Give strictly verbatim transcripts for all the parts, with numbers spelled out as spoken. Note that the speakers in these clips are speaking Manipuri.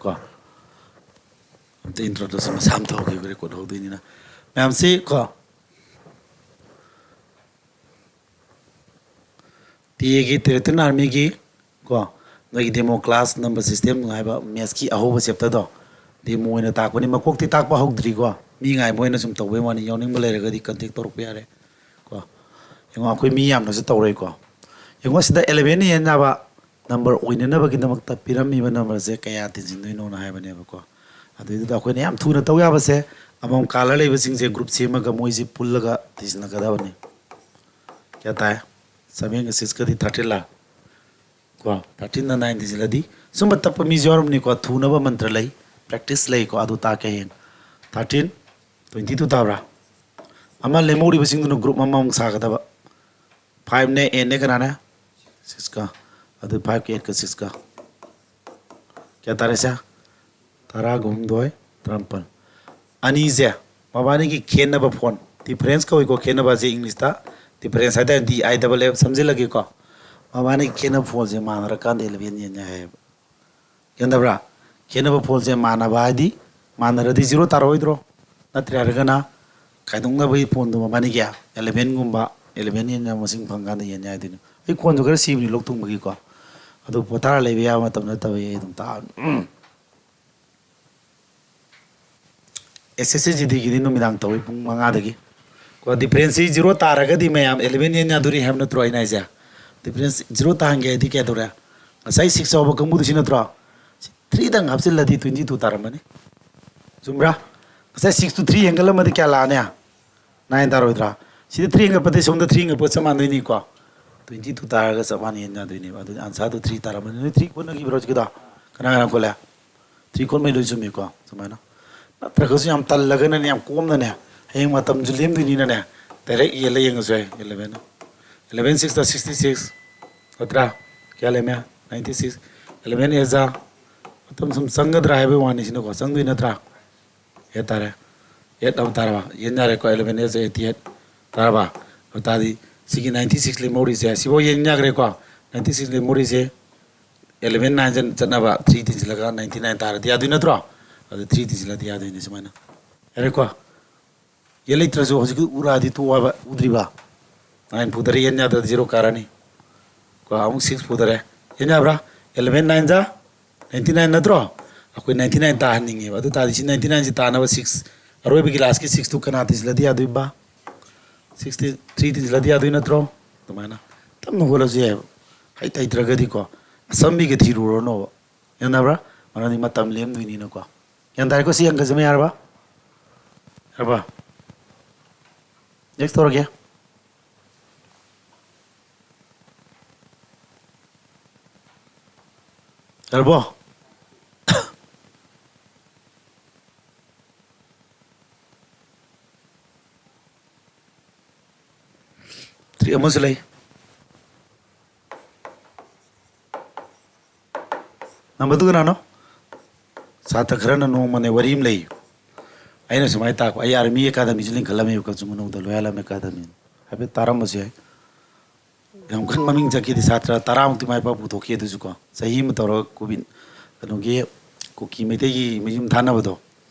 ꯀꯣ꯫ ꯑꯝꯇ introduction ꯃꯁꯥ ꯑꯃ ꯇꯧꯍꯧꯈꯤꯕ, record ꯍꯧꯗꯣꯏꯅꯤꯅ꯫ ꯃꯌꯥꯝꯁꯤ ꯀꯣ, ꯇꯤ ꯑꯦꯒꯤ Territorial Armyꯒꯤ ꯀꯣ, ꯅꯣꯏꯒꯤ demo class number system ꯍꯥꯏꯕ mathsꯀꯤ ꯑꯍꯧꯕ chapterꯗꯣ demo ꯑꯣꯏꯅ ꯇꯥꯛꯄꯅꯤ꯫ ꯃꯀꯣꯛꯇꯤ ꯇꯥꯛꯄ ꯍꯧꯗ꯭ꯔꯤꯀꯣ, ꯃꯤ ꯉꯥꯏꯕ ꯑꯣꯏꯅ ꯁꯨꯝ ꯇꯧꯕꯩ ꯋꯥꯅꯤ꯫ ꯌꯥꯎꯅꯤꯡꯕ ꯂꯩꯔꯒꯗꯤ contact ꯇꯧꯔꯛꯄ ꯌꯥꯔꯦ ꯀꯣ꯫ ꯌꯦꯡꯉꯣ, ꯑꯩꯈꯣꯏ ꯃꯤ ꯌꯥꯝꯅꯁꯨ ꯇꯧꯔꯣꯏꯀꯣ꯫ ꯌꯦꯡꯉꯣ, ꯁꯤꯗ eleven ꯍꯦꯟ ꯌꯥꯕ number ꯑꯣꯏꯅꯅꯕꯒꯤꯗꯃꯛꯇ ꯄꯤꯔꯝꯃꯤꯕ numberꯁꯦ ꯀꯌꯥ ꯇꯤꯟꯁꯤꯟꯗꯣꯏꯅꯣꯅ ꯍꯥꯏꯕꯅꯦꯕꯀꯣ꯫ ꯑꯗꯨꯏꯗꯨꯗ ꯑꯩꯈꯣꯏꯅ ꯌꯥꯝ ꯊꯨꯅ ꯇꯧ ꯌꯥꯕꯁꯦ, ꯑꯃꯃꯝ color ꯂꯩꯕꯁꯤꯡꯁꯦ group ꯁꯦꯝꯃꯒ ꯃꯣꯏꯁꯦ ꯄꯨꯜꯂꯒ ꯇꯤꯟꯁꯤꯟꯅꯒꯗꯕꯅꯤ꯫ ꯀꯌꯥ ꯇꯥꯏ? Sevenꯒ sixꯀꯗꯤ thirteenꯂꯥ? ꯀꯣ, thirteenꯅ nine ꯇꯤꯟꯁꯤꯜꯂꯗꯤ, ꯁꯨꯝꯕ ꯇꯞꯄ ꯃꯤꯁꯨ ꯌꯥꯎꯔꯝꯅꯤꯀꯣ꯫ ꯊꯨꯅꯕ ꯃꯟꯇ꯭ꯔ ꯂꯩ, practice ꯂꯩꯀꯣ, ꯑꯗꯨ ꯇꯥꯛꯀꯦ ꯍꯌꯦꯡ꯫ Thirteen, twenty two ꯇꯥꯕ꯭ꯔꯥ? ꯑꯃ ꯂꯦꯝꯍꯧꯔꯤꯕꯁꯤꯡꯗꯨꯅ group ꯑꯃꯃꯨꯛ ꯁꯥꯒꯗꯕ꯫ Fiveꯅꯦ, eightꯅꯦ, ꯀꯅꯥꯅꯦ? Sixꯀ꯫ ꯑꯗꯨ fiveꯀ eightꯀ sixꯀ꯫ ꯀꯌꯥ ꯇꯥꯔꯦ ꯁꯦ? ꯇꯔꯥꯒ ꯍꯨꯝꯗꯣꯏ, ꯇꯔꯥꯃꯥꯄꯜ꯫ ꯑꯅꯤꯁꯦ ꯃꯕꯥꯅꯤꯒꯤ ꯈꯦꯠꯅꯕ ꯐꯣꯟ, difference ꯀꯧꯏꯀꯣ, ꯈꯦꯠꯅꯕꯁꯦ Englishꯇ difference ꯍꯥꯏꯇꯥꯔꯦ, D I double F ꯁꯝꯖꯤꯜꯂꯒꯦꯀꯣ꯫ ꯃꯕꯥꯅꯤꯒꯤ ꯈꯦꯠꯅꯕ ꯐꯣꯟꯁꯦ ꯃꯥꯟꯅꯔꯀꯥꯟꯗ eleven ꯌꯦꯟ ꯌꯥꯏ ꯍꯥꯏꯌꯦꯕ꯫ ꯒ꯭ꯌꯥꯟ ꯇꯥꯕ꯭ꯔꯥ? ꯈꯦꯠꯅꯕ ꯐꯣꯟꯁꯦ ꯃꯥꯟꯅꯕ ꯍꯥꯏꯗꯤ, ꯃꯥꯟꯅꯔꯗꯤ zero ꯇꯥꯔꯛꯑꯣꯏꯗ꯭ꯔꯣ? ꯅꯠꯇ꯭ꯔꯦ ꯍꯥꯏꯔꯒꯅ ꯈꯥꯏꯗꯣꯛꯅꯕꯒꯤ ꯐꯣꯟꯗꯣ ꯃꯕꯥꯅꯤꯒꯤ elevenꯒꯨꯝꯕ, eleven ꯌꯦꯟ ꯌꯥꯝ ꯃꯁꯤꯡ ꯐꯪꯀꯥꯟꯗ ꯌꯦꯟ ꯌꯥꯏ ꯍꯥꯏꯗꯣꯏꯅꯦ꯫ ꯑꯩ ꯈꯣꯟꯁꯨ ꯈꯔ ꯁꯤꯕꯅꯤ ꯂꯣꯛ ꯊꯨꯡꯕꯒꯤꯀꯣ꯫ ꯑꯗꯨ ꯄꯣꯊꯥꯔ ꯂꯩꯕ ꯌꯥꯕ ꯃꯇꯝ ꯅꯠꯇꯕ ꯑꯩ ꯑꯗꯨꯝ ꯇꯥꯕꯅꯤ꯫ ꯎꯝ꯫ S S C G Dꯒꯤꯗꯤ ꯅꯨꯃꯤꯗꯥꯡ ꯇꯧꯏ ꯄꯨꯡ ꯃꯉꯥꯗꯒꯤ꯫ ꯀꯣ, differenceꯁꯤ zero ꯇꯥꯔꯒꯗꯤ ꯃꯌꯥꯝ eleven ꯌꯦꯟ ꯌꯥꯗꯣꯔꯤ ꯍꯥꯏꯕ ꯅꯠꯇ꯭ꯔꯣ ꯑꯩꯅ ꯍꯥꯏꯁꯦ? Difference zero ꯇꯥꯍꯟꯒꯦ ꯍꯥꯏꯗꯤ ꯀꯌꯥ ꯇꯧꯔꯦ? ꯉꯁꯥꯏ six ꯌꯥꯎꯕ ꯀꯥꯡꯕꯨꯗꯨ ꯁꯤ ꯅꯠꯇ꯭ꯔꯣ? Threeꯗꯪ ꯍꯥꯞꯆꯤꯜꯂꯗꯤ twenty two ꯇꯥꯔꯝꯃꯅꯤ꯫ ꯆꯨꯝꯕ꯭ꯔꯥ? ꯉꯁꯥꯏ six to three ꯍꯦꯟꯒꯠꯂꯝꯃꯗꯤ ꯀꯌꯥ ꯂꯥꯛꯑꯅꯤ? Nine ꯇꯥꯔꯣꯏꯗ꯭ꯔꯥ? ꯁꯤꯗ three ꯍꯦꯟꯒꯠꯄꯗꯤ ꯁꯣꯝꯗ three ꯍꯦꯟꯒꯠꯄ ꯆꯞ ꯃꯥꯟꯅꯗꯣꯏꯅꯤꯀꯣ꯫ Twenty two ꯇꯥꯔꯒ ꯆꯞ ꯃꯥꯟꯅ ꯌꯦꯟ ꯌꯥꯗꯣꯏꯅꯦꯕ꯫ ꯑꯗꯨꯗꯤ answerꯗꯣ three ꯇꯥꯔꯝꯃꯅꯤ꯫ ꯅꯣꯏ three ꯈꯣꯠꯅꯈꯤꯕ꯭ꯔꯣ ꯍꯧꯖꯤꯛꯀꯤꯗꯣ? ꯀꯅꯥ ꯀꯅꯥ ꯈꯣꯠꯂꯦ? Three ꯈꯣꯠꯃꯩ ꯂꯣꯏ ꯆꯨꯝꯃꯤꯀꯣ꯫ ꯁꯨꯃꯥꯏꯅ ꯅꯠꯇ꯭ꯔꯒꯁꯨ ꯌꯥꯝ ꯇꯜꯂꯒꯅꯅꯦ, ꯌꯥꯝ ꯀꯣꯝꯅꯅꯦ, ꯍꯌꯦꯡ ꯃꯇꯝꯁꯨ ꯂꯦꯝꯗꯣꯏꯅꯤꯅꯅꯦ, direct ꯌꯦꯜꯂ ꯌꯦꯡꯉꯁꯨ ꯌꯥꯏ꯫ Eleven, eleven six sixty six ꯅꯠꯇ꯭ꯔꯥ? ꯀꯌꯥ ꯂꯩꯔꯝꯃꯦ? Ninety six꯫ Eleven eight ꯖꯥ, ꯃꯇꯝ ꯁꯨꯝ ꯆꯪꯒꯗ꯭ꯔꯥ ꯍꯥꯏꯕꯒꯤ ꯋꯥꯅꯤ ꯁꯤꯅꯀꯣ, ꯆꯪꯗꯣꯏ ꯅꯠꯇ꯭ꯔꯥ? Eight ꯇꯥꯔꯦ꯫ Eight ꯑꯃ ꯇꯥꯔꯕ? ꯌꯦꯟ ꯌꯥꯔꯦꯀꯣ, eleven eight eighty eight ꯇꯥꯔꯕ? ꯑꯗꯨ ꯇꯥꯔꯗꯤ ꯁꯤꯒꯤ ninety six ꯂꯦꯝꯍꯧꯔꯤꯁꯦ, ꯁꯤꯐꯥꯎ ꯌꯦꯟ ꯌꯥꯈ꯭ꯔꯦꯀꯣ꯫ Ninety six ꯂꯦꯝꯍꯧꯔꯤꯁꯦ ꯑꯦꯂꯦꯚꯦꯟ ꯅꯥꯏꯟ ꯆꯠꯅꯕ ꯊ꯭ꯔꯤ ꯊꯤꯟꯖꯤꯜꯂꯒ ꯅꯥꯏꯟꯇꯤ ꯅꯥꯏꯟ ꯇꯥꯔꯗꯤ ꯌꯥꯗꯣꯏ ꯅꯠꯇ꯭ꯔꯣ? ꯑꯗꯨ ꯊ꯭ꯔꯤ ꯊꯤꯟꯖꯤꯜꯂꯗꯤ ꯌꯥꯗꯣꯏꯅꯤ ꯁꯨꯃꯥꯏꯅ꯫ ꯌꯥꯔꯦꯀꯣ? ꯌꯦꯠ ꯂꯩꯇ꯭ꯔꯁꯨ ꯍꯧꯖꯤꯛꯀꯤ ꯎꯔꯥꯗꯤ ꯇꯣꯛꯑꯣ ꯍꯥꯏꯕ, ꯎꯗ꯭ꯔꯤꯕ? ꯅꯥꯏꯟ ꯄꯨꯗꯔꯦ, ꯌꯦꯟ ꯌꯥꯗ꯭ꯔꯗꯤ ꯖꯤꯔꯣ ꯀꯥꯔꯅꯤ꯫ ꯀꯣ, ꯑꯃꯨꯛ ꯁꯤꯛꯁ ꯄꯨꯗꯔꯦ꯫ ꯌꯦꯟ ꯌꯥꯕ꯭ꯔꯥ? ꯑꯦꯂꯦꯚꯦꯟ ꯅꯥꯏꯟ ꯖꯥ ꯅꯥꯏꯟꯇꯤ ꯅꯥꯏꯟ ꯅꯠꯇ꯭ꯔꯣ? ꯑꯩꯈꯣꯏ ꯅꯥꯏꯟꯇꯤ ꯅꯥꯏꯟ ꯇꯥꯍꯟꯅꯤꯡꯉꯦꯕ꯫ ꯑꯗꯨ ꯇꯥꯔꯗꯤ ꯁꯤ ꯅꯥꯏꯟꯇꯤ ꯅꯥꯏꯟꯁꯤ ꯇꯥꯅꯕ ꯁꯤꯛꯁ, ꯑꯔꯣꯏꯕꯒꯤ ꯂꯥꯁꯀꯤ ꯁꯤꯛꯁꯇꯨ ꯀꯅꯥ ꯊꯤꯟꯖꯤꯜꯂꯗꯤ ꯌꯥꯗꯣꯏꯕ? ꯁꯤꯛꯁꯇꯤ ꯊ꯭ꯔꯤ ꯊꯤꯟꯖꯤꯜꯂꯗꯤ ꯌꯥꯗꯣꯏ ꯅꯠꯇ꯭ꯔꯣ? ꯑꯗꯨꯃꯥꯏꯅ ꯇꯞꯅ ꯍꯣꯠꯂꯁꯨ ꯌꯥꯏꯑꯕ꯫ ꯍꯩꯇ ꯍꯩꯇ꯭ꯔꯒꯗꯤꯀꯣ, ꯑꯁꯝꯕꯤꯒ ꯊꯤꯔꯨꯔꯅꯣꯕ꯫ ꯌꯥꯅꯕ꯭ꯔꯥ? ꯃꯔꯝꯗꯤ ꯃꯇꯝ ꯂꯦꯝꯗꯣꯏꯅꯤꯅꯀꯣ꯫ ꯒ꯭ꯌꯥꯟ ꯇꯥꯔꯦꯀꯣ? ꯁꯤ ꯑꯪꯀꯁꯤꯃ ꯌꯥꯔꯕ? ꯌꯥꯔꯕ? ꯅꯦꯛꯁ ꯇꯧꯔꯒꯦ꯫ ꯌꯥꯔꯕꯣ? ꯇ꯭ꯔꯤꯛ ꯑꯃꯁꯨ ꯂꯩ꯫ ꯅꯝꯕꯔ ꯇꯨ ꯀꯅꯥꯅꯣ? ꯁꯥꯇ꯭ꯔ ꯈꯔꯅ ꯅꯣꯡꯃꯅꯦ ꯋꯥꯔꯤ ꯑꯃ ꯂꯩ꯫ ꯑꯩꯅ ꯁꯨꯃꯥꯏꯅ ꯇꯥꯛꯄ, ꯑꯩ ꯑꯥꯔꯃꯤ ꯑꯦꯀꯥꯗꯃꯤꯁꯨ ꯂꯤꯡꯈꯠꯂꯝꯃꯦꯕ ꯀꯛꯆꯤꯡ ꯈꯨꯅꯧꯗ, ꯂꯣꯌꯥꯂꯝ ꯑꯦꯀꯥꯗꯃꯤ꯫ ꯍꯥꯏꯐꯦꯠ ꯇꯥꯔꯝꯕꯁꯨ ꯌꯥꯏ꯫ ꯌꯥꯝ ꯀꯟꯅ ꯃꯃꯤꯡ ꯆꯠꯈꯤꯗꯦ, ꯁꯥꯇ꯭ꯔ ꯇꯔꯥꯃꯨꯛꯇꯤ ꯃꯥꯏ ꯄꯥꯛ ꯄꯨꯊꯣꯛꯈꯤ꯫ ꯑꯗꯨꯁꯨ ꯀꯣ, ꯆꯍꯤ ꯑꯃ ꯇꯧꯔꯒ ꯀꯣꯚꯤꯠ, ꯀꯩꯅꯣꯒꯤ, ꯀꯨꯀꯤ ꯃꯩꯇꯩꯒꯤ ꯃꯌꯨꯝ ꯊꯥꯅꯕꯗꯣ,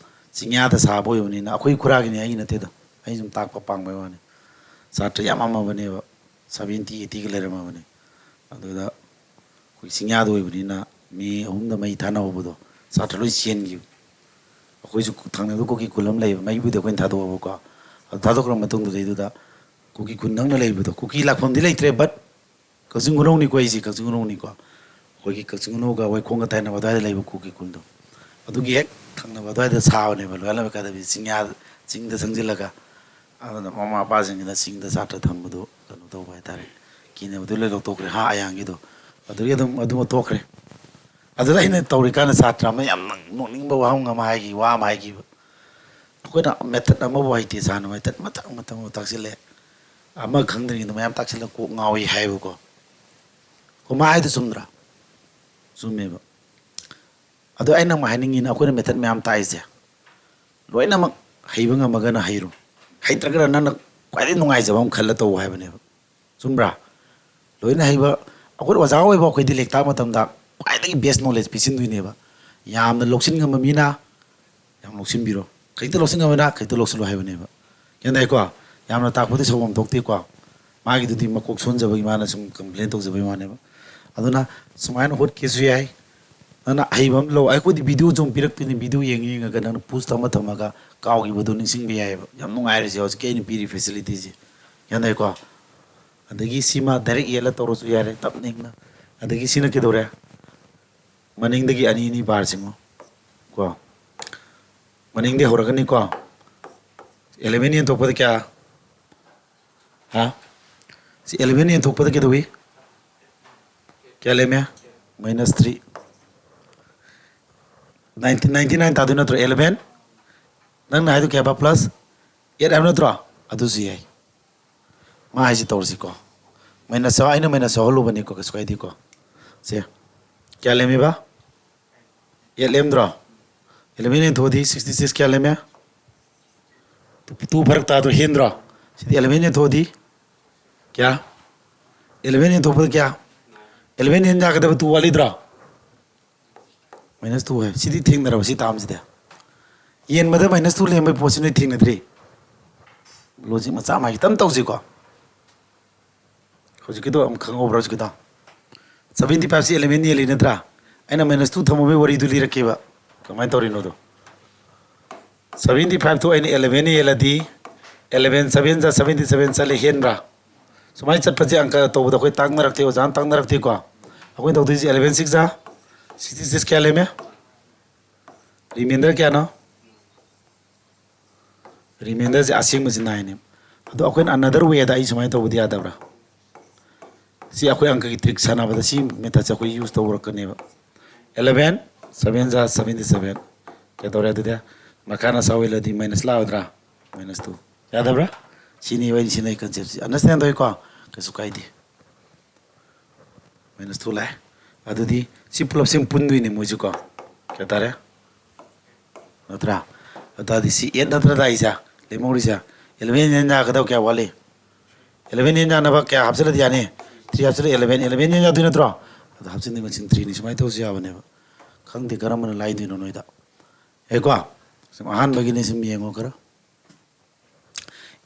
ꯆꯤꯡꯌꯥꯗ ꯁꯥꯕ ꯑꯣꯏꯕꯅꯤꯅ, ꯑꯩꯈꯣꯏ ꯈꯨꯔꯥꯒꯤꯅꯤ, ꯑꯩꯒꯤ ꯅꯠꯇꯦꯗ, ꯑꯩ ꯁꯨꯝ ꯇꯥꯛꯄ ꯄꯥꯡꯕꯩ ꯋꯥꯅꯤ꯫ ꯁꯥꯇ꯭ꯔ ꯌꯥꯝꯃꯝꯃꯕꯅꯦꯕ, ꯁꯚꯦꯟꯇꯤ ꯑꯩꯠꯇꯤꯒ ꯂꯩꯔꯝꯃꯕꯅꯤ꯫ ꯑꯗꯨꯗ ꯑꯩꯈꯣꯏ ꯆꯤꯡꯌꯥꯗ ꯑꯣꯏꯕꯅꯤꯅ ꯃꯤ ꯑꯍꯨꯝꯗ ꯃꯩ ꯊꯥꯅꯍꯧꯕꯗꯣ, ꯁꯥꯇ꯭ꯔ ꯂꯣꯏ ꯆꯦꯟꯈꯤꯕ꯫ ꯑꯩꯈꯣꯏꯁꯨ ꯊꯪꯅꯕꯗ ꯀꯨꯀꯤ ꯈꯨꯜ ꯑꯃ ꯂꯩꯕ, ꯃꯩꯕꯨꯗꯤ ꯑꯩꯈꯣꯏꯅ ꯊꯥꯗꯣꯛꯑꯕꯀꯣ꯫ ꯑꯗꯨ ꯊꯥꯗꯣꯛꯈ꯭ꯔ ꯃꯇꯨꯡꯗꯨꯗꯩꯗꯨꯗ ꯀꯨꯀꯤ ꯈꯨꯟ ꯅꯛꯅ ꯂꯩꯕꯗꯣ, ꯀꯨꯀꯤ ꯂꯥꯛꯐꯝꯗꯤ ꯂꯩꯇ꯭ꯔꯦ, but ꯀꯛꯆꯤꯡ ꯈꯨꯅꯧꯅꯤꯀꯣ ꯑꯩꯁꯦ, ꯀꯛꯆꯤꯡ ꯈꯨꯅꯧꯅꯤꯀꯣ꯫ ꯑꯩꯈꯣꯏꯒꯤ ꯀꯛꯆꯤꯡ ꯈꯨꯅꯧꯒ ꯋꯥꯏꯈꯣꯡꯒ ꯇꯥꯏꯅꯕ ꯑꯗꯨꯋꯥꯏꯗ ꯂꯩꯕ ꯀꯨꯀꯤ ꯈꯨꯜꯗꯣ, ꯑꯗꯨꯒꯤ ꯍꯦꯛ ꯊꯪꯅꯕ ꯑꯗꯨꯋꯥꯏꯗ ꯁꯥꯕꯅꯦꯕ ꯂꯣꯌꯥꯂꯝ ꯑꯦꯀꯥꯗꯃꯤ, ꯆꯤꯡꯌꯥ, ꯆꯤꯡꯗ ꯆꯪꯁꯤꯜꯂꯒ꯫ ꯑꯗꯨꯅ ꯃꯃꯥ ꯃꯄꯥꯁꯤꯡꯁꯤꯅ ꯆꯤꯡꯗ ꯁꯥꯇ꯭ꯔ ꯊꯝꯕꯗꯣ ꯀꯩꯅꯣ ꯇꯧꯕ ꯍꯥꯏꯇꯥꯔꯦ, ꯀꯤꯅꯕꯗꯨ ꯂꯣꯏ ꯂꯧꯊꯣꯛꯈ꯭ꯔꯦ, ꯍꯥ ꯑꯌꯥꯡꯒꯤꯗꯣ꯫ ꯑꯗꯨꯗꯒꯤ ꯑꯗꯨꯝ ꯑꯗꯨꯃ ꯇꯣꯛꯈ꯭ꯔꯦ꯫ ꯑꯗꯨꯗ ꯑꯩꯅ ꯇꯧꯔꯤꯀꯥꯟꯗ ꯁꯥꯇ꯭ꯔ ꯑꯃ ꯌꯥꯝ ꯅꯣꯛꯅꯤꯡꯕ ꯋꯥꯍꯪ ꯑꯃ ꯍꯥꯏꯈꯤ, ꯋꯥ ꯑꯃ ꯍꯥꯏꯈꯤꯕ꯫ ꯑꯩꯈꯣꯏꯅ ꯃꯦꯊꯠ ꯑꯃꯕꯨ ꯍꯩꯇꯦ, ꯁꯥꯔꯅ ꯃꯦꯊꯠ ꯃꯊꯪ ꯃꯊꯪ ꯑꯃꯨꯛ ꯇꯥꯛꯁꯤꯜꯂꯦ꯫ ꯑꯃ ꯈꯪꯗ꯭ꯔꯤꯉꯩꯗ ꯃꯌꯥꯝ ꯇꯥꯛꯁꯤꯜꯂꯒ ꯀꯣꯛ ꯉꯥꯎꯏ ꯍꯥꯏꯌꯦꯕꯀꯣ꯫ ꯀꯣ, ꯃꯥ ꯍꯥꯏꯗꯣ ꯆꯨꯝꯗ꯭ꯔꯥ? ꯆꯨꯝꯃꯦꯕ꯫ ꯑꯗꯣ ꯑꯩꯅ ꯑꯃꯨꯛ ꯍꯥꯏꯅꯤꯡꯉꯤꯅ, ꯑꯩꯈꯣꯏꯅ ꯃꯦꯊꯠ ꯃꯌꯥꯝ ꯇꯥꯛꯏꯁꯦ, ꯂꯣꯏꯅꯃꯛ ꯍꯩꯕ ꯉꯝꯃꯒꯅ ꯍꯩꯔꯣ, ꯍꯩꯇ꯭ꯔꯒꯅ ꯅꯪꯅ ꯈ꯭ꯋꯥꯏꯗꯒꯤ ꯅꯨꯡꯉꯥꯏꯖꯕ ꯑꯃ ꯈꯜꯂ ꯇꯧ ꯍꯥꯏꯕꯅꯦꯕ꯫ ꯆꯨꯝꯕ꯭ꯔꯥ? ꯂꯣꯏꯅ ꯍꯩꯕ, ꯑꯩꯈꯣꯏꯅ ꯑꯣꯖꯥ ꯑꯣꯏꯕ ꯑꯩꯈꯣꯏꯗꯤ ꯂꯥꯏꯔꯤꯛ ꯇꯥꯛꯄ ꯃꯇꯝꯗ ꯈ꯭ꯋꯥꯏꯗꯒꯤ best knowledge ꯄꯤꯁꯤꯟꯗꯣꯏꯅꯦꯕ꯫ ꯌꯥꯝꯅ ꯂꯧꯁꯤꯟ ꯉꯝꯕ ꯃꯤꯅ ꯌꯥꯝ ꯂꯧꯁꯤꯟꯕꯤꯔꯣ, ꯈꯖꯤꯛꯇ ꯂꯧꯁꯤꯟ ꯉꯝꯕꯅ ꯈꯖꯤꯛꯇ ꯂꯧꯁꯤꯜꯂꯣ ꯍꯥꯏꯕꯅꯦꯕ꯫ ꯒ꯭ꯌꯥꯟ ꯇꯥꯏꯀꯣ? ꯌꯥꯝꯅ ꯇꯥꯛꯄꯗꯤ ꯁꯧꯐꯝ ꯊꯣꯛꯇꯦꯀꯣ꯫ ꯃꯥꯒꯤꯗꯨꯗꯤ ꯃꯀꯣꯛ ꯁꯣꯟꯖꯕꯒꯤ ꯃꯥꯅ ꯁꯨꯝ complain ꯇꯧꯖꯕꯒꯤ ꯋꯥꯅꯦꯕ꯫ ꯑꯗꯨꯅ ꯁꯨꯃꯥꯏꯅ ꯍꯣꯠꯀꯦꯁꯨ ꯌꯥꯏ꯫ ꯅꯪꯅ ꯑꯍꯩꯕ ꯑꯃ ꯂꯧ꯫ ꯑꯩꯈꯣꯏꯗꯤ video ꯁꯨꯝ ꯄꯤꯔꯛꯇꯣꯏꯅꯤ, video ꯌꯦꯡꯉ ꯌꯦꯡꯉꯒ ꯅꯪꯅ post ꯑꯃ ꯊꯝꯃꯒ ꯀꯥꯎꯈꯤꯕꯗꯣ ꯅꯤꯡꯁꯤꯡꯕ ꯌꯥꯏꯑꯕ꯫ ꯌꯥꯝ ꯅꯨꯡꯉꯥꯏꯔꯤꯁꯦ ꯍꯧꯖꯤꯛꯀꯤ ꯑꯩꯅ ꯄꯤꯔꯤ facility ꯁꯦ꯫ ꯒ꯭ꯌꯥꯟ ꯇꯥꯏꯀꯣ? ꯑꯗꯒꯤ ꯁꯤꯃ direct ꯌꯦꯜꯂ ꯇꯧꯔꯁꯨ ꯌꯥꯔꯦ, ꯇꯞꯅ ꯏꯪꯅ꯫ ꯑꯗꯒꯤ ꯁꯤꯅ ꯀꯩꯗꯧꯔꯦ? ꯃꯅꯤꯡꯗꯒꯤ ꯑꯅꯤ ꯑꯅꯤ ꯄꯥꯔꯁꯤꯉꯣ꯫ ꯀꯣ, ꯃꯅꯤꯡꯗꯤ ꯍꯧꯔꯒꯅꯤꯀꯣ꯫ Eleven ꯌꯦꯟꯊꯣꯛꯄꯗ ꯀꯌꯥ? ꯍꯥ? ꯁꯤ eleven ꯌꯦꯟꯊꯣꯛꯄꯗ ꯀꯩꯗꯧꯏ? ꯀꯌꯥ ꯂꯩꯔꯝꯃꯦ? Minus three꯫ Ninety, ninety nine ꯇꯥꯗꯣꯏ ꯅꯠꯇ꯭ꯔꯣ? Eleven, ꯅꯪꯅ ꯍꯥꯏꯗꯣ ꯀꯌꯥ ꯍꯥꯏꯕ? Plus eight ꯍꯥꯏꯕ ꯅꯠꯇ꯭ꯔꯣ? ꯑꯗꯨꯁꯨ ꯌꯥꯏ꯫ ꯃꯥ ꯍꯥꯏꯁꯤ ꯇꯧꯔꯁꯤꯀꯣ꯫ Minus ꯌꯥꯎ-, ꯑꯩꯅ minus ꯌꯥꯎꯍꯜꯂꯨꯕꯅꯤꯀꯣ, ꯀꯩꯁꯨ ꯀꯥꯏꯗꯦꯀꯣ꯫ ꯁꯦ, ꯀꯌꯥ ꯂꯦꯝꯃꯤꯕ? Eight ꯂꯦꯝꯗ꯭ꯔꯣ? Eleven ꯌꯦꯟꯊꯣꯛꯑꯗꯤ sixty six ꯀꯌꯥ ꯂꯦꯝꯃꯦ? Two ꯐꯔꯛ ꯇꯥꯗ꯭ꯔꯣ? ꯍꯦꯟꯗ꯭ꯔꯣ? ꯁꯤꯗꯤ eleven ꯌꯦꯟꯊꯣꯛꯑꯗꯤ ꯀꯌꯥ? Eleven ꯌꯦꯟꯊꯣꯛꯄꯗ ꯀꯌꯥ? Eleven ꯌꯦꯟ ꯌꯥꯒꯗꯕ two ꯋꯥꯠꯂꯤꯗ꯭ꯔꯣ? Minus two ꯍꯥꯏ꯫ ꯁꯤꯗꯤ ꯊꯦꯡꯅꯔꯕ, ꯁꯤ ꯇꯥꯝꯁꯤꯗꯤ꯫ ꯌꯦꯟꯕꯗ minus two ꯂꯦꯝꯕꯒꯤ ꯄꯣꯠꯁꯤ ꯅꯣꯏ ꯊꯦꯡꯅꯗ꯭ꯔꯤ? Logic ꯃꯆꯥ ꯑꯃ ꯈꯤꯇꯪ ꯇꯧꯁꯤꯀꯣ꯫ ꯍꯧꯖꯤꯛꯀꯤꯗꯣ ꯑꯃꯨꯛ ꯈꯪꯍꯧꯕ꯭ꯔꯥ? ꯍꯧꯖꯤꯛꯀꯤꯗꯣ seventy five ꯁꯤ eleven ꯌꯦꯜꯂꯤ ꯅꯠꯇ꯭ꯔꯥ? ꯑꯩꯅ minus two ꯊꯝꯃꯨꯕꯒꯤ ꯋꯥꯔꯤꯗꯨ ꯂꯤꯔꯛꯀꯦꯕ, ꯀꯃꯥꯏꯅ ꯇꯧꯔꯤꯅꯣꯗꯣ꯫ Seventy five ꯇꯨ ꯑꯩꯅ eleven ꯌꯦꯜꯂꯗꯤ, eleven seven ꯖꯥ seventy seven ꯆꯠꯂꯦ, ꯍꯦꯟꯕ꯭ꯔꯥ? ꯁꯨꯃꯥꯏꯅ ꯆꯠꯄꯁꯦ ꯑꯪꯀ ꯇꯧꯕꯗ ꯑꯩꯈꯣꯏ ꯇꯥꯛꯅꯔꯛꯇꯦ, ꯑꯣꯖꯥꯅ ꯇꯥꯛꯅꯔꯛꯇꯦꯀꯣ꯫ ꯑꯩꯈꯣꯏꯅ ꯇꯧꯗꯣꯏꯁꯦ eleven six ꯖꯥ sixty six ꯀꯌꯥ ꯂꯩꯔꯝꯃꯦ? Remainder ꯀꯌꯥꯅꯣ? Remainder ꯁꯦ ꯑꯁꯦꯡꯕꯁꯤ nineꯅꯦ꯫ ꯑꯗꯣ ꯑꯩꯈꯣꯏꯅ another way ꯗ ꯑꯩ ꯁꯨꯃꯥꯏꯅ ꯇꯧꯕꯗꯤ ꯌꯥꯗꯕ꯭ꯔꯥ? ꯁꯤ ꯑꯩꯈꯣꯏ ꯑꯪꯀꯒꯤ trick ꯁꯥꯟꯅꯕꯗ ꯁꯤ method ꯁꯦ ꯑꯩꯈꯣꯏ use ꯇꯧꯔꯛꯀꯅꯦꯕ꯫ Eleven seven ꯖꯥ seventy seven꯫ ꯀꯩꯗꯧꯔꯦ ꯑꯗꯨꯗꯤ? ꯃꯈꯥꯅ ꯁꯥꯎ ꯏꯜꯂꯗꯤ minus ꯂꯥꯛꯑꯣꯏꯗ꯭ꯔꯥ? Minus two꯫ ꯌꯥꯗꯕ꯭ꯔꯥ? ꯁꯤꯅꯤ ꯑꯩꯅ ꯁꯤꯟꯅꯩ concept ꯁꯤ꯫ Understand ꯇꯧꯏꯀꯣ? ꯀꯩꯁꯨ ꯀꯥꯏꯗꯦ꯫ Minus two ꯂꯥꯛꯑꯦ꯫ ꯑꯗꯨꯗꯤ ꯁꯤ ꯄꯨꯂꯞꯁꯤ ꯄꯨꯟꯗꯣꯏꯅꯤ ꯃꯣꯏꯁꯨꯀꯣ꯫ ꯀꯌꯥ ꯇꯥꯔꯦ? ꯅꯠꯇ꯭ꯔꯥ? ꯑꯗꯨ ꯇꯥꯔꯗꯤ ꯁꯤ eight ꯅꯠꯇ꯭ꯔꯥ ꯇꯥꯛꯏꯁꯦ? ꯂꯦꯝꯍꯧꯔꯤꯁꯦ? Eleven ꯌꯦꯟ ꯌꯥꯒꯗꯕ ꯀꯌꯥ ꯋꯥꯠꯂꯤ? Eleven ꯌꯦꯟ ꯌꯥꯅꯕ ꯀꯌꯥ ꯍꯥꯞꯆꯤꯜꯂꯗꯤ ꯌꯥꯅꯤ? Three ꯍꯥꯞꯆꯤꯜꯂ eleven, eleven ꯌꯦꯟ ꯌꯥꯗꯣꯏ ꯅꯠꯇ꯭ꯔꯣ? ꯑꯗ ꯍꯥꯞꯆꯤꯟꯗꯤ ꯃꯁꯤꯡ ꯊ꯭ꯔꯤꯅꯤ, ꯁꯨꯃꯥꯏꯅ ꯇꯧꯁꯨ ꯌꯥꯕꯅꯦꯕ꯫ ꯈꯪꯗꯦ ꯀꯔꯝꯕꯅ ꯂꯥꯏꯗꯣꯏꯅꯣ ꯅꯣꯏꯗ꯫ ꯌꯥꯏꯀꯣ? ꯁꯨꯝ ꯑꯍꯥꯟꯕꯒꯤꯅꯤ, ꯁꯨꯝ ꯌꯦꯡꯉꯣ ꯈꯔ꯫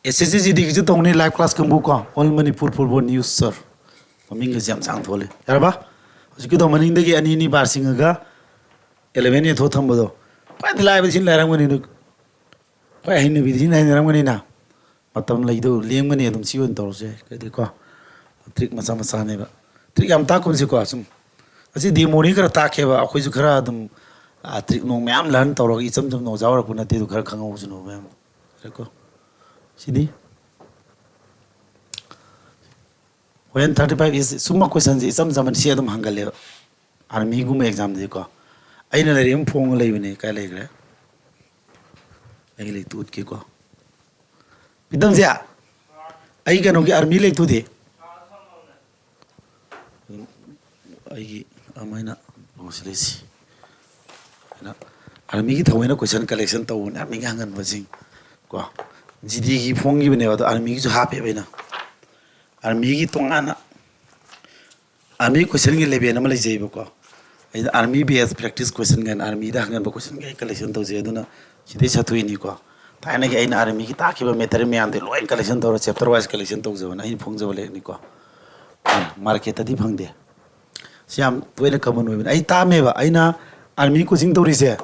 ꯑꯦꯁ ꯑꯦꯁ ꯁꯤ ꯖꯤ ꯗꯤꯒꯤꯁꯨ ꯇꯧꯅꯤ, ꯂꯥꯏꯚ ꯀ꯭ꯂꯥꯁ ꯀꯥꯡꯕꯨ ꯀꯣ, All Manipur Football News Sir꯫ ꯃꯃꯤꯡꯒꯁꯦ ꯌꯥꯝ ꯁꯥꯡ ꯊꯣꯜꯂꯦ꯫ ꯌꯥꯔꯕ? ꯍꯧꯖꯤꯛꯀꯤꯗꯣ ꯃꯅꯤꯡꯗꯒꯤ ꯑꯅꯤ ꯑꯅꯤ ꯄꯥꯔ ꯆꯤꯡꯉꯒ ꯑꯦꯂꯚꯦꯟ ꯌꯦꯟꯊꯣꯛ ꯊꯝꯕꯗꯣ꯫ ꯈ꯭ꯋꯥꯏꯗꯒꯤ ꯂꯥꯏꯕ ꯁꯤꯅ ꯂꯩꯔꯝꯒꯅꯤ, ꯑꯗꯨ ꯈ꯭ꯋꯥꯏ ꯍꯩꯅꯕꯤꯗꯤ ꯁꯤꯅ ꯍꯩꯅꯔꯝꯒꯅꯤꯅ꯫ ꯃꯇꯝ ꯂꯩꯗꯧ ꯂꯦꯝꯒꯅꯤ, ꯑꯗꯨꯝ ꯁꯤ ꯑꯣꯏꯅ ꯇꯧꯔꯁꯦ꯫ ꯀꯩꯗꯤꯀꯣ, ꯇ꯭ꯔꯤꯛ ꯃꯆꯥ ꯃꯆꯥꯅꯦꯕ꯫ ꯇ꯭ꯔꯤꯛ ꯌꯥꯝ ꯇꯥꯛꯀꯨꯝꯁꯤꯀꯣ, ꯁꯨꯝ꯫ ꯑꯁꯤ ꯗꯦꯃꯣꯅꯤ ꯈꯔ ꯇꯥꯛꯀꯦꯕ, ꯑꯩꯈꯣꯏꯁꯨ ꯈꯔ ꯑꯗꯨꯝ, ꯑ, ꯇ꯭ꯔꯤꯛ ꯅꯣꯡ ꯃꯌꯥꯝ ꯂꯔꯟ ꯇꯧꯔꯒ ꯏꯆꯝ ꯆꯝꯅ ꯑꯣꯖꯥ ꯑꯣꯏꯔꯛꯄ ꯅꯠꯇꯦ, ꯑꯗꯨ ꯈꯔ ꯈꯪꯍꯧꯁꯅꯨ ꯃꯌꯥꯝ꯫ ꯀꯣ꯫ ꯁꯤꯗꯤ ꯍꯣꯔꯦꯟ ꯊꯥꯔꯇꯤ ꯐꯥꯏꯚ ꯏꯁ ꯁꯨꯝꯕ ꯀꯣꯏꯁꯟꯁꯦ ꯏꯆꯝ ꯆꯝꯕ ꯁꯤ ꯑꯗꯨꯝ ꯍꯪꯒꯜꯂꯦꯕ꯫ ꯑꯥꯔꯃꯤꯒꯨꯝꯕ ꯑꯦꯛꯖꯥꯝꯗꯗꯤꯀꯣ꯫ ꯑꯩꯅ ꯂꯩꯔꯤꯛ ꯑꯃ ꯐꯣꯡꯉ ꯂꯩꯕꯅꯦ, ꯀꯥꯏ ꯂꯩꯈ꯭ꯔꯦ? ꯑꯩꯒꯤ ꯂꯩꯇꯨ ꯎꯠꯀꯦꯀꯣ꯫ ꯄꯤꯇꯝꯁꯦ, ꯑꯩ ꯀꯩꯅꯣꯒꯤ ꯑꯥꯔꯃꯤ ꯂꯩꯇꯨꯗꯤ꯫ ꯑꯗꯨꯝ ꯑꯩꯒꯤ ꯑꯃ ꯑꯩꯅ, ꯑꯣ, ꯁꯤꯗꯩꯁꯤ꯫ ꯑꯩꯅ ꯑꯥꯔꯃꯤꯒꯤ ꯊꯑꯣꯏꯅ ꯀꯣꯏꯁꯟ ꯀꯂꯦꯛꯁꯟ ꯇꯧꯕꯅꯦ, ꯑꯥꯔꯃꯤꯒꯤ ꯍꯪꯒꯟꯕꯁꯤꯡ ꯀꯣ꯫ ꯖꯤ ꯗꯤꯒꯤ ꯐꯣꯡꯈꯤꯕꯅꯦꯕ, ꯑꯗꯣ ꯑꯥꯔꯃꯤꯒꯤꯁꯨ ꯍꯥꯞꯄꯦꯕ ꯑꯩꯅ꯫ ꯑꯥꯔꯃꯤꯒꯤ ꯇꯣꯉꯥꯟꯅ, ꯑꯥꯔꯃꯤ ꯀꯣꯏꯁꯟꯒꯤ ꯂꯦꯕꯦꯜ ꯑꯃ ꯂꯩꯖꯩꯕꯀꯣ꯫ ꯑꯩꯅ ꯑꯥꯔꯃꯤ ꯕꯦꯁ ꯄ꯭ꯔꯦꯛꯇꯤꯁ ꯀꯣꯏꯁꯟ ꯀꯥꯏꯅ ꯑꯥꯔꯃꯤꯗ ꯍꯪꯒꯟꯕ ꯀꯣꯏꯁꯟꯒꯤ ꯑꯩ ꯀꯂꯦꯛꯁꯟ ꯇꯧꯖꯩ꯫ ꯑꯗꯨꯅ ꯁꯤꯗꯩ ꯁꯠꯊꯣꯛꯏꯅꯤꯀꯣ꯫ ꯊꯥꯏꯅꯒꯤ ꯑꯩꯅ ꯑꯥꯔꯃꯤꯒꯤ ꯇꯥꯛꯈꯤꯕ ꯃꯦꯇꯔꯤꯌꯦꯜ ꯃꯌꯥꯝꯗꯣ ꯂꯣꯏ ꯀꯂꯦꯛꯁꯟ ꯇꯧꯔ ꯆꯦꯞꯇꯔ ꯋꯥꯏꯁ ꯀꯂꯦꯛꯁꯟ ꯇꯧꯖꯕꯅ ꯑꯩꯅ ꯐꯣꯡꯖꯕ ꯂꯥꯏꯔꯤꯛꯅꯤꯀꯣ꯫ ꯃꯥꯔꯀꯦꯠꯇꯗꯤ ꯐꯪꯗꯦ꯫ ꯁꯤ ꯌꯥꯝ ꯇꯣꯏꯅ ꯀꯃꯟ ꯑꯣꯏꯕꯅꯤ꯫ ꯑꯩ ꯇꯥꯛꯑꯝꯃꯦꯕ, ꯑꯩꯅ ꯑꯥꯔꯃꯤ ꯀꯣꯆꯤꯡ ꯇꯧꯔꯤꯁꯦ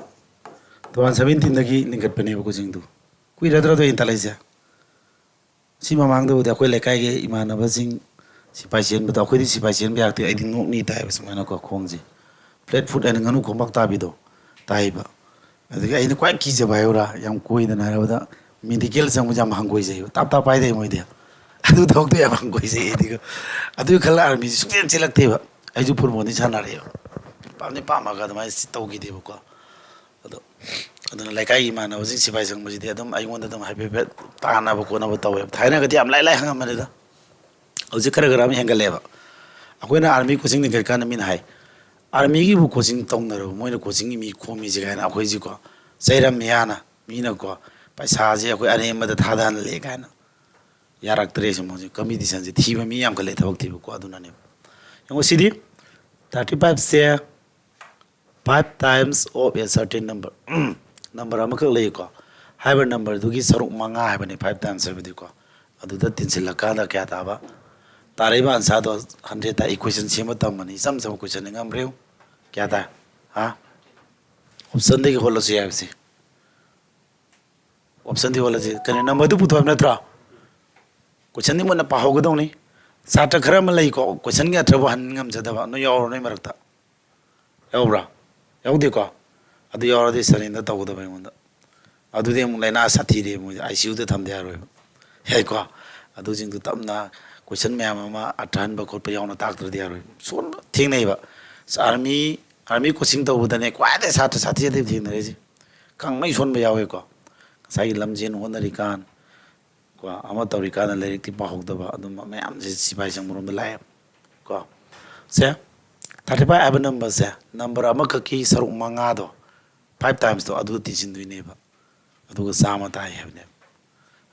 ꯇꯨ ꯊꯥꯎꯖꯟ ꯁꯚꯦꯟꯇꯤꯟꯗꯒꯤ ꯂꯤꯡꯈꯠꯄꯅꯦꯕ ꯀꯣꯆꯤꯡꯗꯨ꯫ ꯀꯨꯏꯔꯗ꯭ꯔꯥ ꯑꯗꯣ ꯑꯩꯅ ꯇꯥꯛꯂꯛꯏꯁꯦ? ꯁꯤ ꯃꯃꯥꯡꯗꯕꯨꯗꯤ ꯑꯩꯈꯣꯏ ꯂꯩꯀꯥꯏꯒꯤ ꯏꯃꯥꯟꯅꯕꯁꯤꯡ ꯁꯤꯐꯥꯏ ꯆꯦꯟꯕꯗꯣ, ꯑꯩꯈꯣꯏꯗꯤ ꯁꯤꯐꯥꯏ ꯆꯦꯟꯕ ꯌꯥꯔꯛꯇꯦ, ꯑꯩꯗꯤ ꯅꯣꯛꯅꯤ ꯇꯥꯏꯕ ꯁꯨꯃꯥꯏꯅꯀꯣ, ꯈꯣꯡꯁꯦ꯫ ꯐ꯭ꯂꯦꯠ ꯐꯨꯠ ꯍꯥꯏꯅ ꯉꯥꯅꯨ ꯈꯣꯡꯄꯥꯛ ꯇꯥꯕꯤꯗꯣ ꯇꯥꯏꯕ꯫ ꯑꯗꯒꯤ ꯑꯩꯅ ꯈ꯭ꯋꯥꯏ ꯀꯤꯖꯕ ꯍꯥꯏꯌꯨꯔꯥ, ꯌꯥꯝ ꯀꯣꯏꯗꯅ ꯍꯥꯏꯔꯕꯗ, ꯃꯦꯗꯤꯀꯦꯜ ꯆꯪꯕꯁꯦ ꯌꯥꯝ ꯍꯪꯒꯣꯏꯖꯩꯕ, ꯇꯥꯞ ꯇꯥꯞ ꯄꯥꯏꯗꯦ ꯃꯣꯏꯗꯤ꯫ ꯑꯗꯨ ꯊꯕꯛꯇꯣ ꯌꯥꯝ ꯍꯪꯒꯣꯏꯖꯩ ꯑꯩꯗꯤ꯫ ꯑꯗꯨꯒꯤ ꯈꯜꯂ ꯑꯥꯔꯃꯤꯁꯦ ꯁꯨꯡꯆꯦꯟ ꯆꯦꯜꯂꯛꯇꯦꯕ꯫ ꯑꯩꯁꯨ ꯐꯨꯠꯕꯣꯜꯗꯤ ꯁꯥꯟꯅꯔꯛꯑꯦꯕ, ꯄꯥꯝꯗꯤ ꯄꯥꯝꯃꯒ ꯑꯗꯨꯃꯥꯏꯅ ꯇꯧꯈꯤꯗꯦꯕꯀꯣ꯫ ꯑꯗꯣ, ꯑꯗꯨꯅ ꯂꯩꯀꯥꯏꯒꯤ ꯏꯃꯥꯟꯅꯕꯁꯤꯡ ꯁꯤꯐꯥꯏ ꯆꯪꯕꯁꯤꯗꯤ ꯑꯗꯨꯝ ꯑꯩꯉꯣꯟꯗ ꯑꯗꯨꯝ ꯍꯥꯏꯐꯦꯠ ꯍꯥꯏꯐꯦꯠ ꯇꯥꯟꯅꯕ ꯈꯣꯠꯅꯕ ꯇꯧꯋꯦꯕ꯫ ꯊꯥꯏꯅꯒꯗꯤ ꯌꯥꯝ ꯂꯥꯏ ꯂꯥꯏ ꯍꯪꯉꯝꯕꯅꯤꯗ, ꯍꯧꯖꯤꯛ ꯈꯔ ꯈꯔ ꯑꯃ ꯍꯦꯟꯒꯠꯂꯦꯕ꯫ ꯑꯩꯈꯣꯏꯅ ꯑꯥꯔꯃꯤ ꯀꯣꯆꯤꯡ ꯂꯤꯡꯈꯠꯀꯥꯟꯗ ꯃꯤꯅ ꯍꯥꯏ, "ꯑꯥꯔꯃꯤꯒꯤꯕꯨ ꯀꯣꯆꯤꯡ ꯇꯧꯅꯔꯕ, ꯃꯣꯏꯅ ꯀꯣꯆꯤꯡꯒꯤ ꯃꯤ ꯈꯣꯝꯃꯤꯁꯦ?" ꯀꯥꯏꯅ ꯑꯩꯈꯣꯏꯁꯤꯀꯣ ꯆꯩꯔꯝꯃꯤ ꯍꯥꯟꯅ꯫ ꯃꯤꯅꯀꯣ ꯄꯩꯁꯥꯁꯦ ꯑꯩꯈꯣꯏ ꯑꯔꯦꯝꯕꯗ ꯊꯥꯗꯍꯜꯂꯦ ꯀꯥꯏꯅ꯫ ꯌꯥꯔꯛꯇ꯭ꯔꯦ ꯁꯨꯝ꯫ ꯍꯧꯖꯤꯛ ꯀꯝꯄꯤꯇꯤꯁꯟꯁꯦ ꯊꯤꯕ ꯃꯤ ꯌꯥꯝꯈꯠꯂꯦ, ꯊꯕꯛ ꯊꯤꯕꯀꯣ꯫ ꯑꯗꯨꯅꯅꯦꯕ꯫ ꯌꯦꯡꯉꯣ ꯁꯤꯗꯤ, ꯊꯥꯔꯇꯤ ꯐꯥꯏꯚꯁꯦ five times of a certain number, number ꯑꯃꯈꯛ ꯂꯩꯀꯣ, ꯍꯥꯏꯔꯤꯕ ꯅꯝꯕꯔꯗꯨꯒꯤ ꯁꯔꯨꯛ ꯃꯉꯥ ꯍꯥꯏꯕꯅꯤ five times ꯍꯥꯏꯕꯗꯤꯀꯣ꯫ ꯑꯗꯨꯗ ꯇꯤꯟꯁꯤꯜꯂꯀꯥꯟꯗ ꯀꯌꯥ ꯇꯥꯕ? ꯇꯥꯔꯛꯏꯕ ꯑꯟꯁꯥꯔꯗꯣ ꯍꯟꯗ꯭ꯔꯦꯠ ꯇꯥꯏ꯫ ꯏꯀ꯭ꯋꯦꯁꯟ ꯁꯦꯝꯕ ꯇꯝꯕꯅꯤ, ꯏꯆꯝ ꯆꯝꯕ ꯀꯣꯏꯁꯟꯅꯤ, ꯉꯝꯕ꯭ꯔꯦ? ꯀꯌꯥ ꯇꯥꯏ? ꯍꯥ? ꯑꯣꯞꯁꯟꯗꯒꯤ ꯍꯣꯠꯂꯁꯨ ꯌꯥꯏ ꯍꯥꯏꯕꯁꯦ꯫ ꯑꯣꯞꯁꯟꯗꯤ ꯍꯣꯠꯂꯁꯤ꯫ ꯀꯩꯅꯣ, ꯅꯝꯕꯔꯗꯨ ꯄꯨꯊꯣꯛ ꯍꯥꯏꯕ ꯅꯠꯇ꯭ꯔꯣ? ꯀꯣꯏꯁꯟꯗꯤ ꯃꯨꯟꯅ ꯄꯥꯍꯧꯒꯗꯧꯅꯤ꯫ ꯁꯥꯇ꯭ꯔ ꯈꯔ ꯑꯃ ꯂꯩꯀꯣ, ꯀꯣꯏꯁꯟꯒꯤ ꯑꯊ꯭ꯔꯕꯨ ꯍꯟ ꯉꯝꯖꯗꯕ, ꯅꯣꯏ ꯌꯥꯎꯔꯣ ꯅꯣꯏ ꯃꯔꯛꯇ? ꯌꯥꯎꯕ꯭ꯔꯥ? ꯌꯥꯎꯗꯦꯀꯣ? ꯑꯗꯨ ꯌꯥꯎꯔꯗꯤ ꯁꯔꯦꯟꯗꯔ ꯇꯧꯒꯗꯕ ꯑꯩꯉꯣꯟꯗ꯫ ꯑꯗꯨꯗꯤ ꯑꯃꯨꯛ ꯂꯥꯏꯅꯥ ꯁꯥꯊꯤꯔꯦ, ꯃꯣꯏꯗꯤ ꯑꯥꯏ ꯁꯤ ꯌꯨꯗ ꯊꯝꯗ ꯌꯥꯔꯣꯏꯕ꯫ ꯌꯥꯏꯀꯣ? ꯑꯗꯨꯁꯤꯡꯗꯨ ꯇꯞꯅ ꯀꯣꯏꯁꯟ ꯃꯌꯥꯝ ꯑꯃ ꯑꯊ꯭ꯔ ꯍꯟꯕ ꯈꯣꯠꯄ ꯌꯥꯎꯅ ꯇꯥꯛꯇ꯭ꯔꯗꯤ ꯌꯥꯔꯣꯏꯕ꯫ ꯁꯣꯟꯕ ꯊꯦꯡꯅꯩꯕ꯫ ꯑꯥꯔꯃꯤ, ꯑꯥꯔꯃꯤ ꯀꯣꯆꯤꯡ ꯇꯧꯕꯗꯅꯦ ꯈ꯭ꯋꯥꯏꯗꯩ ꯁꯥꯇ꯭ꯔ ꯁꯥꯊꯤꯗꯕ ꯊꯦꯡꯅꯔꯤꯁꯦ꯫ ꯈꯪꯃꯩ ꯁꯣꯟꯕ ꯌꯥꯎꯋꯦꯀꯣ꯫ ꯉꯁꯥꯏꯒꯤ ꯂꯝꯖꯦꯟ ꯍꯣꯠꯅꯔꯤꯀꯥꯟ, ꯀꯣ, ꯑꯃ ꯇꯧꯔꯤꯀꯥꯟꯗ ꯂꯥꯏꯔꯤꯛꯇꯤ ꯄꯥꯍꯧꯗꯕ, ꯑꯗꯨꯝꯕ ꯃꯌꯥꯝꯁꯦ ꯁꯤꯐꯥꯏ ꯆꯪꯕꯔꯣꯝꯗ ꯂꯥꯛꯑꯦꯕ꯫ ꯀꯣ, ꯁꯦ, ꯊꯥꯔꯇꯤ ꯐꯥꯏꯚ ꯍꯥꯏꯕ ꯅꯝꯕꯔꯁꯦ, ꯅꯝꯕꯔ ꯑꯃꯈꯛꯀꯤ ꯁꯔꯨꯛ ꯃꯉꯥꯗꯣ, five timesꯇꯣ, ꯑꯗꯨ ꯇꯤꯟꯁꯤꯟꯗꯣꯏꯅꯦꯕ꯫ ꯑꯗꯨꯒ ꯆꯥꯝꯃ ꯇꯥꯏ ꯍꯥꯏꯕꯅꯦꯕ꯫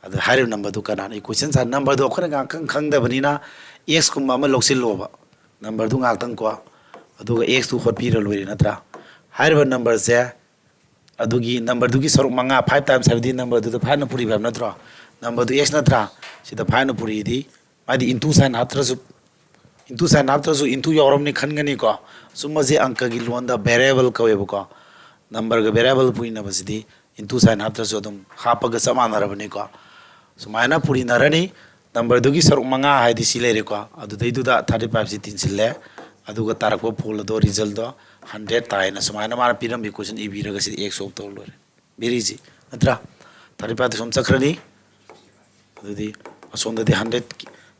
ꯑꯗ ꯍꯥꯏꯔꯤꯕ ꯅꯝꯕꯔꯗꯨ ꯀꯅꯥꯅꯣ? ꯏꯀ꯭ꯋꯦꯁꯟ ꯁꯥ ꯅꯝꯕꯔꯗꯣ ꯑꯩꯈꯣꯏꯅ ꯉꯥꯏꯍꯥꯛꯇꯪ ꯈꯪꯗꯕꯅꯤꯅ, ꯑꯦꯛꯁꯀꯨꯝꯕ ꯑꯃ ꯂꯧꯁꯤꯜꯂꯣꯕ꯫ ꯅꯝꯕꯔꯗꯨ ꯉꯥꯏꯍꯥꯛꯇꯪ ꯀꯣ, ꯑꯗꯨꯒ ꯑꯦꯛꯁꯇꯨ ꯍꯣꯠꯄꯤꯔ ꯂꯣꯏꯔꯦ ꯅꯠꯇ꯭ꯔꯥ? ꯍꯥꯏꯔꯤꯕ ꯅꯝꯕꯔꯁꯦ, ꯑꯗꯨꯒꯤ ꯅꯝꯕꯔꯗꯨꯒꯤ ꯁꯔꯨꯛ ꯃꯉꯥ, five times ꯍꯥꯏꯕꯗꯤ ꯅꯝꯕꯔꯗꯨꯗ fiveꯅ ꯄꯨꯔꯤꯕ ꯍꯥꯏꯕ ꯅꯠꯇ꯭ꯔꯣ? ꯅꯝꯕꯔꯗꯨ ꯑꯦꯛꯁ ꯅꯠꯇ꯭ꯔꯥ? ꯁꯤꯗ fiveꯅ ꯄꯨꯔꯤꯗꯤ, ꯃꯥꯗꯤ into sign ꯍꯥꯞꯇ꯭ꯔꯁꯨ, into sign ꯍꯥꯞꯇ꯭ꯔꯁꯨ into ꯌꯥꯎꯔꯝꯅꯤ ꯈꯟꯒꯅꯤꯀꯣ꯫ ꯁꯨꯝꯕꯁꯦ ꯑꯪꯀꯒꯤ ꯂꯣꯟꯗ variable ꯀꯧꯋꯦꯕꯀꯣ꯫ ꯅꯝꯕꯔꯒ variable ꯄꯨꯔꯤꯅꯕꯁꯤꯗꯤ into sign ꯍꯥꯞꯇ꯭ꯔꯁꯨ ꯑꯗꯨꯝ ꯍꯥꯞꯄꯒ ꯆꯞ ꯃꯥꯟꯅꯔꯕꯅꯤꯀꯣ꯫ ꯁꯨꯃꯥꯏꯅ ꯄꯨꯔꯤꯅꯔꯅꯤ꯫ ꯅꯝꯕꯔꯗꯨꯒꯤ ꯁꯔꯨꯛ ꯃꯉꯥ ꯍꯥꯏꯗꯤ ꯁꯤ ꯂꯩꯔꯦꯀꯣ꯫ ꯑꯗꯨꯗꯩꯗꯨꯗ ꯊꯥꯔꯇꯤ ꯐꯥꯏꯚꯁꯤ ꯇꯤꯟꯁꯤꯜꯂꯦ꯫ ꯑꯗꯨꯒ ꯇꯥꯔꯛꯄ ꯐꯣꯜ ꯑꯗꯣ, ꯔꯤꯖꯜꯗꯣ ꯍꯟꯗ꯭ꯔꯦꯠ ꯇꯥꯏꯅ ꯁꯨꯃꯥꯏꯅ ꯃꯥꯅ ꯄꯤꯔꯝꯕ ꯏꯀ꯭ꯋꯦꯁꯟ ꯏꯕꯤꯔꯒ ꯁꯤꯗ ꯑꯦꯛꯁ ꯁꯣꯜꯕ ꯇꯧꯔ ꯂꯣꯏꯔꯦ꯫ Very easy, ꯅꯠꯇ꯭ꯔꯥ? ꯊꯥꯔꯇꯤ ꯐꯥꯏꯚꯇ ꯁꯨꯝ ꯆꯠꯈ꯭ꯔꯅꯤ꯫ ꯑꯗꯨꯗꯤ ꯑꯁꯣꯝꯗꯗꯤ ꯍꯟꯗ꯭ꯔꯦꯠ,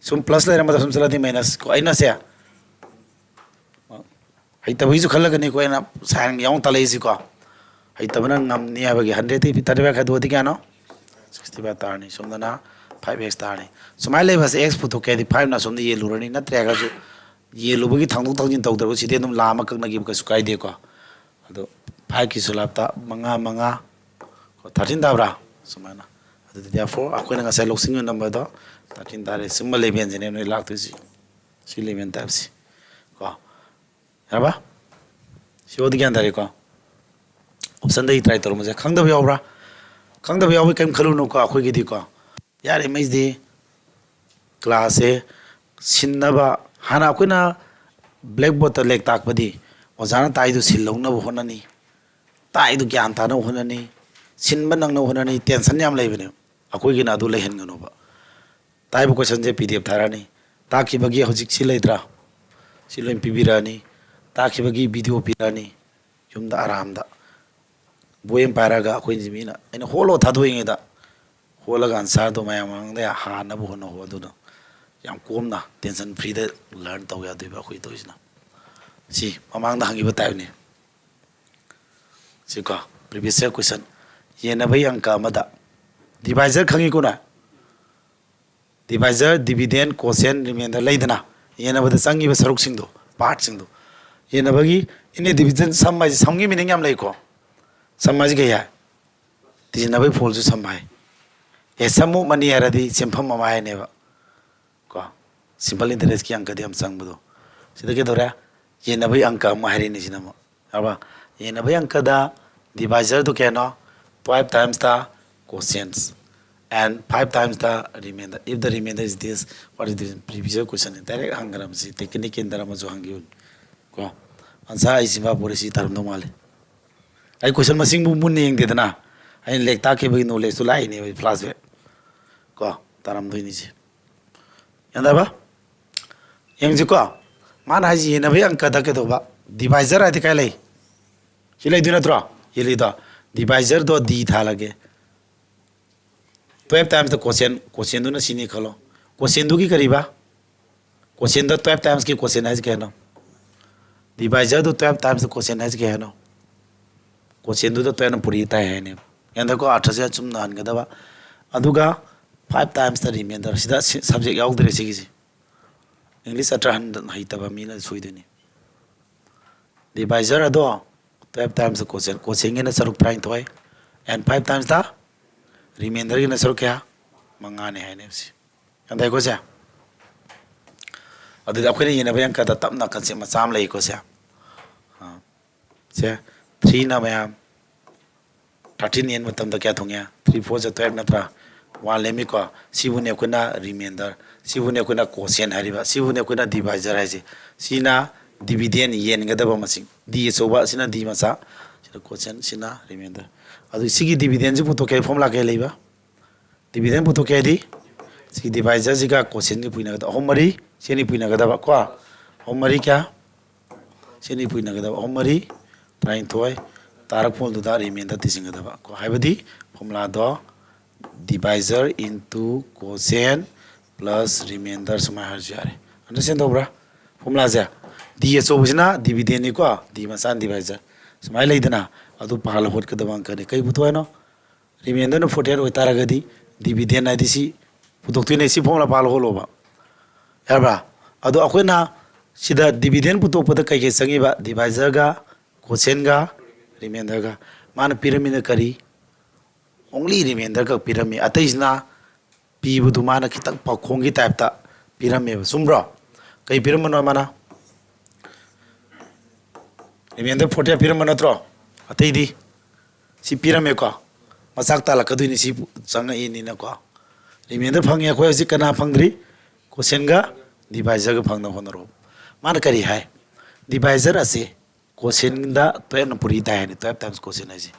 ꯁꯨꯝ ꯄ꯭ꯂꯁ ꯂꯩꯔꯝꯕꯗ ꯁꯨꯝ ꯆꯠꯂꯗꯤ ꯃꯥꯏꯅꯁ ꯀꯣ꯫ ꯑꯩꯅ ꯁꯦ ꯍꯩꯇꯕꯒꯤꯁꯨ ꯈꯜꯂꯒꯅꯤꯀꯣ ꯑꯩꯅ ꯁꯥꯏꯟ ꯌꯥꯎꯅ ꯇꯥꯜꯂꯛꯏꯁꯤꯀꯣ꯫ ꯍꯩꯇꯕꯅ ꯉꯝꯅꯤ ꯍꯥꯏꯕꯒꯤ꯫ ꯍꯟꯗ꯭ꯔꯦꯠꯇꯒꯤ ꯊꯥꯔꯇꯤ ꯐꯥꯏꯚ ꯈꯥꯏꯗꯣꯛꯑꯗꯤ ꯀꯌꯥꯅꯣ? ꯁꯤꯛꯁꯇꯤ ꯐꯥꯏꯚ ꯇꯥꯔꯅꯤ꯫ ꯁꯣꯝꯗꯅ ꯐꯥꯏꯚ ꯑꯦꯛꯁ ꯇꯥꯔꯅꯤ꯫ ꯁꯨꯃꯥꯏꯅ ꯂꯩꯕꯁꯦ ꯑꯦꯛꯁ ꯄꯨꯊꯣꯛꯀꯦ ꯍꯥꯏꯗꯤ ꯐꯥꯏꯚꯅ ꯑꯁꯣꯝꯗ ꯌꯦꯜꯂꯨꯔꯅꯤ, ꯅꯠꯇ꯭ꯔꯒꯁꯨ ꯌꯦꯜꯂꯨꯕꯒꯤ ꯊꯥꯡꯗꯣꯛ ꯊꯥꯡꯖꯤꯟ ꯇꯧꯗ꯭ꯔꯒꯁꯨ ꯁꯤꯗꯤ ꯑꯗꯨꯝ ꯂꯥ ꯑꯃ ꯀꯛꯅꯈꯤꯕ ꯀꯩꯁꯨ ꯀꯥꯏꯗꯦꯀꯣ꯫ ꯑꯗꯣ ꯐꯥꯏꯚꯀꯤꯁꯨ ꯂꯥꯞꯇ ꯃꯉꯥ, ꯃꯉꯥ, ꯀꯣ, ꯊꯥꯔꯇꯤꯟ ꯇꯥꯕ꯭ꯔꯥ? ꯁꯨꯃꯥꯏꯅ꯫ ꯑꯗꯨꯗꯤ therefore ꯑꯩꯈꯣꯏꯅ ꯉꯁꯥꯏ ꯂꯧꯁꯤꯟꯈꯤꯕ ꯅꯝꯕꯔꯗꯣ ꯊꯥꯔꯇꯤꯟ ꯇꯥꯔꯦ꯫ ꯁꯤꯒꯨꯝꯕ ꯂꯦꯚꯦꯜꯁꯤꯅꯦ ꯅꯣꯏ ꯂꯥꯛꯇꯣꯏꯁꯤ꯫ ꯁꯤ ꯂꯦꯚꯦꯜ ꯇꯥꯏꯞꯁꯤ ꯀꯣ꯫ ꯌꯥꯔꯕ? ꯁꯤ ꯐꯥꯎꯗꯤ ꯒ꯭ꯌꯥꯟ ꯇꯥꯔꯦꯀꯣ? ꯑꯣꯞꯁꯟꯗꯒꯤ ꯇ꯭ꯔꯥꯏ ꯇꯧꯔꯝꯕꯁꯦ꯫ ꯈꯪꯗꯕ ꯌꯥꯎꯕ꯭ꯔꯥ? ꯈꯪꯗꯕ ꯌꯥꯎꯕ ꯀꯔꯤꯝ ꯈꯜꯂꯨꯅꯨꯀꯣ꯫ ꯑꯩꯈꯣꯏꯒꯤꯗꯤꯀꯣ, ꯌꯥꯔꯤꯉꯩꯗꯤ ꯀ꯭ꯂꯥꯁꯁꯦ ꯁꯤꯟꯅꯕ, ꯍꯥꯟꯅ ꯑꯩꯈꯣꯏꯅ ꯕ꯭ꯂꯦꯛꯕꯣꯔꯗꯇ ꯂꯦꯛ ꯇꯥꯛꯄꯗꯤ ꯑꯣꯖꯥꯅ ꯇꯥꯛꯏꯗꯨ ꯁꯤꯜꯍꯧꯅꯕ ꯍꯣꯠꯅꯅꯤ, ꯇꯥꯛꯏꯗꯨ ꯒ꯭ꯌꯥꯟ ꯇꯥꯅꯕ ꯍꯣꯠꯅꯅꯤ, ꯁꯤꯟꯕ ꯅꯪꯅꯕ ꯍꯣꯠꯅꯅꯤ꯫ ꯇꯦꯟꯁꯟ ꯌꯥꯝ ꯂꯩꯕꯅꯦ꯫ ꯑꯩꯈꯣꯏꯒꯤꯅ ꯑꯗꯨ ꯂꯩꯍꯟꯒꯅꯣꯕ꯫ ꯇꯥꯛꯏꯕ ꯀꯣꯏꯁꯟꯁꯦ ꯄꯤ ꯗꯤ ꯑꯦꯐ ꯊꯥꯔꯛꯑꯅꯤ, ꯇꯥꯛꯈꯤꯕꯒꯤ ꯍꯧꯖꯤꯛ ꯁꯤ ꯂꯩꯇ꯭ꯔꯥ, ꯁꯤ ꯂꯣꯏ ꯄꯤꯕꯤꯔꯛꯑꯅꯤ꯫ ꯇꯥꯛꯈꯤꯕꯒꯤ ꯚꯤꯗꯤꯑꯣ ꯄꯤꯔꯛꯑꯅꯤ꯫ ꯌꯨꯝꯗ ꯑꯔꯥꯝꯗ ꯕꯣꯏ ꯑꯃ ꯄꯥꯏꯔꯒ ꯑꯩꯈꯣꯏ ꯃꯤꯅ, ꯑꯩꯅ ꯍꯣꯠꯂꯣ ꯊꯥꯗꯣꯛꯏꯉꯩꯗ ꯍꯣꯠꯂꯒ ꯑꯟꯁꯥꯔꯗꯣ ꯃꯌꯥꯝ ꯃꯃꯥꯡꯗ ꯍꯥꯟꯅꯕ ꯍꯣꯠꯅꯧ꯫ ꯑꯗꯨꯅ ꯌꯥꯝ ꯀꯣꯝꯅ ꯇꯦꯟꯁꯟ ꯐ꯭ꯔꯤꯗ ꯂꯔꯟ ꯇꯧ ꯌꯥꯗꯣꯏꯕ ꯑꯩꯈꯣꯏ ꯇꯧꯔꯤꯁꯤꯅ꯫ ꯁꯤ ꯃꯃꯥꯡꯗ ꯍꯪꯈꯤꯕ ꯇꯥꯏꯞꯅꯤ꯫ ꯁꯤꯀꯣ, previous year question, ꯌꯦꯟꯅꯕꯒꯤ ꯑꯪꯀ ꯑꯃꯗ ꯗꯤꯚꯥꯏꯖꯔ ꯈꯪꯉꯤꯀꯣ ꯅꯣꯏ? ꯗꯤꯚꯥꯏꯖꯔ, ꯗꯤꯚꯤꯗꯦꯟ, ꯀꯣꯁꯦꯟ, ꯔꯤꯃꯦꯟꯗꯔ ꯂꯩꯗꯅ, ꯌꯦꯟꯅꯕꯗ ꯆꯪꯉꯤꯕ ꯁꯔꯨꯛꯁꯤꯡꯗꯣ, ꯄꯥꯔꯠꯁꯤꯡꯗꯣ꯫ ꯌꯦꯟꯅꯕꯒꯤ, in a division, ꯁꯝ ꯍꯥꯏꯁꯦ, ꯁꯝꯒꯤ ꯃꯤꯅꯤꯡ ꯌꯥꯝ ꯂꯩꯀꯣ꯫ ꯁꯝ ꯍꯥꯏꯁꯦ ꯀꯩ ꯍꯥꯏ? ꯇꯤꯟꯅꯕꯒꯤ ꯐꯣꯜꯁꯨ ꯁꯝ ꯍꯥꯏ꯫ ꯑꯦ, sum of money ꯍꯥꯏꯔꯗꯤ ꯁꯦꯟꯐꯝ ꯑꯃ ꯍꯥꯏꯅꯦꯕ꯫ ꯀꯣ, ꯁꯤꯝꯄꯜ ꯏꯟꯇꯔꯦꯁꯀꯤ ꯑꯪꯀꯗ ꯌꯥꯝ ꯆꯪꯕꯗꯣ꯫ ꯁꯤꯗ ꯀꯩꯗꯧꯔꯦ? ꯌꯦꯟꯅꯕꯒꯤ ꯑꯪꯀ ꯑꯃ ꯍꯥꯏꯔꯛꯏꯅꯦ ꯁꯤꯅ ꯑꯃꯨꯛ꯫ ꯌꯥꯔꯕ? ꯌꯦꯟꯅꯕꯒꯤ ꯑꯪꯀꯗ ꯗꯤꯚꯥꯏꯖꯔꯗꯨ ꯀꯌꯥꯅꯣ? Twelve times the quotients and five times the remainder. If the remainder is this, what is the previous question? Direct ꯍꯪꯈ꯭ꯔꯕꯁꯤ, ꯇꯦꯛꯅꯤꯀꯦꯜꯗ ꯑꯃꯁꯨ ꯍꯪꯈꯤꯕꯅꯤ꯫ ꯀꯣ, ꯑꯟꯁꯥꯔ ꯑꯩ ꯁꯤꯐꯥ ꯄꯣꯔꯦ, ꯁꯤ ꯇꯥꯔꯝꯗꯧ ꯃꯥꯜꯂꯦ꯫ ꯑꯩ ꯀꯣꯏꯁꯟ ꯃꯁꯤꯡꯕꯨ ꯃꯨꯟꯅ ꯌꯦꯡꯗꯦꯗꯅ, ꯑꯩꯅ ꯂꯦꯛ ꯇꯥꯛꯈꯤꯕꯒꯤ ꯅꯣꯂꯦꯖꯇꯨ ꯂꯥꯛꯏꯅꯦꯕ, ꯐ꯭ꯂꯥꯁ ꯕꯦꯛ꯫ ꯀꯣ, ꯇꯥꯔꯝꯗꯣꯏꯅꯤꯁꯦ꯫ ꯌꯥꯗꯕ? ꯌꯦꯡꯁꯤꯀꯣ꯫ ꯃꯥꯅ ꯍꯥꯏꯁꯤ ꯌꯦꯟꯅꯕꯒꯤ ꯑꯪꯀꯗ ꯀꯩꯗꯧꯕ? ꯗꯤꯚꯥꯏꯖꯔ ꯍꯥꯏꯗꯤ ꯀꯥꯏ ꯂꯩ? ꯁꯤ ꯂꯩꯗꯣꯏ ꯅꯠꯇ꯭ꯔꯣ? ꯌꯦꯜꯂꯤꯗꯣ꯫ ꯗꯤꯚꯥꯏꯖꯔꯗꯣ ꯗꯤ ꯊꯥꯜꯂꯒꯦ꯫ Twelve times the quotient, ꯀꯣꯁꯦꯟꯗꯨꯅ ꯁꯤꯅꯤ ꯈꯜꯂꯣ꯫ ꯀꯣꯁꯦꯟꯗꯨꯒꯤ ꯀꯔꯤꯕ? ꯀꯣꯁꯦꯟꯗ twelve timesꯀꯤ ꯀꯣꯁꯦꯟ ꯍꯥꯏꯁꯤ ꯀꯩꯅꯣ? ꯗꯤꯚꯥꯏꯖꯔꯗꯨ twelve times the quotient ꯍꯥꯏꯁꯤ ꯀꯩ ꯍꯥꯏꯅꯣ? ꯀꯣꯁꯦꯟꯗꯨꯗ twelveꯅ ꯄꯨꯔꯤ ꯇꯥꯏ ꯍꯥꯏꯅꯦꯕ꯫ ꯌꯥꯗꯀꯣ, ꯑꯥꯔꯊꯁꯦ ꯑꯆꯨꯝꯅ ꯍꯟꯒꯗꯕ꯫ ꯑꯗꯨꯒ five times the remainder, ꯁꯤꯗ ꯁꯕꯖꯦꯛ ꯌꯥꯎꯗ꯭ꯔꯦ ꯁꯤꯒꯤꯁꯤ꯫ ꯏꯪꯂꯤꯁ ꯑꯥꯔꯊ ꯍꯟ-, ꯍꯩꯇꯕ ꯃꯤꯅ ꯁꯣꯏꯗꯣꯏꯅꯤ꯫ ꯗꯤꯚꯥꯏꯖꯔ ꯑꯗꯣ twelve times the quotient, ꯀꯣꯁꯦꯟꯒꯤꯅ ꯁꯔꯨꯛ ꯇꯔꯥꯅꯤꯊꯣꯏ, and five times the remanderꯒꯤꯅ ꯁꯔꯨꯛ ꯀꯌꯥ? ꯃꯉꯥꯅꯤ ꯍꯥꯏꯅꯦꯕ ꯁꯤ꯫ ꯒ꯭ꯌꯥꯟ ꯇꯥꯏꯀꯣ ꯁꯦ? ꯑꯗꯨꯗꯤ ꯑꯩꯈꯣꯏꯅ ꯌꯦꯟꯅꯕꯒꯤ ꯑꯪꯀꯗ ꯇꯞꯅ ꯀꯟꯁꯦꯞ ꯃꯆꯥ ꯑꯃ ꯂꯩꯀꯣ ꯁꯦ꯫ ꯁꯦ, ꯊ꯭ꯔꯤꯅ ꯃꯌꯥꯝ ꯊꯥꯔꯇꯤꯟ ꯌꯦꯟ ꯃꯇꯝꯗ ꯀꯌꯥ ꯊꯨꯡꯉꯦ? ꯊ꯭ꯔꯤ ꯐꯣꯔ ꯖ ꯇ꯭ꯋꯦꯜꯐ ꯅꯠꯇ꯭ꯔꯥ? ꯋꯥꯟ ꯂꯦꯝꯃꯤꯀꯣ꯫ ꯁꯤꯕꯨꯅꯦ ꯑꯩꯈꯣꯏꯅ ꯔꯤꯃꯦꯟꯗꯔ, ꯁꯤꯕꯨꯅꯦ ꯑꯩꯈꯣꯏꯅ ꯀꯣꯁꯦꯟ ꯍꯥꯏꯔꯤꯕ, ꯁꯤꯕꯨꯅꯦ ꯑꯩꯈꯣꯏꯅ ꯗꯤꯚꯥꯏꯖꯔ ꯍꯥꯏꯁꯦ꯫ ꯁꯤꯅ ꯗꯤꯚꯤꯗꯦꯟ, ꯌꯦꯟꯒꯗꯕ ꯃꯁꯤꯡ, ꯗꯤ ꯑꯆꯧꯕ, ꯁꯤꯅ ꯗꯤ ꯃꯆꯥ, ꯁꯤꯅ ꯀꯣꯁꯦꯟ, ꯁꯤꯅ ꯔꯤꯃꯦꯟꯗꯔ꯫ ꯑꯗꯨ ꯁꯤꯒꯤ ꯗꯤꯚꯤꯗꯦꯟꯁꯤ ꯄꯨꯊꯣꯛꯀꯦ ꯐꯣꯔꯃꯨꯂꯥ ꯀꯩ ꯂꯩꯕ? ꯗꯤꯚꯤꯗꯦꯟ ꯄꯨꯊꯣꯛꯀꯦ ꯍꯥꯏꯗꯤ ꯁꯤꯒꯤ ꯗꯤꯚꯥꯏꯖꯔꯁꯤꯒ ꯀꯣꯁꯦꯟꯒꯤ ꯄꯨꯏꯅꯒꯗꯕ, ꯑꯍꯨꯝ ꯃꯔꯤ, ꯁꯤ ꯑꯅꯤ ꯄꯨꯏꯅꯒꯗꯕ ꯀꯣ꯫ ꯑꯍꯨꯝ ꯃꯔꯤ ꯀꯌꯥ? ꯁꯤ ꯑꯅꯤ ꯄꯨꯏꯅꯒꯗꯕ, ꯑꯍꯨꯝ ꯃꯔꯤ ꯇꯔꯥꯅꯤꯊꯣꯏ꯫ ꯇꯥꯔꯛ ꯐꯣꯜꯗꯨꯗ ꯔꯤꯃꯦꯟꯗꯔ ꯊꯤꯖꯤꯟꯒꯗꯕ ꯀꯣ꯫ ꯍꯥꯏꯕꯗꯤ ꯐꯣꯔꯃꯨꯂꯥꯗꯣ divisor into quotient plus remainder ꯁꯨꯃꯥꯏꯅ ꯍꯥꯏꯔꯁꯨ ꯌꯥꯔꯦ꯫ ꯑꯟꯗꯔꯁꯇꯦꯟ ꯇꯧꯕ꯭ꯔꯥ? ꯐꯣꯔꯃꯨꯂꯥꯁꯦ ꯗꯤ ꯑꯆꯧꯕꯁꯤꯅ ꯗꯤꯚꯤꯗꯦꯟꯅꯤꯀꯣ, ꯗꯤ ꯃꯆꯥꯅ ꯗꯤꯚꯥꯏꯖꯔ꯫ ꯁꯨꯃꯥꯏꯅ ꯂꯩꯗꯅ, ꯑꯗꯨ ꯄꯥꯍꯜꯂ ꯍꯣꯠꯀꯗꯕ ꯑꯪꯀꯅꯤ꯫ ꯀꯩ ꯄꯨꯊꯣꯛ ꯍꯥꯏꯅꯣ? ꯔꯤꯃꯦꯟꯗꯔꯅ ꯐꯣꯔꯇꯤ ꯑꯩꯠ ꯑꯣꯏꯇꯥꯔꯒꯗꯤ ꯗꯤꯚꯤꯗꯦꯟ ꯍꯥꯏꯗꯤ ꯁꯤ ꯄꯨꯊꯣꯛꯇꯣꯏꯅꯦ꯫ ꯁꯤ ꯐꯣꯔꯃꯨꯂꯥ ꯄꯥꯜꯂ ꯍꯣꯠꯂꯣꯕ꯫ ꯌꯥꯔꯕ꯭ꯔꯥ? ꯑꯗꯣ ꯑꯩꯈꯣꯏꯅ ꯁꯤꯗ ꯗꯤꯚꯤꯗꯦꯟ ꯄꯨꯊꯣꯛꯄꯗ ꯀꯩꯀꯩ ꯆꯪꯉꯤꯕ? ꯗꯤꯚꯥꯏꯖꯔꯒ, ꯀꯣꯁꯦꯟꯒ, ꯔꯤꯃꯦꯟꯗꯔꯒ꯫ ꯃꯥꯅ ꯄꯤꯔꯝꯃꯤꯅ ꯀꯔꯤ? ꯑꯣꯡꯂꯤ ꯔꯤꯃꯦꯟꯗꯔ ꯈꯛ ꯄꯤꯔꯝꯃꯤ꯫ ꯑꯇꯩꯁꯤꯅ ꯄꯤꯕꯗꯨ ꯃꯥꯅ ꯈꯤꯇꯪ ꯄꯥꯎꯈꯣꯡꯒꯤ ꯇꯥꯏꯞꯇ ꯄꯤꯔꯝꯃꯦꯕ꯫ ꯆꯨꯝꯕ꯭ꯔꯣ? ꯀꯩ ꯄꯤꯔꯝꯕꯅꯣ ꯃꯥꯅ? ꯔꯤꯃꯦꯟꯗꯔ ꯐꯣꯔꯇꯤ ꯄꯤꯔꯝꯕ ꯅꯠꯇ꯭ꯔꯣ? ꯑꯇꯩꯗꯤ ꯁꯤ ꯄꯤꯔꯝꯃꯦꯀꯣ, ꯃꯆꯥꯛ ꯇꯥꯜꯂꯛꯀꯗꯣꯏꯅꯤ꯫ ꯁꯤ ꯆꯪꯉꯛꯏꯅꯤꯅꯀꯣ꯫ ꯔꯤꯃꯦꯟꯗꯔ ꯐꯪꯉꯦ꯫ ꯑꯩꯈꯣꯏ ꯍꯧꯖꯤꯛ ꯀꯅꯥ ꯐꯪꯗ꯭ꯔꯤ? ꯀꯣꯁꯦꯟꯒ ꯗꯤꯚꯥꯏꯖꯔꯒ ꯐꯪꯅꯕ ꯍꯣꯠꯅꯔꯣ꯫ ꯃꯥꯅ ꯀꯔꯤ ꯍꯥꯏ? ꯗꯤꯚꯥꯏꯖꯔ ꯑꯁꯤ ꯀꯣꯁꯦꯟꯗ ꯇꯨꯌꯦꯜꯞꯅ ꯄꯨꯔꯤ ꯇꯥꯏ ꯍꯥꯏꯅꯤ, ꯇꯨꯌꯦꯜꯞ ꯇꯥꯏꯝꯁ ꯀꯣꯁꯦꯟ ꯍꯥꯏꯁꯦ꯫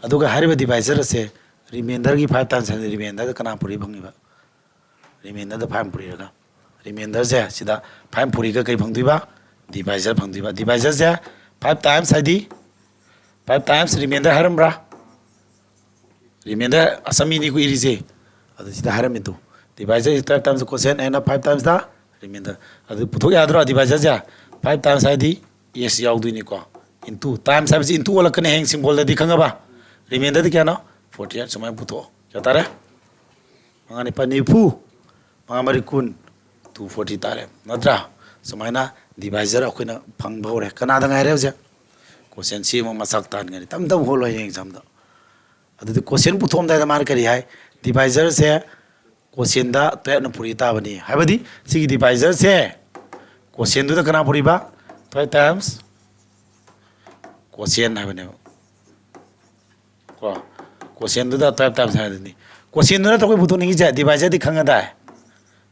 ꯑꯗꯨꯒ ꯍꯥꯏꯔꯤꯕ ꯗꯤꯚꯥꯏꯖꯔ ꯑꯁꯦ ꯔꯤꯃꯦꯟꯗꯔꯒꯤ ꯐꯥꯏꯚ ꯇꯥꯏꯝꯁ ꯍꯥꯏꯅ, ꯔꯤꯃꯦꯟꯗꯔꯗ ꯀꯅꯥ ꯄꯨꯔꯤ ꯐꯪꯉꯤꯕ? ꯔꯤꯃꯦꯟꯗꯔꯗ ꯐꯥꯏꯚ ꯄꯨꯔꯤꯔꯒ, ꯔꯤꯃꯦꯟꯗꯔꯁꯦ ꯁꯤꯗ ꯐꯥꯏꯚ ꯄꯨꯔꯤꯒ ꯀꯩ ꯐꯪꯗꯣꯏꯕ? ꯗꯤꯚꯥꯏꯖꯔ ꯐꯪꯗꯣꯏꯕ꯫ ꯗꯤꯚꯥꯏꯖꯔꯁꯦ ꯐꯥꯏꯚ ꯇꯥꯏꯝꯁ ꯍꯥꯏꯗꯤ ꯐꯥꯏꯚ ꯇꯥꯏꯝꯁ ꯔꯤꯃꯦꯟꯗꯔ ꯍꯥꯏꯔꯝꯕ꯭ꯔꯥ? ꯔꯤꯃꯦꯟꯗꯔ ꯑꯁꯥꯃꯤꯅꯤꯀꯣ ꯏꯔꯤꯁꯦ꯫ ꯑꯗꯨ ꯁꯤꯗ ꯍꯥꯏꯔꯝꯃꯤꯗꯣ, divisor twelve times quotient and five times the remainder. ꯑꯗꯨ ꯄꯨꯊꯣꯛ ꯌꯥꯗ꯭ꯔꯣ ꯗꯤꯚꯥꯏꯖꯔꯁꯦ? ꯐꯥꯏꯚ ꯇꯥꯏꯝꯁ ꯍꯥꯏꯗꯤ ꯑꯦꯁ ꯌꯥꯎꯗꯣꯏꯅꯤꯀꯣ꯫ ꯏꯟꯇꯨ, ꯇꯥꯏꯝꯁ ꯍꯥꯏꯕꯁꯤ ꯏꯟꯇꯨ ꯑꯣꯜꯂꯛꯀꯅꯤ ꯍꯌꯦꯡ ꯁꯤꯝꯕꯣꯜꯗꯗꯤ, ꯈꯪꯉꯕ? ꯔꯤꯃꯦꯟꯗꯔꯗꯤ ꯀꯌꯥꯅꯣ? Forty eight. ꯁꯨꯃꯥꯏꯅ ꯄꯨꯊꯣꯛꯑꯣ꯫ ꯀꯌꯥ ꯇꯥꯔꯦ? ꯃꯉꯥ ꯅꯤꯄꯥꯜ ꯅꯤꯐꯨ, ꯃꯉꯥ ꯃꯔꯤ ꯀꯨꯟ, ꯇꯨ ꯐꯣꯔꯇꯤ ꯇꯥꯔꯦ, ꯅꯠꯇ꯭ꯔꯥ? ꯁꯨꯃꯥꯏꯅ ꯗꯤꯚꯥꯏꯖꯔ ꯑꯩꯈꯣꯏꯅ ꯐꯪꯕ ꯍꯧꯔꯦ꯫ ꯀꯅꯥꯗ ꯉꯥꯏꯔꯦ ꯍꯧꯖꯤꯛ? ꯀꯣꯁꯦꯟ ꯁꯤ ꯑꯃꯨꯛ ꯃꯆꯥꯛ ꯇꯥꯍꯟꯒꯅꯤ꯫ ꯇꯞ ꯇꯞ ꯍꯣꯠꯂꯣ ꯍꯌꯦꯡ ꯑꯦꯛꯖꯥꯝꯗ꯫ ꯑꯗꯨꯗꯤ ꯀꯣꯁꯦꯟ ꯄꯨꯊꯣꯛꯑꯝꯗꯥꯏꯗ ꯃꯥꯅ ꯀꯔꯤ ꯍꯥꯏ? ꯗꯤꯚꯥꯏꯖꯔꯁꯦ ꯀꯣꯁꯦꯟꯗ ꯇꯨꯌꯦꯜꯞꯅ ꯄꯨꯔꯤ ꯇꯥꯕꯅꯤ꯫ ꯍꯥꯏꯕꯗꯤ ꯁꯤꯒꯤ ꯗꯤꯚꯥꯏꯖꯔꯁꯦ ꯀꯣꯁꯦꯟꯗꯨꯗ ꯀꯅꯥ ꯄꯨꯔꯤꯕ? ꯇꯨꯌꯦꯜꯞ ꯇꯥꯏꯝꯁ quotient ꯍꯥꯏꯕꯅꯦꯕ꯫ ꯀꯣ, quotientꯗꯨꯗ twelve times ꯍꯥꯏꯗꯨꯅꯤ꯫ Quotientꯗꯨ ꯅꯠꯇ꯭ꯔꯣ ꯑꯩꯈꯣꯏ ꯄꯨꯊꯣꯛꯅꯤꯡꯉꯤꯁꯦ? Divisorꯗꯤ ꯈꯪꯉꯗꯥꯏ?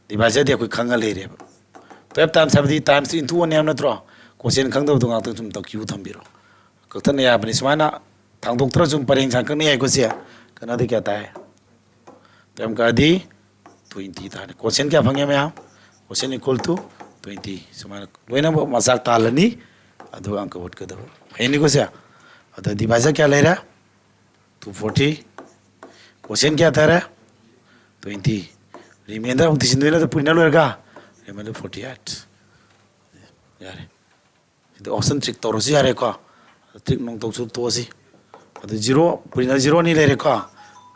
Divisorꯗꯤ ꯑꯩꯈꯣꯏ ꯈꯪꯉ ꯂꯩꯔꯦꯕ꯫ Twelve times ꯍꯥꯏꯕꯗꯤ times into one ꯍꯥꯏꯕ ꯅꯠꯇ꯭ꯔꯣ? Quotient ꯈꯪꯗꯕꯗꯣ ꯉꯥꯛꯇꯪ ꯁꯨꯝ ꯇꯧ-, cue ꯊꯝꯕꯤꯔꯣ꯫ ꯀꯛꯊꯠꯅ ꯌꯥꯕꯅꯤ꯫ ꯁꯨꯃꯥꯏꯅ ꯊꯥꯡꯗꯣꯛꯇ꯭ꯔꯁꯨ ꯄꯔꯦꯡ ꯁꯥꯡ ꯀꯛꯅ ꯌꯥꯏꯀꯣ ꯁꯦ꯫ ꯀꯩꯅꯣꯗꯤ ꯀꯌꯥ ꯇꯥꯏ? Twelve ꯀꯛꯑꯗꯤ twenty ꯇꯥꯔꯦ꯫ Quotient ꯀꯌꯥ ꯐꯪꯉꯦ ꯃꯌꯥꯝ? Quotient equal to twenty꯫ ꯁꯨꯃꯥꯏꯅ ꯂꯣꯏꯅꯃꯛ ꯃꯆꯥꯛ ꯇꯥꯍꯜꯂꯅꯤ, ꯑꯗꯨꯒ ꯑꯪꯀ ꯍꯣꯠꯀꯗꯕ꯫ ꯍꯩꯅꯤꯀꯣ ꯁꯦ? ꯑꯗ divisor ꯀꯌꯥ ꯂꯩꯔꯦ? Two forty꯫ Quotient ꯀꯌꯥ ꯇꯥꯔꯦ? Twenty꯫ Remainder ꯑꯃꯨꯛ ꯊꯤꯖꯤꯟꯗꯣꯏ ꯅꯠꯇ꯭ꯔꯣ ꯄꯨꯔꯤꯅ ꯂꯣꯏꯔꯒ? Remainder forty eight꯫ ꯌꯥꯔꯦ꯫ ꯁꯤꯗ option trick ꯇꯧꯔꯁꯨ ꯌꯥꯔꯦꯀꯣ꯫ Trick ꯅꯨꯡ ꯇꯧꯁꯨ ꯇꯣꯛꯑꯁꯤ꯫ ꯑꯗꯨ zero, ꯄꯨꯔꯤꯅ zero ꯑꯅꯤ ꯂꯩꯔꯦꯀꯣ꯫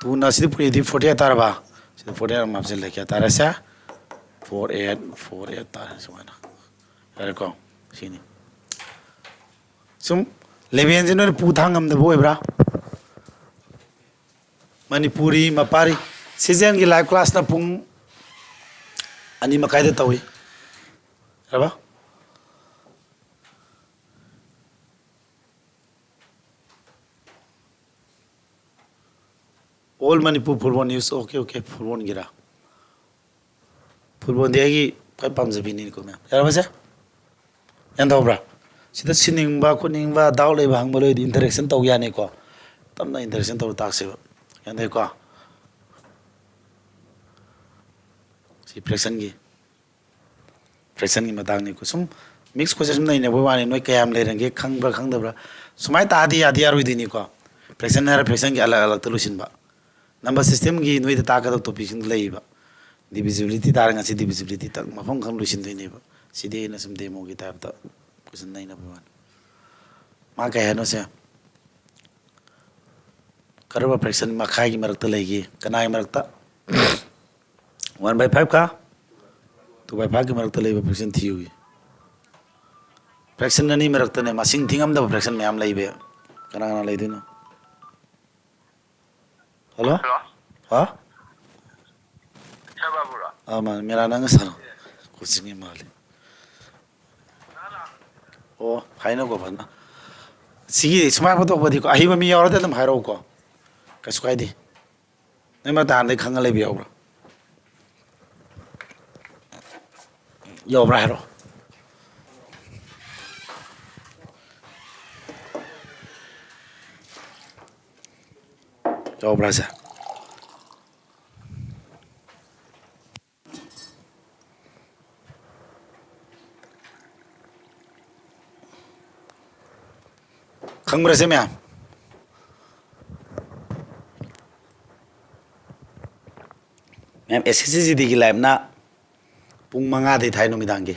Twoꯅ ꯁꯤꯗꯤ ꯄꯨꯔꯤꯗꯤ forty eight ꯇꯥꯔꯕ? ꯁꯤꯗ forty eight ꯑꯃ ꯍꯥꯞꯆꯤꯜꯂꯦ꯫ ꯀꯌꯥ ꯇꯥꯔꯦ ꯁꯦ? Four eight, four eight ꯇꯥꯔꯦ ꯁꯨꯃꯥꯏꯅ꯫ ꯌꯥꯔꯦꯀꯣ? ꯁꯤꯅꯤ꯫ ꯁꯨꯝ levelꯁꯦ ꯅꯣꯏꯅ ꯄꯨ ꯊꯥꯡ ꯉꯝꯗꯕ ꯑꯣꯏꯕ꯭ꯔꯥ? ꯃꯅꯤꯄꯨꯔꯤ ꯃꯄꯥꯔꯤ ꯁꯤꯖꯟꯒꯤ live classꯅ ꯄꯨꯡ ꯑꯅꯤ ꯃꯈꯥꯏꯗ ꯇꯧꯏ꯫ ꯌꯥꯔꯕ? All Manipur Football News, okay, okay, Footballꯒꯤꯔꯥ? Footballꯗꯤ ꯑꯩꯒꯤ ꯈ꯭ꯋꯥꯏ ꯄꯥꯝꯖꯕꯤꯅꯤꯀꯣ ꯃꯌꯥꯝ꯫ ꯌꯥꯔꯕꯁꯦ? ꯒ꯭ꯌꯥꯟ ꯇꯧꯕ꯭ꯔꯥ? ꯁꯤꯗ ꯁꯤꯟꯅꯤꯡꯕ ꯈꯣꯠꯅꯤꯡꯕ, doubt ꯂꯩꯕ ꯍꯪꯕ ꯂꯣꯏꯗꯤ interaction ꯇꯧ ꯌꯥꯅꯤꯀꯣ꯫ ꯇꯞꯅ interaction ꯇꯧꯔ ꯇꯥꯛꯁꯦꯕ꯫ ꯒ꯭ꯌꯥꯟ ꯇꯥꯏꯀꯣ? ꯁꯤ fractionꯒꯤ, fractionꯒꯤ ꯃꯇꯥꯡꯅꯤꯀꯣ꯫ ꯁꯨꯝ mix question ꯁꯨꯝ ꯅꯩꯅꯕꯒꯤ ꯋꯥꯅꯤ꯫ ꯅꯣꯏ ꯀꯌꯥꯝ ꯂꯩꯔꯝꯒꯦ ꯈꯪꯕ꯭ꯔꯥ ꯈꯪꯗꯕ꯭ꯔꯥ? ꯁꯨꯃꯥꯏꯅ ꯇꯥꯗꯤ ꯌꯥꯗꯤ ꯌꯥꯔꯣꯏꯗꯣꯏꯅꯤꯀꯣ꯫ Fraction ꯍꯥꯏꯔ fractionꯒꯤ ꯑꯂꯛ ꯑꯂꯛꯇ ꯂꯣꯏꯁꯤꯟꯕ꯫ Number systemꯒꯤ ꯅꯣꯏꯗ ꯇꯥꯛꯀꯗꯕ topicꯁꯤꯡꯗꯣ ꯂꯩꯌꯦꯕ꯫ Divisibility ꯇꯥꯔꯒ ꯉꯁꯤ divisibility ꯇꯛ ꯃꯐꯝ ꯈꯪ ꯂꯣꯏꯁꯤꯟꯗꯣꯏꯅꯦꯕ꯫ ꯁꯤꯗꯤ ꯑꯩꯅ ꯁꯨꯝ demoꯒꯤ typeꯇ question ꯅꯩꯅꯕꯒꯤ ꯋꯥꯅꯤ꯫ ꯃꯥ ꯀꯩ ꯍꯥꯏꯅꯣ ꯁꯦ? ꯀꯔꯝꯕ fraction ꯃꯈꯥꯏꯒꯤ ꯃꯔꯛꯇ ꯂꯩꯒꯦ? ꯀꯅꯥꯒꯤ ꯃꯔꯛꯇ? One by five ꯀ two by fiveꯀꯤ ꯃꯔꯛꯇ ꯂꯩꯕ fraction ꯊꯤꯌꯨ꯫ Fraction ꯑꯅꯤ ꯃꯔꯛꯇꯅꯦ, ꯃꯁꯤꯡ ꯊꯤꯉꯝꯗꯕ fraction ꯃꯌꯥꯝ ꯂꯩꯕ꯫ ꯀꯅꯥ ꯀꯅꯥ ꯂꯩꯗꯣꯏꯅꯣ? Hello? Hello? ꯍꯥ? ꯁꯔ ꯕꯥꯕꯨꯔꯣ? ꯑꯥ, ꯃꯥꯅꯦ, ꯃꯦꯔꯥ ꯅꯪꯒ ꯁꯥꯟꯅꯧ꯫ ꯀꯣꯆꯤꯡꯒꯤ ꯃꯥꯜꯂꯤ꯫ ꯑꯣ, ꯍꯥꯏꯅꯧꯀꯣ ꯐꯖꯅ꯫ ꯁꯤꯒꯤ ꯁꯨꯃꯥꯏꯅ ꯐꯣꯠꯇꯣꯛꯄꯗꯤꯀꯣ, ꯑꯍꯩꯕ ꯃꯤ ꯌꯥꯎꯔꯗꯤ ꯑꯗꯨꯝ ꯍꯥꯏꯔꯛꯎꯀꯣ, ꯀꯩꯁꯨ ꯀꯥꯏꯗꯦ꯫ ꯅꯣꯏ ꯃꯔꯛꯇ ꯍꯥꯟꯅꯗꯩ ꯈꯪꯉ ꯂꯩꯕ ꯌꯥꯎꯕ꯭ꯔꯥ? ꯌꯥꯎꯕ꯭ꯔꯥ ꯍꯥꯏꯔꯛꯑꯣ꯫ ꯌꯥꯎꯕ꯭ꯔꯥ ꯁꯦ? ꯈꯪꯕ꯭ꯔꯥ ꯁꯦ ꯃꯌꯥꯝ? ꯃꯌꯥꯝ, ꯑꯦꯁ ꯑꯦꯁ ꯁꯤ ꯖꯤ ꯗꯤꯒꯤ ꯂꯥꯏꯞꯅ ꯄꯨꯡ ꯃꯉꯥꯗꯩ ꯊꯥꯏ ꯅꯨꯃꯤꯗꯥꯡꯒꯤ꯫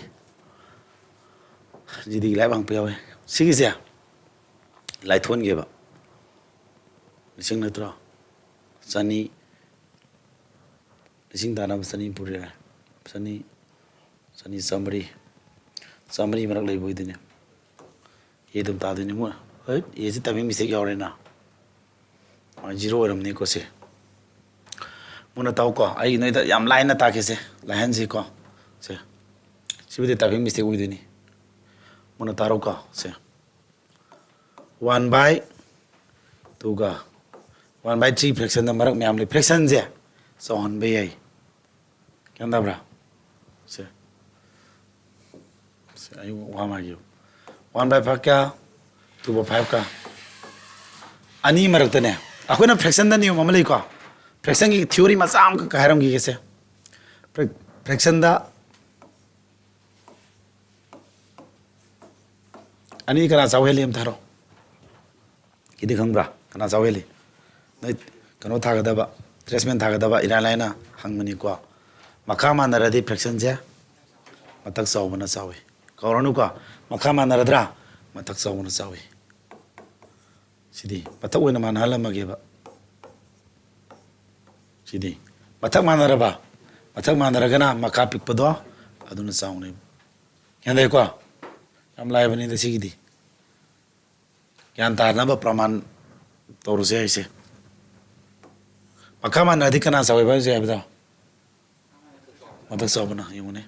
ꯖꯤ ꯗꯤꯒꯤ ꯂꯥꯏꯞ ꯍꯪꯉꯛꯄ ꯌꯥꯎꯋꯦ꯫ ꯁꯤꯒꯤꯁꯦ ꯂꯥꯏꯊꯣꯟꯒꯦꯕ꯫ ꯂꯤꯁꯤꯡ ꯅꯠꯇ꯭ꯔꯣ? ꯆꯅꯤ, ꯂꯤꯁꯤꯡ ꯇꯥꯅꯕ ꯆꯅꯤ ꯄꯨꯔꯦ꯫ ꯆꯅꯤ, ꯆꯅꯤ, ꯆꯥꯝꯃꯔꯤ, ꯆꯥꯝꯃꯔꯤ ꯃꯔꯛ ꯂꯩꯕ ꯑꯣꯏꯗꯣꯏꯅꯦ꯫ ꯑꯦ ꯑꯗꯨꯝ ꯇꯥꯗꯣꯏꯅꯦ꯫ ꯃꯣꯏ, ꯍꯣꯏ, ꯑꯦꯁꯤ ꯇꯥꯏꯄꯤꯡ ꯃꯤꯁꯇꯦꯛ ꯌꯥꯎꯔꯦꯅ꯫ ꯖꯤꯔꯣ ꯑꯣꯏꯔꯝꯅꯤꯀꯣ ꯁꯦ꯫ ꯃꯨꯟꯅ ꯇꯥꯎꯀꯣ, ꯑꯩ ꯅꯣꯏꯗ ꯌꯥꯝ ꯂꯥꯏꯅ ꯇꯥꯛꯀꯦꯁꯦ, ꯂꯥꯏꯍꯟꯁꯤꯀꯣ꯫ ꯁꯦ, ꯁꯤꯕꯨꯗꯤ ꯇꯥꯏꯄꯤꯡ ꯃꯤꯁꯇꯦꯛ ꯑꯣꯏꯗꯣꯏꯅꯤ꯫ ꯃꯨꯟꯅ ꯇꯥꯔꯣꯀꯣ꯫ ꯁꯦ, ꯋꯥꯟ ꯕꯥꯏ ꯇꯨꯒ ꯋꯥꯟ ꯕꯥꯏ ꯊ꯭ꯔꯤ ꯐ꯭ꯔꯦꯛꯁꯟꯗ ꯃꯔꯛ ꯃꯌꯥꯝ ꯂꯩ꯫ ꯐ꯭ꯔꯦꯛꯁꯟꯁꯦ ꯆꯥꯎꯍꯟꯕ ꯌꯥꯏ꯫ ꯒ꯭ꯌꯥꯟ ꯇꯥꯕ꯭ꯔꯥ? ꯁꯦ, ꯁꯦ, ꯑꯩ ꯋꯥ ꯑꯃ ꯍꯥꯏꯒꯦ꯫ ꯋꯥꯟ ꯕꯥꯏ ꯐꯥꯏꯚ ꯀꯌꯥ? ꯇꯨ ꯕꯥꯏ ꯐꯥꯏꯚ ꯀ ꯑꯅꯤ ꯃꯔꯛꯇꯅꯦ, ꯑꯩꯈꯣꯏꯅ ꯐ꯭ꯔꯦꯛꯁꯟꯗ ꯅꯤꯌꯣꯝ ꯑꯃ ꯂꯩꯀꯣ꯫ ꯐ꯭ꯔꯦꯛꯁꯟꯒꯤ ꯊꯤꯑꯣꯔꯤ ꯃꯆꯥ ꯑꯃꯈꯛ ꯍꯥꯏꯔꯝꯈꯤꯒꯦꯁꯦ꯫ ꯐ꯭ꯔꯦꯛ-, ꯐ꯭ꯔꯦꯛꯁꯟꯗ ꯑꯅꯤ ꯀꯅꯥ ꯆꯥꯎ ꯍꯦꯜꯂꯤ ꯑꯝꯇ ꯍꯥꯏꯔꯣ꯫ ꯀꯤꯗꯤ ꯈꯪꯕ꯭ꯔꯥ? ꯀꯅꯥ ꯆꯥꯎ ꯍꯦꯜꯂꯤ? ꯅꯣꯏ ꯀꯩꯅꯣ ꯊꯥꯒꯗꯕ, ꯇ꯭ꯔꯦꯁꯃꯦꯟ ꯊꯥꯒꯗꯕ ꯏꯔꯥꯏ ꯂꯥꯏꯅ ꯍꯪꯕꯅꯤꯀꯣ꯫ ꯃꯈꯥ ꯃꯥꯟꯅꯔꯗꯤ ꯐ꯭ꯔꯦꯛꯁꯟꯁꯦ ꯃꯊꯛ ꯆꯥꯎꯕꯅ ꯆꯥꯎꯏ꯫ ꯀꯧꯔꯅꯨꯀꯣ꯫ ꯃꯈꯥ ꯃꯥꯟꯅꯔꯗ꯭ꯔꯥ? ꯃꯊꯛ ꯆꯥꯎꯕꯅ ꯆꯥꯎꯏ꯫ ꯁꯤꯗꯤ ꯃꯊꯛ ꯑꯣꯏꯅ ꯃꯥꯟꯅꯍꯜꯂꯝꯃꯒꯦꯕ꯫ ꯁꯤꯗꯤ ꯃꯊꯛ ꯃꯥꯟꯅꯔꯕ? ꯃꯊꯛ ꯃꯥꯟꯅꯔꯒꯅ ꯃꯈꯥ ꯄꯤꯛꯄꯗꯣ ꯑꯗꯨꯅ ꯆꯥꯎꯅꯦꯕ꯫ ꯒ꯭ꯌꯥꯟ ꯇꯥꯏꯀꯣ? ꯌꯥꯝ ꯂꯥꯏꯕꯅꯤꯗ ꯁꯤꯒꯤꯗꯤ꯫ ꯒ꯭ꯌꯥꯟ ꯇꯥꯅꯕ ꯄ꯭ꯔꯃꯥꯟ ꯇꯧꯔꯁꯦ ꯍꯥꯏꯁꯦ꯫ ꯃꯈꯥ ꯃꯥꯟꯅꯔꯗꯤ ꯀꯅꯥ ꯆꯥꯎꯋꯦꯕ ꯍꯧꯖꯤꯛ ꯍꯥꯏꯕꯗꯣ? ꯃꯊꯛ ꯆꯥꯎꯕꯅ꯫ ꯌꯦꯡꯉꯨꯅꯦ꯫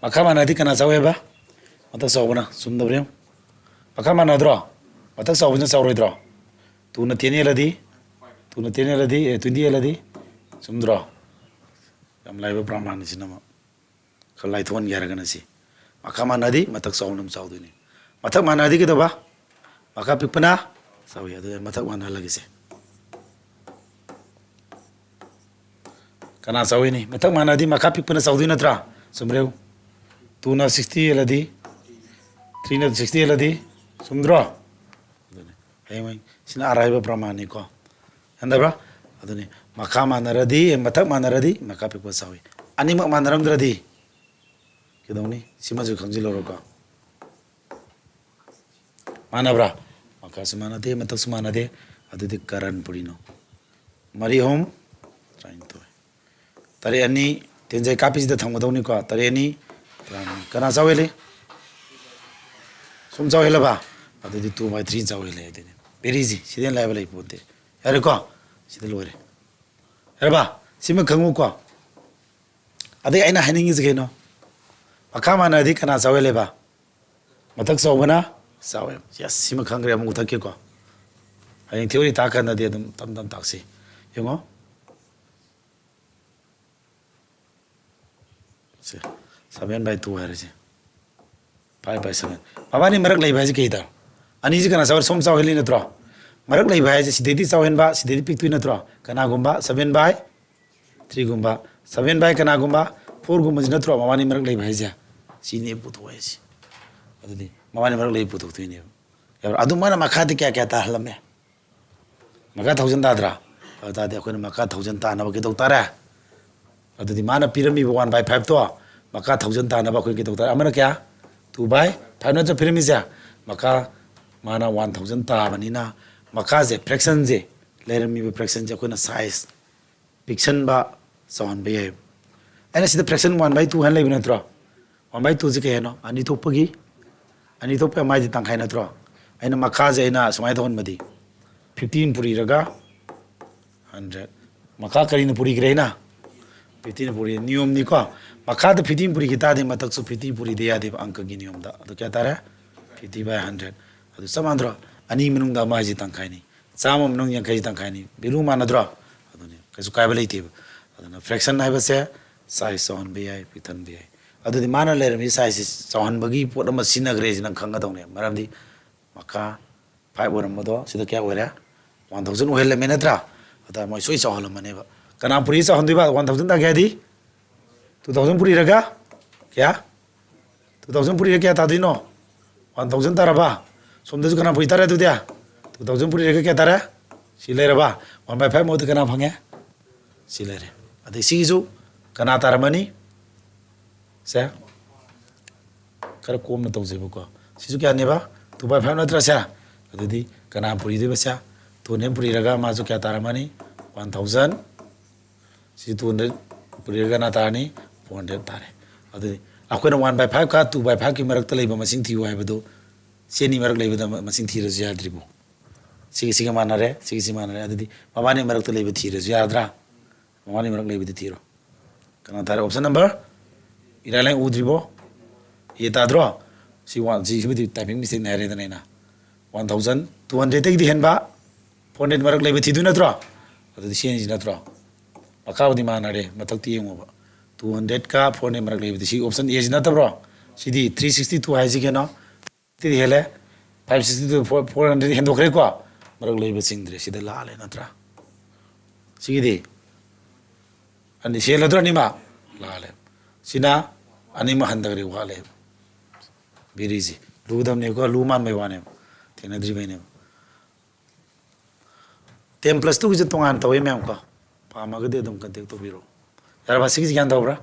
ꯃꯈꯥ ꯃꯥꯟꯅꯗꯤ ꯀꯅꯥ ꯆꯥꯎꯋꯦꯕ? ꯃꯊꯛ ꯆꯥꯎꯕꯅ꯫ ꯆꯨꯝꯗꯕ꯭ꯔꯥ ꯌꯦꯡꯉꯨ꯫ ꯃꯈꯥ ꯃꯥꯟꯅꯗ꯭ꯔꯣ? ꯃꯊꯛ ꯆꯥꯎꯕꯁꯤꯅ ꯆꯥꯎꯔꯣꯏꯗ꯭ꯔꯣ? ꯇꯨꯅ ꯇꯦꯟ ꯍꯦꯜꯂꯗꯤ, ꯇꯨꯅ ꯇꯦꯟ ꯍꯦꯜꯂꯗꯤ, ꯑꯦ, ꯇ꯭ꯋꯦꯟꯇꯤ ꯍꯦꯜꯂꯗꯤ꯫ ꯆꯨꯝꯗ꯭ꯔꯣ? ꯌꯥꯝ ꯂꯥꯏꯕ ꯄ꯭ꯔꯃꯥꯟꯅꯤ ꯁꯤꯅ ꯑꯃ꯫ ꯈꯔ ꯂꯥꯏꯊꯣꯛꯍꯟꯒꯦ ꯍꯥꯏꯔꯒꯅ ꯁꯤ꯫ ꯃꯈꯥ ꯃꯥꯟꯅꯗꯤ ꯃꯊꯛ ꯆꯥꯎꯕꯅ ꯑꯗꯨꯝ ꯆꯥꯎꯗꯣꯏꯅꯤ꯫ ꯃꯊꯛ ꯃꯥꯟꯅꯗꯤ ꯀꯩꯗꯧꯕ? ꯃꯈꯥ ꯄꯤꯛꯄꯅ ꯆꯥꯎꯏ꯫ ꯑꯗꯨꯗꯤ ꯃꯊꯛ ꯃꯥꯟꯅꯍꯜꯂꯒꯦꯁꯦ꯫ ꯀꯅꯥ ꯆꯥꯎꯏꯅꯤ? ꯃꯊꯛ ꯃꯥꯟꯅꯗꯤ ꯃꯈꯥ ꯄꯤꯛꯄꯅ ꯆꯥꯎꯗꯣꯏ ꯅꯠꯇ꯭ꯔꯥ? ꯆꯨꯝꯕ꯭ꯔꯦ? ꯇꯨꯅ ꯁꯤꯛꯁꯇꯤ ꯍꯦꯜꯂꯗꯤ, ꯊ꯭ꯔꯤꯅ ꯁꯤꯛꯁꯇꯤ ꯍꯦꯜꯂꯗꯤ, ꯆꯨꯝꯗ꯭ꯔꯣ? ꯑꯗꯨꯅꯤ꯫ ꯍꯌꯦꯡ ꯁꯤꯅ ꯑꯔꯥꯏꯕ ꯄ꯭ꯔꯃꯥꯟꯅꯤꯀꯣ꯫ ꯍꯦꯟꯗꯕ꯭ꯔꯥ? ꯑꯗꯨꯅꯤ꯫ ꯃꯈꯥ ꯃꯥꯟꯅꯔꯗꯤ, ꯃꯊꯛ ꯃꯥꯟꯅꯔꯗꯤ ꯃꯈꯥ ꯄꯤꯛꯄ ꯆꯥꯎꯏ꯫ ꯑꯅꯤꯃꯛ ꯃꯥꯟꯅꯔꯝꯗ꯭ꯔꯗꯤ ꯀꯩꯗꯧꯅꯤ? ꯁꯤꯃꯁꯨ ꯈꯪꯖꯤꯜꯂꯧꯔꯣꯀꯣ꯫ ꯃꯥꯟꯅꯕ꯭ꯔꯥ? ꯃꯈꯥꯁꯨ ꯃꯥꯟꯅꯗꯦ, ꯃꯊꯛꯁꯨ ꯃꯥꯟꯅꯗꯦ꯫ ꯑꯗꯨꯗꯤ ꯀꯔꯟ ꯄꯨꯔꯤꯅꯣ? ꯃꯔꯤ ꯑꯍꯨꯝ ꯇꯔꯥꯅꯤꯊꯣꯏ꯫ ꯇꯔꯦꯠ ꯑꯅꯤ, ꯇꯦꯟꯖꯩ ꯀꯥꯞꯄꯤꯁꯤꯗ ꯊꯝꯒꯗꯧꯅꯤꯀꯣ꯫ ꯇꯔꯦꯠ ꯑꯅꯤ ꯇꯔꯥꯃꯉꯥ꯫ ꯀꯅꯥ ꯆꯥꯎ ꯍꯦꯜꯂꯤ? ꯁꯨꯝ ꯆꯥꯎ ꯍꯦꯜꯂꯕ? ꯑꯗꯨꯗꯤ two by three ꯆꯥꯎ ꯍꯦꯜꯂꯦ ꯑꯗꯨꯗꯤ꯫ Very easy꯫ ꯁꯤꯗꯩ ꯍꯦꯟꯅ ꯂꯥꯏꯕ ꯂꯩ ꯄꯣꯟꯇꯦ꯫ ꯌꯥꯔꯦꯀꯣ? ꯁꯤꯗ ꯂꯣꯏꯔꯦ꯫ ꯌꯥꯔꯕ? ꯁꯤꯃ ꯈꯪꯉꯨꯀꯣ꯫ ꯑꯗꯩ ꯑꯩꯅ ꯍꯥꯏꯅꯤꯡꯉꯤꯁꯦ ꯀꯩꯅꯣ? ꯃꯈꯥ ꯃꯥꯟꯅꯔꯗꯤ ꯀꯅꯥ ꯆꯥꯎ ꯍꯦꯜꯂꯦꯕ? ꯃꯊꯛ ꯆꯥꯎꯕꯅ ꯆꯥꯎꯋꯦ꯫ Yes, ꯁꯤꯃ ꯈꯪꯈ꯭ꯔꯦ꯫ ꯑꯃꯨꯛ ꯃꯨꯊꯠꯀꯦꯀꯣ꯫ ꯍꯌꯦꯡ theory ꯇꯥꯛꯀꯥꯟꯗꯗꯤ ꯑꯗꯨꯝ ꯇꯞ ꯇꯞ ꯇꯥꯛꯁꯤ꯫ ꯌꯦꯡꯉꯣ꯫ ꯁꯦ, seven by two ꯍꯥꯏꯔꯁꯦ꯫ Five by seven꯫ ꯃꯕꯥꯅꯤ ꯃꯔꯛ ꯂꯩꯕ ꯍꯥꯏꯁꯦ ꯀꯩꯗ? ꯑꯅꯤꯁꯤ ꯀꯅꯥ ꯆꯥꯎ-, ꯁꯣꯝ ꯆꯥꯎꯍꯜꯂꯤ ꯅꯠꯇ꯭ꯔꯣ? ꯃꯔꯛ ꯂꯩꯕ ꯍꯥꯏꯁꯦ ꯁꯤꯗꯩꯗꯤ ꯆꯥꯎꯍꯦꯟꯕ, ꯁꯤꯗꯩꯗꯤ ꯄꯤꯛꯇꯣꯏ ꯅꯠꯇ꯭ꯔꯣ? ꯀꯅꯥꯒꯨꯝꯕ seven by three ꯒꯨꯝꯕ, seven by ꯀꯅꯥꯒꯨꯝꯕ four ꯒꯨꯝꯕꯁꯤ ꯅꯠꯇ꯭ꯔꯣ ꯃꯕꯥꯅꯤ ꯃꯔꯛ ꯂꯩꯕ ꯍꯥꯏꯁꯦ? ꯁꯤꯅꯦ ꯄꯨꯊꯣꯛ ꯍꯥꯏꯁꯦ꯫ ꯑꯗꯨꯗꯤ ꯃꯕꯥꯅꯤ ꯃꯔꯛ ꯂꯩꯕ ꯄꯨꯊꯣꯛꯇꯣꯏꯅꯦꯕ꯫ ꯌꯥꯕ꯭ꯔꯥ? ꯑꯗꯨ ꯃꯣꯏꯅ ꯃꯈꯥꯗꯤ ꯀꯌꯥ ꯀꯌꯥ ꯇꯥꯍꯜꯂꯝꯃꯦ? ꯃꯈꯥ thousand ꯇꯥꯗ꯭ꯔꯥ? ꯑꯗꯨ ꯇꯥꯔꯗꯤ ꯑꯩꯈꯣꯏꯅ ꯃꯈꯥ thousand ꯇꯥꯅꯕ ꯀꯩꯗꯧ ꯇꯥꯔꯦ? ꯑꯗꯨꯗꯤ ꯃꯥꯅ ꯄꯤꯔꯝꯃꯤꯕ one by five ꯇꯣ ꯃꯈꯥ thousand ꯇꯥꯅꯕ ꯑꯩꯈꯣꯏ ꯀꯩꯗꯧ ꯇꯥꯔꯦ? ꯑꯃꯅ ꯀꯌꯥ? Two by five ꯅꯠꯇ꯭ꯔ ꯄꯤꯔꯝꯃꯤꯁꯦ? ꯃꯈꯥ ꯃꯥꯅ one thousand ꯇꯥꯕꯅꯤꯅ ꯃꯈꯥꯁꯦ, fraction ꯁꯦ, ꯂꯩꯔꯝꯃꯤꯕ fraction ꯁꯦ ꯑꯩꯈꯣꯏꯅ size, ꯄꯤꯛꯁꯟꯕ, ꯆꯥꯎꯍꯟꯕ ꯌꯥꯏ꯫ ꯑꯩꯅ ꯁꯤꯗ fraction one by two ꯍꯥꯏꯅ ꯂꯩꯕ ꯅꯠꯇ꯭ꯔꯣ? One by two ꯁꯤ ꯀꯩ ꯍꯥꯏꯅꯣ? ꯑꯅꯤ ꯊꯣꯛꯄꯒꯤ, ꯑꯅꯤ ꯊꯣꯛꯄ ꯃꯥꯏꯗꯤ ꯇꯪꯈꯥꯏ ꯅꯠꯇ꯭ꯔꯣ? ꯑꯩꯅ ꯃꯈꯥꯁꯦ ꯑꯩꯅ ꯁꯨꯃꯥꯏꯅ ꯇꯧꯍꯟꯕꯗꯤ, fifty ꯅ ꯄꯨꯔꯤꯔꯒ hundred꯫ ꯃꯈꯥ ꯀꯔꯤꯅ ꯄꯨꯔꯤꯈ꯭ꯔꯦ? ꯑꯩꯅ fifty ꯅ ꯄꯨꯔꯤ꯫ ꯅꯤꯌꯣꯝꯅꯤꯀꯣ꯫ ꯃꯈꯥꯗ ꯐꯤꯐꯇꯤꯟ ꯄꯨꯔꯤꯈꯤ ꯇꯥꯔꯗꯤ ꯃꯊꯛꯁꯨ ꯐꯤꯐꯇꯤꯟ ꯄꯨꯔꯤꯗ ꯌꯥꯗꯦꯕ ꯑꯪꯀꯒꯤ ꯅꯤꯌꯣꯝꯗ꯫ ꯑꯗꯨ ꯀꯌꯥ ꯇꯥꯔꯦ? ꯐꯤꯐꯇꯤ ꯕꯥꯏ ꯍꯟꯗ꯭ꯔꯦꯠ꯫ ꯑꯗꯨ ꯆꯞ ꯃꯥꯟꯅꯗ꯭ꯔꯣ? ꯑꯅꯤ ꯃꯅꯨꯡꯗ ꯑꯃ ꯍꯥꯏꯁꯤ ꯇꯪꯈꯥꯏꯅꯤ, ꯆꯥꯝꯃ ꯃꯅꯨꯡ ꯌꯥꯡꯈꯩꯁꯤ ꯇꯪꯈꯥꯏꯅꯤ꯫ ꯚꯦꯂꯨ ꯃꯥꯟꯅꯗ꯭ꯔꯣ? ꯑꯗꯨꯅꯤ, ꯀꯩꯁꯨ ꯀꯥꯏꯕ ꯂꯩꯇꯦꯕ꯫ ꯑꯗꯨꯅ ꯐ꯭ꯔꯦꯛꯁꯟ ꯍꯥꯏꯕꯁꯦ ꯁꯥꯏꯖ ꯆꯥꯎꯍꯟꯕ ꯌꯥꯏ, ꯄꯤꯛꯊꯟꯕ ꯌꯥꯏ꯫ ꯑꯗꯨꯗꯤ ꯃꯥꯅ ꯂꯩꯔꯝꯃꯤ ꯁꯥꯏꯖꯁꯤ ꯆꯥꯎꯍꯟꯕꯒꯤ ꯄꯣꯠ ꯑꯃ ꯁꯤꯖꯤꯟꯅꯈ꯭ꯔꯦꯁꯤ ꯅꯪ ꯈꯪꯒꯗꯧꯅꯦ꯫ ꯃꯔꯝꯗꯤ ꯃꯈꯥ ꯐꯥꯏꯚ ꯑꯣꯏꯔꯝꯕꯗꯣ ꯁꯤꯗ ꯀꯌꯥ ꯑꯣꯏꯔꯦ? ꯋꯥꯟ ꯊꯥꯎꯖꯟ ꯑꯣꯏꯍꯜꯂꯝꯃꯦ ꯅꯠꯇ꯭ꯔꯥ? ꯑꯗ ꯃꯣꯏ ꯁꯣꯏ ꯆꯥꯎꯍꯜꯂꯝꯃꯅꯦꯕ꯫ ꯀꯅꯥ ꯄꯨꯔꯤ ꯆꯥꯎꯍꯟꯗꯣꯏꯕ? ꯋꯥꯟ ꯊꯥꯎꯖꯟ ꯇꯥꯒꯦ ꯍꯥꯏꯗꯤ ꯇꯨ ꯊꯥꯎꯖꯟ ꯄꯨꯔꯤꯔꯒ ꯀꯌꯥ? ꯇꯨ ꯊꯥꯎꯖꯟ ꯄꯨꯔꯤꯔꯒ ꯀꯌꯥ ꯇꯥꯗꯣꯏꯅꯣ? ꯋꯥꯟ ꯊꯥꯎꯖꯟ ꯇꯥꯔꯕ? ꯁꯣꯝꯗꯁꯨ ꯀꯅꯥ ꯄꯨꯔꯤ ꯇꯥꯔꯦ ꯑꯗꯨꯗꯤ? ꯇꯨ ꯊꯥꯎꯖꯟ ꯄꯨꯔꯤꯔꯒ ꯀꯌꯥ ꯇꯥꯔꯦ? ꯁꯤ ꯂꯩꯔꯕ? ꯋꯥꯟ ꯕꯥꯏ ꯐꯥꯏꯚ ꯃꯍꯨꯠꯇ ꯀꯅꯥ ꯐꯪꯉꯦ? ꯁꯤ ꯂꯩꯔꯦ꯫ ꯑꯗꯩ ꯁꯤꯒꯤꯁꯨ ꯀꯅꯥ ꯇꯥꯔꯝꯃꯅꯤ? ꯁꯦ, ꯈꯔ ꯀꯣꯝꯅ ꯇꯧꯁꯦꯕꯀꯣ꯫ ꯁꯤꯁꯨ ꯀꯌꯥꯅꯦꯕ? ꯇꯨ ꯕꯥꯏ ꯐꯥꯏꯚ ꯅꯠꯇ꯭ꯔꯥ ꯁꯦ? ꯑꯗꯨꯗꯤ ꯀꯅꯥ ꯄꯨꯔꯤꯗꯣꯏꯕ ꯁꯦ? ꯇꯨ ꯍꯟꯗ꯭ꯔꯦꯠ ꯄꯨꯔꯤꯔꯒ ꯃꯥꯁꯨ ꯀꯌꯥ ꯇꯥꯔꯝꯃꯅꯤ? One thousand. ꯁꯤ ꯇꯨ ꯍꯟꯗ꯭ꯔꯦꯠ ꯄꯨꯔꯤꯔꯒ ꯀꯅꯥ ꯇꯥꯔꯅꯤ? ꯐꯣꯔ ꯍꯟꯗ꯭ꯔꯦꯠ ꯇꯥꯔꯦ꯫ ꯑꯗꯨꯗꯤ ꯑꯩꯈꯣꯏꯅ ꯋꯥꯟ ꯕꯥꯏ ꯐꯥꯏꯚꯀ ꯇꯨ ꯕꯥꯏ ꯐꯥꯏꯚꯀꯤ ꯃꯔꯛꯇ ꯂꯩꯕ ꯃꯁꯤꯡ ꯊꯤꯌꯨ ꯍꯥꯏꯕꯗꯨ ꯁꯤ ꯑꯅꯤ ꯃꯔꯛ ꯂꯩꯕꯗ ꯃ-, ꯃꯁꯤꯡ ꯊꯤꯔꯁꯨ ꯌꯥꯗ꯭ꯔꯤꯕꯣ? ꯁꯤꯒꯤ, ꯁꯤꯒ ꯃꯥꯟꯅꯔꯦ, ꯁꯤꯒꯤ, ꯁꯤ ꯃꯥꯟꯅꯔꯦ꯫ ꯑꯗꯨꯗꯤ ꯃꯕꯥꯅꯤ ꯃꯔꯛꯇ ꯂꯩꯕ ꯊꯤꯔꯁꯨ ꯌꯥꯗ꯭ꯔꯥ? ꯃꯕꯥꯅꯤ ꯃꯔꯛ ꯂꯩꯕꯗꯤ ꯊꯤꯔꯣ꯫ ꯀꯅꯥ ꯇꯥꯔꯦ? ꯑꯣꯞꯁꯟ ꯅꯝꯕꯔ, ꯏꯔꯥꯏ ꯂꯥꯏ ꯎꯗ꯭ꯔꯤꯕꯣ? ꯑꯦ ꯇꯥꯗ꯭ꯔꯣ? ꯁꯤ ꯋꯥꯟ, ꯁꯤ, ꯁꯤꯕꯨꯗꯤ ꯇꯥꯏꯄꯤꯡ ꯃꯤꯁꯇꯦꯛꯅꯦ ꯍꯥꯏꯔꯦꯗꯅ ꯑꯩꯅ꯫ ꯋꯥꯟ ꯊꯥꯎꯖꯟ ꯇꯨ ꯍꯟꯗ꯭ꯔꯦꯠꯇꯒꯤꯗꯤ ꯍꯦꯟꯕ, ꯐꯣꯔ ꯍꯟꯗ꯭ꯔꯦꯠ ꯃꯔꯛ ꯂꯩꯕ ꯊꯤꯗꯣꯏ ꯅꯠꯇ꯭ꯔꯣ? ꯑꯗꯨꯗꯤ ꯁꯤ ꯑꯅꯤꯁꯤ ꯅꯠꯇ꯭ꯔꯣ? ꯃꯈꯥꯕꯨꯗꯤ ꯃꯥꯟꯅꯔꯦ, ꯃꯊꯛꯇꯤ ꯌꯦꯡꯉꯣꯕ꯫ ꯇꯨ ꯍꯟꯗ꯭ꯔꯦꯠꯀ ꯐꯣꯔ ꯍꯟꯗ꯭ꯔꯦꯠ ꯃꯔꯛ ꯂꯩꯕꯗꯤ ꯁꯤ ꯑꯣꯞꯁꯟ ꯑꯦꯁꯤ ꯅꯠꯇꯕ꯭ꯔꯣ? ꯁꯤꯗꯤ ꯊ꯭ꯔꯤ ꯁꯤꯛꯁꯇꯤ ꯇꯨ ꯍꯥꯏꯁꯤ ꯀꯩꯅꯣ? ꯁꯤꯗꯤ ꯍꯦꯜꯂꯦ꯫ Five sixty two, four, four hundred ꯍꯦꯟꯗꯣꯛꯈ꯭ꯔꯦꯀꯣ? ꯃꯔꯛ ꯂꯩꯕ ꯆꯤꯡꯗ꯭ꯔꯦ꯫ ꯁꯤꯗ ꯂꯥꯜꯂꯦ ꯅꯠꯇ꯭ꯔꯥ? ꯁꯤꯒꯤꯗꯤ ꯑꯅꯤ ꯁꯦꯜꯂꯗ꯭ꯔꯣ ꯑꯅꯤꯃꯛ? ꯂꯥꯜꯂꯦ꯫ ꯁꯤꯅ ꯑꯅꯤꯃꯛ ꯍꯟꯊꯈ꯭ꯔꯦ, ꯋꯥꯠꯂꯦ꯫ ꯕꯤꯔꯤꯁꯤ ꯂꯨꯒꯗꯕꯅꯦꯀꯣ, ꯂꯨ ꯃꯥꯟꯕꯩ ꯋꯥꯅꯦꯕ, ꯊꯦꯡꯅꯗ꯭ꯔꯤꯕꯩꯅꯦꯕ꯫ ꯇꯦꯟ ꯄ꯭ꯂꯁ ꯇꯨꯒꯤꯁꯦ ꯇꯣꯉꯥꯟꯅ ꯇꯧꯋꯤ ꯃꯌꯥꯝ ꯀꯣ, ꯄꯥꯝꯃꯒꯗꯤ ꯑꯗꯨꯝ ꯀꯟꯇꯦꯛ ꯇꯧꯕꯤꯔꯣ꯫ ꯌꯥꯔꯕ? ꯁꯤꯒꯤꯁꯤ ꯒ꯭ꯌꯥꯟ ꯇꯧꯕ꯭ꯔꯥ?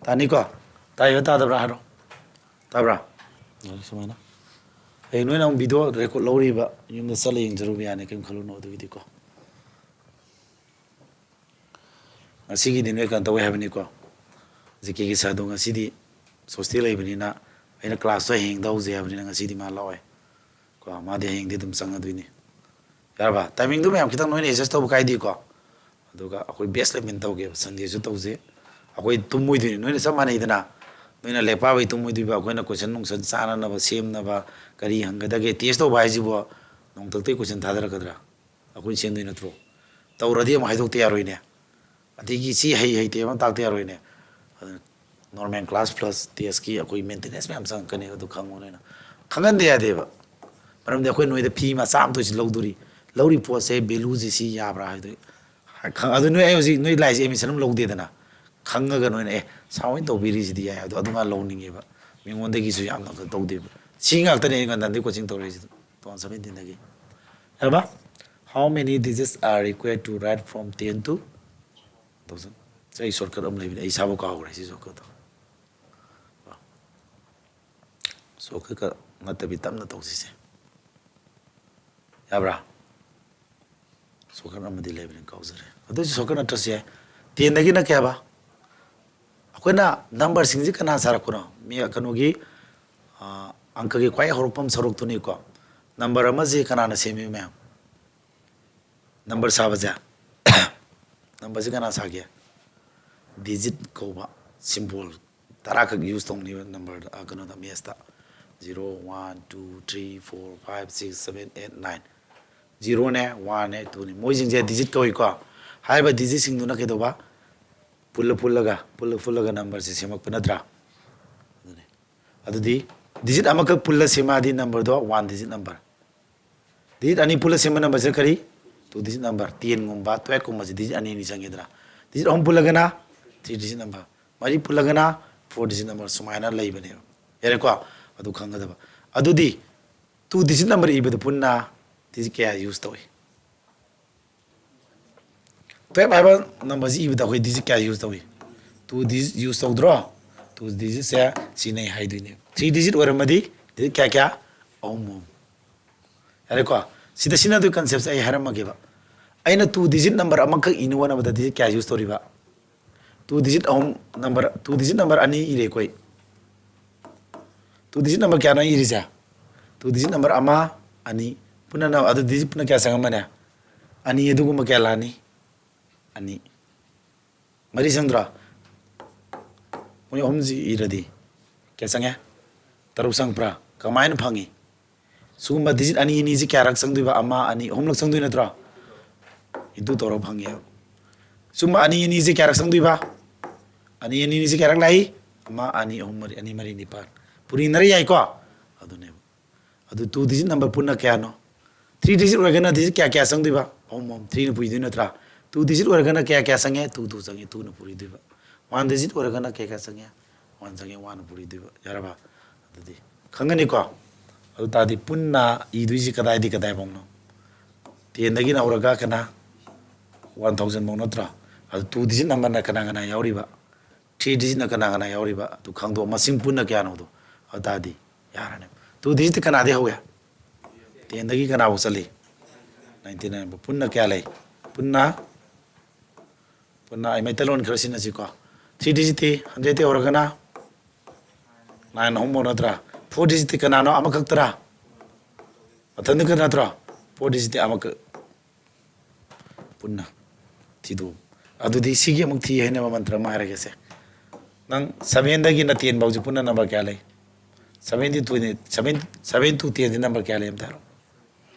ꯇꯥꯅꯤꯀꯣ? ꯇꯥꯏꯕ ꯇꯥꯗꯕ꯭ꯔꯥ ꯍꯥꯏꯔꯣ꯫ ꯇꯥꯕ꯭ꯔꯥ? ꯌꯥꯔꯦ ꯁꯨꯃꯥꯏꯅ꯫ ꯍꯌꯦꯡ ꯅꯣꯏꯅ ꯑꯃꯨꯛ ꯚꯤꯗꯤꯑꯣ ꯔꯦꯀꯣꯔꯠ ꯂꯧꯔꯤꯕ, ꯌꯨꯝꯗ ꯆꯠꯂ ꯌꯦꯡꯖꯔꯨꯕ ꯌꯥꯅꯤ, ꯀꯩꯝ ꯈꯜꯂꯨꯅꯨ ꯑꯗꯨꯒꯤꯗꯤꯀꯣ꯫ ꯉꯁꯤꯒꯤꯗꯤ ꯅꯣꯏ ꯀꯩꯅꯣ ꯇꯧꯋꯦ ꯍꯥꯏꯕꯅꯤꯀꯣ, ꯖꯤ ꯀꯦꯒꯤ ꯁꯥꯔꯗꯣ ꯉꯁꯤꯗꯤ ꯁꯣꯁꯇꯤ ꯂꯩꯕꯅꯤꯅ ꯑꯩꯅ ꯀ꯭ꯂꯥꯁꯇꯣ ꯍꯌꯦꯡ ꯇꯧꯁꯦ ꯍꯥꯏꯕꯅꯤꯅ ꯉꯁꯤꯗꯤ ꯃꯥ ꯂꯥꯛꯑꯣꯏ ꯀꯣ, ꯃꯥꯗꯤ ꯍꯌꯦꯡꯗꯤ ꯑꯗꯨꯝ ꯆꯪꯉꯗꯣꯏꯅꯤ꯫ ꯌꯥꯔꯕ? ꯇꯥꯏꯃꯤꯡꯗꯨ ꯃꯌꯥꯝ ꯈꯤꯇꯪ ꯅꯣꯏꯅ ꯑꯦꯗꯖꯁ ꯇꯧꯕ ꯀꯥꯏꯗꯦꯀꯣ꯫ ꯑꯗꯨꯒ ꯑꯩꯈꯣꯏ ꯕꯦꯁ ꯂꯦꯃꯦꯟ ꯇꯧꯒꯦꯕ, ꯁꯟꯗꯦꯁꯨ ꯇꯧꯁꯦ, ꯑꯩꯈꯣꯏ ꯇꯨꯝꯃꯣꯏꯗꯣꯏꯅꯤ, ꯅꯣꯏꯅ ꯆꯞ ꯃꯥꯟꯅꯩꯗꯅ꯫ ꯅꯣꯏꯅ ꯂꯥꯏꯔꯤꯛ ꯄꯥꯕꯩ ꯇꯨꯝꯃꯣꯏꯗꯣꯏꯕ, ꯑꯩꯈꯣꯏꯅ ꯀꯣꯏꯁꯟ ꯅꯨꯡꯁꯟ ꯆꯥꯅꯅꯕ ꯁꯦꯝꯅꯕ, ꯀꯔꯤ ꯍꯪꯒꯗꯒꯦ ꯇꯦꯁ ꯇꯧꯕ ꯍꯥꯏꯁꯤꯕꯨ ꯅꯣꯡꯊꯛꯇꯩ ꯀꯣꯏꯁꯟ ꯊꯥꯗꯔꯛꯀꯗ꯭ꯔꯥ? ꯑꯩꯈꯣꯏꯅ ꯁꯦꯝꯗꯣꯏ ꯅꯠꯇ꯭ꯔꯣ? ꯇꯧꯔꯗꯤ ꯑꯃꯨꯛ ꯍꯥꯏꯗꯣꯛꯇ ꯌꯥꯔꯣꯏꯅꯦ꯫ ꯑꯗꯒꯤ ꯁꯤ ꯍꯩ ꯍꯩꯇꯦ ꯑꯃ ꯇꯥꯛꯇ ꯌꯥꯔꯣꯏꯅꯦ꯫ ꯑꯗꯨꯅ ꯅꯣꯔꯃꯦꯜ ꯀ꯭ꯂꯥꯁ ꯄ꯭ꯂꯁ ꯇꯦꯁꯀꯤ ꯑꯩꯈꯣꯏ ꯃꯦꯟꯇꯦꯅꯦꯟꯁ ꯃꯌꯥꯝ ꯆꯪꯉꯛꯀꯅꯤ, ꯑꯗꯨ ꯈꯪꯉꯣ ꯅꯣꯏꯅ꯫ ꯈꯪꯍꯟꯗ ꯌꯥꯗꯦꯕ꯫ ꯃꯔꯝꯗꯤ ꯑꯩꯈꯣꯏ ꯅꯣꯏꯗ ꯐꯤ ꯃꯆꯥ ꯑꯃ ꯊꯣꯏꯁꯤ ꯂꯧꯗꯣꯔꯤ꯫ ꯂꯧꯔꯤ ꯄꯣꯠꯁꯦ ꯚꯦꯂꯨꯁꯦ ꯁꯤ ꯌꯥꯕ꯭ꯔꯥ ꯍꯥꯏꯗꯣ꯫ ꯈꯪ-, ꯑꯗꯨ ꯅꯣꯏ ꯑꯩ ꯍꯧꯖꯤꯛ ꯅꯣꯏ ꯂꯥꯏꯁꯦ ꯑꯦꯗꯃꯤꯁꯟ ꯑꯃ ꯂꯧꯗꯦꯗꯅ꯫ ꯈꯪꯉꯒ ꯅꯣꯏꯅ, "ꯑꯦ, ꯁꯥꯔ ꯍꯣꯏꯅ ꯇꯧꯕꯤꯔꯤꯁꯤꯗꯤ ꯌꯥꯏ", ꯑꯗꯣ ꯑꯗꯨꯃꯥꯏꯅ ꯂꯧꯅꯤꯡꯉꯦꯕ꯫ ꯃꯤꯉꯣꯟꯗꯒꯤꯁꯨ ꯌꯥꯝꯅ ꯀꯩꯅꯣ ꯇꯧꯗꯦꯕ꯫ ꯁꯤ ꯉꯥꯛꯇꯅꯦ ꯑꯩ ꯉꯟꯗꯟꯗꯩ ꯀꯣꯆꯤꯡ ꯇꯧꯔꯛꯏꯁꯤꯗ, ꯇꯨ ꯊꯥꯎꯖꯟ ꯁꯚꯦꯟꯇꯤꯟꯗꯒꯤ꯫ ꯍꯥꯏꯕ? How many digits are required to write from ten to thousand? ꯁꯤ ꯑꯩ ꯁꯣꯔꯠꯀꯠ ꯑꯃ ꯂꯩꯕꯅꯦ, ꯑꯩ ꯏꯁꯥꯕꯨ ꯀꯥꯎꯈ꯭ꯔꯦ ꯁꯤ ꯁꯣꯔꯠꯀꯠꯇꯣ꯫ ꯁꯣꯔꯠꯀꯠꯀ ꯅꯠꯇꯕꯤ ꯇꯞꯅ ꯇꯧꯁꯤꯁꯦ꯫ ꯌꯥꯕ꯭ꯔꯥ? ꯁꯣꯔꯠꯀꯠ ꯑꯃꯗꯤ ꯂꯩꯕꯅꯤ, ꯀꯥꯎꯖꯔꯦ꯫ ꯑꯗꯨꯏꯁꯨ ꯁꯣꯔꯠꯀꯠ ꯅꯠꯇ꯭ꯔꯁꯨ ꯌꯥꯏ꯫ ꯇꯦꯟꯗꯒꯤꯅ ꯀꯌꯥꯕ? ꯑꯩꯈꯣꯏꯅ ꯅꯝꯕꯔꯁꯤꯡꯁꯤ ꯀꯅꯥ ꯁꯥꯔꯛꯄꯅꯣ? ꯃꯤ ꯀꯩꯅꯣꯒꯤ, ꯑ, ꯑꯪꯀꯒꯤ ꯈ꯭ꯋꯥꯏ ꯍꯧꯔꯛꯐꯝ ꯁꯔꯨꯛꯇꯨꯅꯤꯀꯣ꯫ ꯅꯝꯕꯔ ꯑꯃꯁꯤ ꯀꯅꯥꯅ ꯁꯦꯝꯃꯤ ꯃꯌꯥꯝ? ꯅꯝꯕꯔ ꯁꯥꯕꯁꯦ, ꯅꯝꯕꯔꯁꯤ ꯀꯅꯥ ꯁꯥꯒꯦ? ꯗꯤꯖꯤꯠ ꯀꯧꯕ ꯁꯤꯝꯕꯣꯜ ꯇꯔꯥꯈꯛ ꯌꯨꯁ ꯇꯧꯅꯤꯕ ꯅꯝꯕꯔꯗ, ꯑ, ꯀꯩꯅꯣꯗ, ꯃꯦꯠꯁꯇ꯫ Zero, one, two, three, four, five, six, seven, eight, nine꯫ Zeroꯅꯦ, oneꯅꯦ, twoꯅꯦ꯫ ꯃꯣꯏꯁꯤꯡꯁꯦ ꯗꯤꯖꯤꯠ ꯀꯧꯏꯀꯣ꯫ ꯍꯥꯏꯔꯤꯕ ꯗꯤꯖꯤꯠꯁꯤꯡꯗꯨꯅ ꯀꯩꯗꯧꯕ? ꯄꯨꯜꯂ ꯄꯨꯜꯂꯒ, ꯄꯨꯜꯂ ꯄꯨꯜꯂꯒ ꯅꯝꯕꯔꯁꯦ ꯁꯦꯝꯃꯛꯄ ꯅꯠꯇ꯭ꯔꯥ? ꯑꯗꯨꯅꯦ꯫ ꯑꯗꯨꯗꯤ ꯗꯤꯖꯤꯠ ꯑꯃꯈꯛ ꯄꯨꯜꯂ ꯁꯦꯝꯃꯛꯑꯗꯤ ꯅꯝꯕꯔꯗꯣ ꯋꯥꯟ ꯗꯤꯖꯤꯠ ꯅꯝꯕꯔ꯫ ꯗꯤꯖꯤꯠ ꯑꯅꯤ ꯄꯨꯜꯂ ꯁꯦꯝꯕ ꯅꯝꯕꯔꯁꯦ ꯀꯔꯤ? Two digit number. ꯇꯦꯟꯒꯨꯝꯕ ꯇꯨꯌꯦꯜꯐꯀꯨꯝꯕꯁꯦ ꯗꯤꯖꯤꯠ ꯑꯅꯤ ꯑꯅꯤ ꯆꯪꯉꯦꯗꯅ꯫ ꯗꯤꯖꯤꯠ ꯑꯍꯨꯝ ꯄꯨꯜꯂꯒꯅ ꯊ꯭ꯔꯤ ꯗꯤꯖꯤꯠ ꯅꯝꯕꯔ꯫ ꯃꯔꯤ ꯄꯨꯜꯂꯒꯅ ꯐꯣꯔ ꯗꯤꯖꯤꯠ ꯅꯝꯕꯔ꯫ ꯁꯨꯃꯥꯏꯅ ꯂꯩꯕꯅꯦꯕ꯫ ꯌꯥꯔꯦꯀꯣ? ꯑꯗꯨ ꯈꯪꯒꯗꯕ꯫ ꯑꯗꯨꯗꯤ ꯇꯨ ꯗꯤꯖꯤꯠ ꯅꯝꯕꯔ ꯏꯕꯗ ꯄꯨꯟꯅ ꯗꯤꯖꯤꯠ ꯀꯌꯥ ꯌꯨꯁ ꯇꯧꯏ? ꯇꯨꯌꯦꯜꯐ ꯍꯥꯏꯕ ꯅꯝꯕꯔꯁꯤ ꯏꯕꯗ ꯑꯩꯈꯣꯏ ꯗꯤꯖꯤꯠ ꯀꯌꯥ ꯌꯨꯁ ꯇꯧꯏ? ꯇꯨ ꯗꯤꯖꯤꯠ ꯌꯨꯁ ꯇꯧꯗ꯭ꯔꯣ? ꯇꯨ ꯗꯤꯖꯤꯠꯁꯦ ꯁꯤꯅ ꯑꯩ ꯍꯥꯏꯗꯣꯏꯅꯦ꯫ ꯊ꯭ꯔꯤ ꯗꯤꯖꯤꯠ ꯑꯣꯏꯔꯝꯃꯗꯤ ꯗꯤꯖꯤꯠ ꯀꯌꯥ ꯀꯌꯥ? ꯑꯍꯨꯝ, ꯑꯍꯨꯝ꯫ ꯌꯥꯔꯦꯀꯣ? ꯁꯤꯗ ꯁꯤꯖꯤꯟꯅꯗꯣꯏ ꯀꯟꯁꯦꯞꯁꯦ ꯑꯩ ꯍꯥꯏꯔꯝꯃꯒꯦꯕ꯫ ꯑꯩꯅ ꯇꯨ ꯗꯤꯖꯤꯠ ꯅꯝꯕꯔ ꯑꯃꯈꯛ ꯏꯅ ꯍꯣꯠꯅꯕꯗ ꯗꯤꯖꯤꯠ ꯀꯌꯥ ꯌꯨꯁ ꯇꯧꯔꯤꯕ? ꯇꯨ ꯗꯤꯖꯤꯠ ꯑꯍꯨꯝ ꯅꯝꯕꯔ, ꯇꯨ ꯗꯤꯖꯤꯠ ꯅꯝꯕꯔ ꯑꯅꯤ ꯏꯔꯦꯀꯣ ꯑꯩ꯫ ꯇꯨ ꯗꯤꯖꯤꯠ ꯅꯝꯕꯔ ꯀꯌꯥꯅꯣ ꯑꯩ ꯏꯔꯤꯁꯦ? ꯇꯨ ꯗꯤꯖꯤꯠ ꯅꯝꯕꯔ ꯑꯃ, ꯑꯅꯤ꯫ ꯄꯨꯟꯅ ꯅ-, ꯑꯗꯨ ꯗꯤꯖꯤꯠ ꯄꯨꯟꯅ ꯀꯌꯥ ꯆꯪꯉꯝꯃꯅꯤ? ꯑꯅꯤ꯫ ꯑꯗꯨꯒꯨꯝꯕ ꯀꯌꯥ ꯂꯥꯛꯑꯅꯤ? ꯑꯅꯤ꯫ ꯃꯔꯤ ꯆꯪꯗ꯭ꯔꯣ? ꯃꯣꯏ ꯑꯍꯨꯝꯁꯤ ꯏꯔꯗꯤ ꯀꯌꯥ ꯆꯪꯉꯦ? ꯇꯔꯨꯛ ꯆꯪꯉꯛꯄ꯭ꯔꯥ? ꯀꯃꯥꯏꯅ ꯐꯪꯉꯤ? ꯁꯤꯒꯨꯝꯕ ꯗꯤꯖꯤꯠ ꯑꯅꯤ ꯑꯅꯤꯁꯤ ꯀꯌꯥꯔꯛ ꯆꯪꯗꯣꯏꯕ? ꯑꯃ, ꯑꯅꯤ, ꯑꯍꯨꯝꯂꯛ ꯆꯪꯗꯣꯏ ꯅꯠꯇ꯭ꯔꯣ? ꯏꯟꯇꯨ ꯇꯧꯔꯒ ꯐꯪꯉꯦꯕ꯫ ꯁꯤꯒꯨꯝꯕ ꯑꯅꯤ ꯑꯅꯤꯁꯤ ꯀꯌꯥꯔꯛ ꯆꯪꯗꯣꯏꯕ? ꯑꯅꯤ ꯑꯅꯤ ꯑꯅꯤꯁꯤ ꯀꯌꯥꯔꯛ ꯂꯥꯛꯏ? ꯑꯃ, ꯑꯅꯤ, ꯑꯍꯨꯝ, ꯃꯔꯤ, ꯑꯅꯤ ꯃꯔꯤ ꯅꯤꯄꯥꯜ꯫ ꯄꯨꯔꯤꯅꯔ ꯌꯥꯏꯀꯣ? ꯑꯗꯨꯅꯦꯕ꯫ ꯑꯗꯨ ꯇꯨ ꯗꯤꯖꯤꯠ ꯅꯝꯕꯔ ꯄꯨꯟꯅ ꯀꯌꯥꯅꯣ? ꯊ꯭ꯔꯤ ꯗꯤꯖꯤꯠ ꯑꯣꯏꯔꯒꯅ ꯗꯤꯖꯤꯠ ꯀꯌꯥ ꯀꯌꯥ ꯆꯪꯗꯣꯏꯕ? ꯑꯍꯨꯝ ꯑꯍꯨꯝ, ꯊ꯭ꯔꯤꯅ ꯄꯨꯏꯗꯣꯏ ꯅꯠꯇ꯭ꯔꯥ? ꯇꯨ ꯗꯤꯖꯤꯠ ꯑꯣꯏꯔꯒꯅ ꯀꯌꯥ ꯀꯌꯥ ꯆꯪꯉꯦ? ꯇꯨ ꯇꯨ ꯆꯪꯉꯦ, ꯇꯨꯅ ꯄꯨꯔꯤꯗꯣꯏꯕ꯫ ꯋꯥꯟ ꯗꯤꯖꯤꯠ ꯑꯣꯏꯔꯒꯅ ꯀꯌꯥ ꯀꯌꯥ ꯆꯪꯉꯦ? ꯋꯥꯟ ꯆꯪꯉꯦ, ꯋꯥꯟꯅ ꯄꯨꯔꯤꯗꯣꯏꯕ꯫ ꯌꯥꯔꯕ? ꯑꯗꯨꯗꯤ ꯈꯪꯒꯅꯤꯀꯣ? ꯑꯗꯨ ꯇꯥꯔꯗꯤ ꯄꯨꯟꯅ ꯏꯗꯣꯏꯁꯤ ꯀꯗꯥꯏꯗꯤ ꯀꯗꯥꯏꯐꯥꯎꯅꯣ? ꯇꯦꯟꯗꯒꯤꯅ ꯍꯧꯔꯒ ꯀꯅꯥ? ꯋꯥꯟ ꯊꯥꯎꯖꯟꯐꯧ ꯅꯠꯇ꯭ꯔꯣ? ꯑꯗꯨ ꯇꯨ ꯗꯤꯖꯤꯠ ꯅꯝꯕꯔꯅ ꯀꯅꯥ ꯀꯅꯥ ꯌꯥꯎꯔꯤꯕ? ꯊ꯭ꯔꯤ ꯗꯤꯖꯤꯠꯅ ꯀꯅꯥ ꯀꯅꯥ ꯌꯥꯎꯔꯤꯕ? ꯑꯗꯨ ꯈꯪꯗꯣꯛꯑꯣ, ꯃꯁꯤꯡ ꯄꯨꯟꯅ ꯀꯌꯥꯅꯣꯗꯣ꯫ ꯑꯗꯨ ꯇꯥꯔꯗꯤ ꯌꯥꯔꯅꯤ꯫ ꯇꯨ ꯗꯤꯖꯤꯠꯇꯤ ꯀꯅꯥꯗꯤ ꯍꯧꯏ? ꯇꯦꯟꯗꯒꯤ ꯀꯅꯥꯐꯥꯎ ꯆꯠꯂꯤ? ꯅꯥꯏꯟꯇꯤ ꯅꯥꯏꯟ ꯐꯥꯎ꯫ ꯄꯨꯟꯅ ꯀꯌꯥ ꯂꯩ? ꯄꯨꯟꯅ, ꯄꯨꯟꯅ ꯑꯩ ꯃꯩꯇꯩꯂꯣꯟ ꯈꯔ ꯁꯤꯖꯤꯟꯅꯁꯤꯀꯣ꯫ ꯊ꯭ꯔꯤ ꯗꯤꯖꯤꯠꯇꯤ ꯍꯟꯗ꯭ꯔꯦꯠꯇꯤ ꯍꯧꯔꯒꯅ ꯅꯥꯏꯟ ꯑꯍꯨꯝꯐꯥꯎ ꯅꯠꯇ꯭ꯔꯥ? ꯐꯣꯔ ꯗꯤꯖꯤꯠꯇꯤ ꯀꯅꯥꯅꯣ? ꯑꯃꯈꯛꯇꯔꯥ? ꯃꯊꯟꯗ ꯈꯛꯇ ꯅꯠꯇ꯭ꯔꯣ? ꯐꯣꯔ ꯗꯤꯖꯤꯠꯇꯤ ꯑꯃꯈꯛ꯫ ꯄꯨꯟꯅ ꯊꯤꯗꯣꯛꯎ꯫ ꯑꯗꯨꯗꯤ ꯁꯤꯒꯤ ꯑꯃꯨꯛ ꯊꯤ ꯍꯥꯏꯅꯕ ꯃꯟꯇ꯭ꯔ ꯑꯃ ꯍꯥꯏꯔꯒꯦꯁꯦ꯫ ꯅꯪ ꯁꯚꯦꯟꯗꯒꯤꯅ ꯇꯦꯟ ꯐꯥꯎꯁꯦ ꯄꯨꯟꯅ ꯅꯝꯕꯔ ꯀꯌꯥ ꯂꯩ? ꯁꯚꯦꯟꯗꯤ ꯇꯨꯅꯤ, ꯁꯚꯦꯟ, ꯁꯚꯦꯟ ꯇꯨ ꯇꯦꯟꯁꯦ ꯅꯝꯕꯔ ꯀꯌꯥ ꯂꯩ ꯑꯝꯇ ꯍꯥꯏꯔꯣ?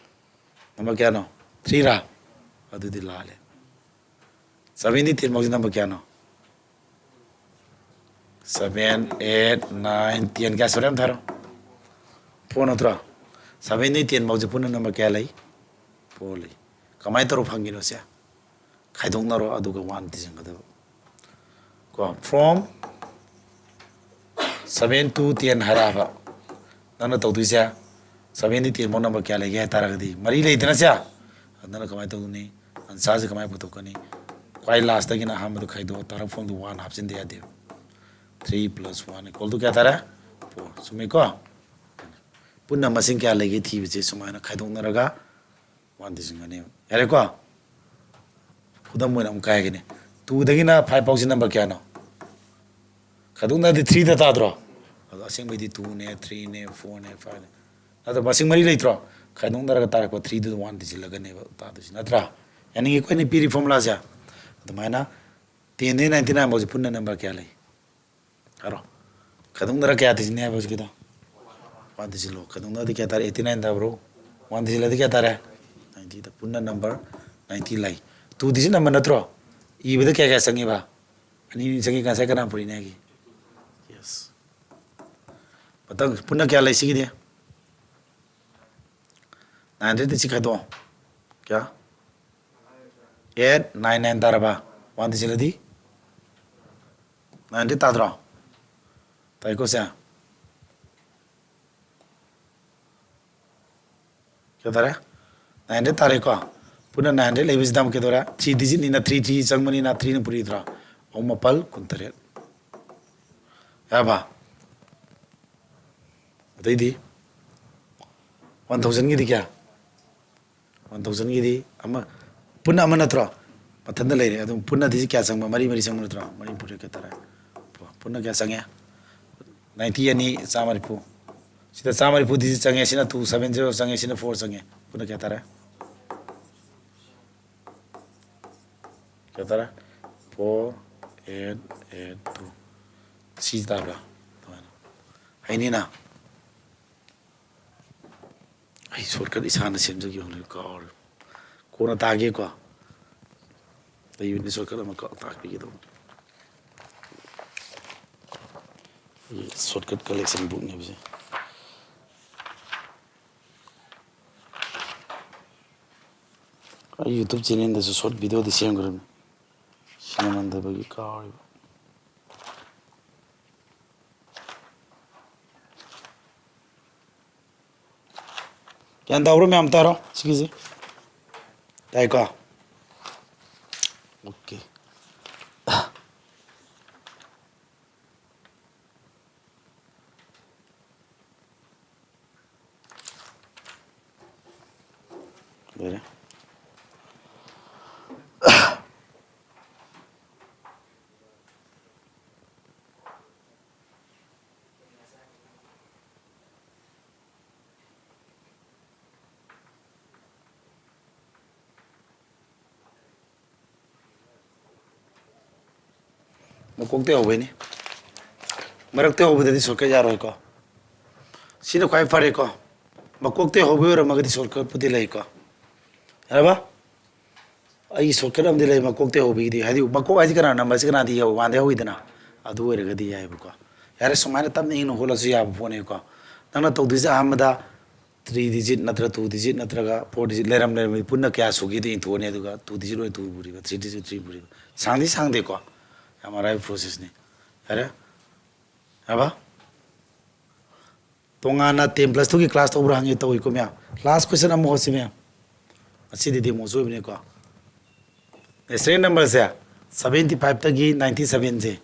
ꯅꯝꯕꯔ ꯀꯌꯥꯅꯣ? ꯊ꯭ꯔꯤꯔꯥ? ꯑꯗꯨꯗꯤ ꯂꯥꯜꯂꯦ꯫ ꯁꯚꯦꯟꯗꯤ ꯇꯦꯟ ꯐꯥꯎꯁꯦ ꯅꯝꯕꯔ ꯀꯌꯥꯅꯣ? ꯁꯚꯦꯟ, ꯑꯩꯠ, ꯅꯥꯏꯟ, ꯇꯦꯟ ꯀꯌꯥ ꯁꯨꯔꯦ ꯑꯝꯇ ꯍꯥꯏꯔꯣ? ꯐꯣꯔ ꯅꯠꯇ꯭ꯔꯣ? ꯁꯚꯦꯟꯗꯒꯤ ꯇꯦꯟ ꯐꯥꯎꯁꯦ ꯄꯨꯟꯅ ꯅꯝꯕꯔ ꯀꯌꯥ ꯂꯩ? ꯐꯣꯔ ꯂꯩ꯫ ꯀꯃꯥꯏꯅ ꯇꯧꯔ ꯐꯪꯈꯤꯅꯣ ꯁꯦ? ꯈꯥꯏꯗꯣꯛꯅꯔꯣ, ꯑꯗꯨꯒ ꯋꯥꯟ ꯊꯤꯖꯤꯟꯒꯗꯕ꯫ ꯀꯣ, from seven to ten ꯍꯥꯏꯔꯛꯑꯕ꯫ ꯅꯪꯅ ꯇꯧꯗꯣꯏꯁꯦ, ꯁꯚꯦꯟꯗꯒꯤ ꯇꯦꯟ ꯐꯥꯎ ꯅꯝꯕꯔ ꯀꯌꯥ ꯂꯩꯒꯦ ꯍꯥꯏ ꯇꯥꯔꯒꯗꯤ, ꯃꯔꯤ ꯂꯩꯗꯅ ꯁꯦ? ꯑꯗꯨ ꯅꯪꯅ ꯀꯃꯥꯏꯅ ꯇꯧꯗꯣꯏꯅꯤ? ꯑꯟꯁꯥꯔꯁꯦ ꯀꯃꯥꯏꯅ ꯄꯨꯊꯣꯛꯀꯅꯤ? ꯈ꯭ꯋꯥꯏ ꯂꯥꯁꯇꯒꯤꯅ ꯑꯍꯥꯟꯕꯗ ꯈꯥꯏꯗꯣꯛꯑꯣ, ꯇꯥꯔꯛ ꯐꯣꯝꯗꯨ ꯋꯥꯟ ꯍꯥꯞꯆꯤꯟꯗ ꯌꯥꯗꯦꯕ꯫ Three plus one equal to ꯀꯌꯥ ꯇꯥꯔꯦ? Four꯫ ꯆꯨꯝꯃꯤꯀꯣ? ꯄꯨꯟꯅ ꯃꯁꯤꯡ ꯀꯌꯥ ꯂꯩꯒꯦ ꯊꯤꯕꯁꯦ ꯁꯨꯃꯥꯏꯅ ꯈꯥꯏꯗꯣꯛꯅꯔꯒ ꯋꯥꯟ ꯊꯤꯖꯤꯟꯒꯅꯦꯕ꯫ ꯌꯥꯔꯦꯀꯣ? ꯈꯨꯗꯝ ꯑꯣꯏꯅ ꯑꯃꯨꯛ ꯀꯥꯏꯒꯅꯤ꯫ ꯇꯨꯗꯒꯤꯅ ꯐꯥꯏꯚ ꯐꯥꯎꯁꯤ ꯅꯝꯕꯔ ꯀꯌꯥꯅꯣ? ꯈꯥꯏꯗꯣꯛꯅꯔꯗꯤ ꯊ꯭ꯔꯤꯗ ꯇꯥꯗ꯭ꯔꯣ? ꯑꯗꯣ ꯑꯁꯦꯡꯕꯩꯗꯤ ꯇꯨꯅꯦ, ꯊ꯭ꯔꯤꯅꯦ, ꯐꯣꯔꯅꯦ, ꯐꯥꯏꯚꯅꯦ꯫ ꯑꯗꯣ ꯃꯁꯤꯡ ꯃꯔꯤ ꯂꯩꯇ꯭ꯔꯣ? ꯈꯥꯏꯗꯣꯛꯅꯔꯒ ꯇꯥꯔꯛꯄ ꯊ꯭ꯔꯤꯗꯨꯗ ꯋꯥꯟ ꯊꯤꯖꯤꯜꯂꯒꯅꯦꯕ ꯇꯥꯗꯣꯏꯁꯤ, ꯅꯠꯇ꯭ꯔꯥ? ꯌꯥꯅꯤꯡꯉꯤꯀꯣ ꯑꯩꯅ ꯄꯤꯔꯤ ꯐꯣꯔꯃꯨꯂꯥꯁꯦ? ꯑꯗꯨꯃꯥꯏꯅ ꯇꯦꯟꯗꯒꯤ ꯅꯥꯏꯟꯇꯤ ꯅꯥꯏꯟ ꯐꯥꯎꯁꯦ ꯄꯨꯟꯅ ꯅꯝꯕꯔ ꯀꯌꯥ ꯂꯩ? ꯍꯥꯏꯔꯣ꯫ ꯈꯥꯏꯗꯣꯛꯅꯔ ꯀꯌꯥ ꯊꯤꯖꯤꯟꯅꯤ ꯍꯥꯏꯕ ꯍꯧꯖꯤꯛꯀꯤꯗꯣ? One ꯊꯤꯖꯤꯜꯂꯣ꯫ ꯈꯥꯏꯗꯣꯛꯅꯔꯗꯤ ꯀꯌꯥ ꯇꯥꯔꯦ? Eighty nine ꯇꯥꯕ꯭ꯔꯣ? One ꯊꯤꯖꯤꯜꯂꯗꯤ ꯀꯌꯥ ꯇꯥꯔꯦ? Ninety ꯇꯥ-, ꯄꯨꯟꯅ number ninety ꯂꯩ꯫ Two digit number ꯅꯠꯇ꯭ꯔꯣ? ꯏꯕꯗ ꯀꯌꯥ ꯀꯌꯥ ꯆꯪꯉꯤꯕ? ꯑꯅꯤ ꯑꯅꯤ ꯆꯪꯉꯤ꯫ ꯉꯁꯥꯏ ꯀꯅꯥ ꯄꯨꯔꯤꯅꯦ ꯍꯥꯏꯒꯤ? Yes꯫ ꯃꯊꯪ ꯄꯨꯟꯅ ꯀꯌꯥ ꯂꯩ ꯁꯤꯒꯤꯗꯤ? Nine hundred ꯁꯤ ꯈꯥꯏꯗꯣꯛꯑꯣ꯫ ꯀꯌꯥ? Eight, nine, nine ꯇꯥꯔꯕ? One ꯊꯤꯖꯤꯜꯂꯗꯤ? Nine hundred ꯇꯥꯗ꯭ꯔꯣ? ꯇꯥꯏꯀꯣ ꯁꯦ? ꯀꯌꯥ ꯇꯥꯔꯦ? Nine hundred ꯇꯥꯔꯦꯀꯣ? ꯄꯨꯟꯅ nine hundred ꯂꯩꯕꯁꯤꯗ ꯑꯃꯨꯛ ꯀꯩꯗꯧꯔꯦ? Three digit ꯅꯤꯅ three three ꯆꯪꯕꯅꯤꯅ three ꯅ ꯄꯨꯔꯤꯗ꯭ꯔꯣ? ꯑꯍꯨꯝ ꯃꯥꯄꯜ ꯀꯨꯟꯇꯔꯦꯠ꯫ ꯌꯥꯔꯕ? ꯑꯗꯩꯗꯤ one thousand ꯒꯤꯗꯤ ꯀꯌꯥ? One thousand ꯒꯤꯗꯤ ꯑꯃ, ꯄꯨꯟꯅ ꯑꯃ ꯅꯠꯇ꯭ꯔꯣ? ꯃꯊꯟꯇ ꯂꯩꯔꯦ꯫ ꯑꯗꯨꯝ ꯄꯨꯟꯅꯗꯤ ꯀꯌꯥ ꯆꯪꯕ? ꯃꯔꯤ ꯃꯔꯤ ꯆꯪꯕ ꯅꯠꯇ꯭ꯔꯣ? ꯃꯔꯤ ꯄꯨꯔꯦ ꯀꯌꯥ ꯇꯥꯔꯦ? ꯄꯨꯟꯅ ꯀꯌꯥ ꯆꯪꯉꯦ? Ninety ꯑꯅꯤ, ꯆꯥꯝꯃ ꯅꯤꯐꯨ꯫ ꯁꯤꯗ ꯆꯥꯝꯃ ꯅꯤꯐꯨ digit ꯆꯪꯉꯦ, ꯁꯤꯅ two seven zero ꯆꯪꯉꯦ, ꯁꯤꯅ four ꯆꯪꯉꯦ꯫ ꯄꯨꯟꯅ ꯀꯌꯥ ꯇꯥꯔꯦ? ꯀꯌꯥ ꯇꯥꯔꯦ? Four eight eight two꯫ ꯁꯤ ꯇꯥꯕ꯭ꯔꯥ? ꯑꯗꯨꯃꯥꯏꯅ꯫ ꯍꯩꯅꯤꯅ? ꯑꯩ shortcut ꯏꯁꯥꯅ ꯁꯦꯝꯖꯒꯦ ꯍꯧꯅ ꯀꯥꯎꯔꯦ꯫ ꯀꯣꯟꯅ ꯇꯥꯒꯦꯀꯣ꯫ ꯂꯩꯕꯅꯤ shortcut ꯑꯃ ꯀ-, ꯇꯥꯛꯄꯤꯒꯦ ꯇꯧꯕꯅꯤ꯫ ꯑꯩ shortcut collection bookꯅꯦꯕꯁꯦ꯫ ꯑꯩ YouTube channelꯗꯁꯨ short videoꯗꯤ ꯁꯦꯝꯈ꯭ꯔꯕꯅꯤ꯫ ꯁꯦꯝꯃꯟꯗꯕꯒꯤ ꯀꯥꯎꯔꯤꯕ꯫ ꯒ꯭ꯌꯥꯟ ꯇꯥꯕ꯭ꯔꯣ ꯃꯌꯥꯝ? ꯇꯥꯔꯣ ꯁꯤꯒꯤꯁꯦ꯫ ꯇꯥꯏꯀꯣ? OK꯫ ꯂꯣꯏꯔꯦ꯫ ꯃꯀꯣꯛꯇꯩ ꯍꯧꯕꯩꯅꯤ꯫ ꯃꯔꯛꯇ ꯍꯧꯕꯗꯗꯤ shortcut ꯌꯥꯔꯣꯏꯀꯣ꯫ ꯁꯤꯅ ꯈ꯭ꯋꯥꯏ ꯐꯔꯦꯀꯣ꯫ ꯃꯀꯣꯛꯇ ꯍꯧꯕ ꯑꯣꯏꯔꯝꯃꯒꯗꯤ shortcut ꯄꯨꯗꯤ ꯂꯩꯀꯣ꯫ ꯌꯥꯔꯕ? ꯑꯩꯒꯤ shortcut ꯑꯃꯗꯤ ꯂꯩ, ꯃꯀꯣꯛꯇ ꯍꯧꯕꯒꯤꯗꯤ꯫ ꯍꯥꯏꯗꯤ ꯃꯀꯣꯛ ꯍꯥꯏꯁꯤ ꯀꯅꯥ, number ꯁꯤ ꯀꯅꯥꯗꯤ ꯌꯧ-, one ꯗꯩ ꯍꯧꯋꯤꯗꯅ, ꯑꯗꯨ ꯑꯣꯏꯔꯒꯗꯤ ꯌꯥꯏꯕꯀꯣ꯫ ꯌꯥꯔꯦ, ꯁꯨꯃꯥꯏꯅ ꯇꯞꯅ ꯏꯪꯅ ꯍꯣꯠꯂꯁꯨ ꯌꯥꯕ ꯄꯣꯠꯅꯦꯀꯣ꯫ ꯅꯪꯅ ꯇꯧꯗꯣꯏꯁꯦ ꯑꯍꯥꯟꯕꯗ three digit ꯅꯠꯇ꯭ꯔ two digit ꯅꯠꯇ꯭ꯔꯒ four digit ꯂꯩꯔꯝ ꯂꯩꯔꯝꯃꯤ ꯄꯨꯟꯅ ꯀꯌꯥ ꯁꯨꯒꯦꯗꯣ ꯏꯟꯊꯣꯛꯑꯅꯤ, ꯑꯗꯨꯒ two digit ꯑꯣꯏꯅ two ꯄꯨꯔꯤꯕ, three digit three ꯄꯨꯔꯤꯕ꯫ ꯁꯥꯡꯗꯤ ꯁꯥꯡꯗꯦꯀꯣ, ꯌꯥꯝ ꯑꯔꯥꯏꯕ process ꯅꯤ꯫ ꯌꯥꯔꯦ? ꯌꯥꯔꯕ? ꯇꯣꯉꯥꯟꯅ ten plus two ꯒꯤ class ꯇꯧꯕ꯭ꯔꯥ ꯍꯪꯉꯤ, ꯇꯧꯏꯀꯣ ꯃꯌꯥꯝ꯫ Last question ꯑꯃ ꯍꯣꯠꯁꯤ ꯃꯌꯥꯝ꯫ ꯑꯁꯤꯗꯤ demoꯁꯨ ꯑꯣꯏꯕꯅꯤꯀꯣ꯫ Natural number ꯁꯦ seventy five ꯇꯒꯤ ninety seven ꯁꯦ,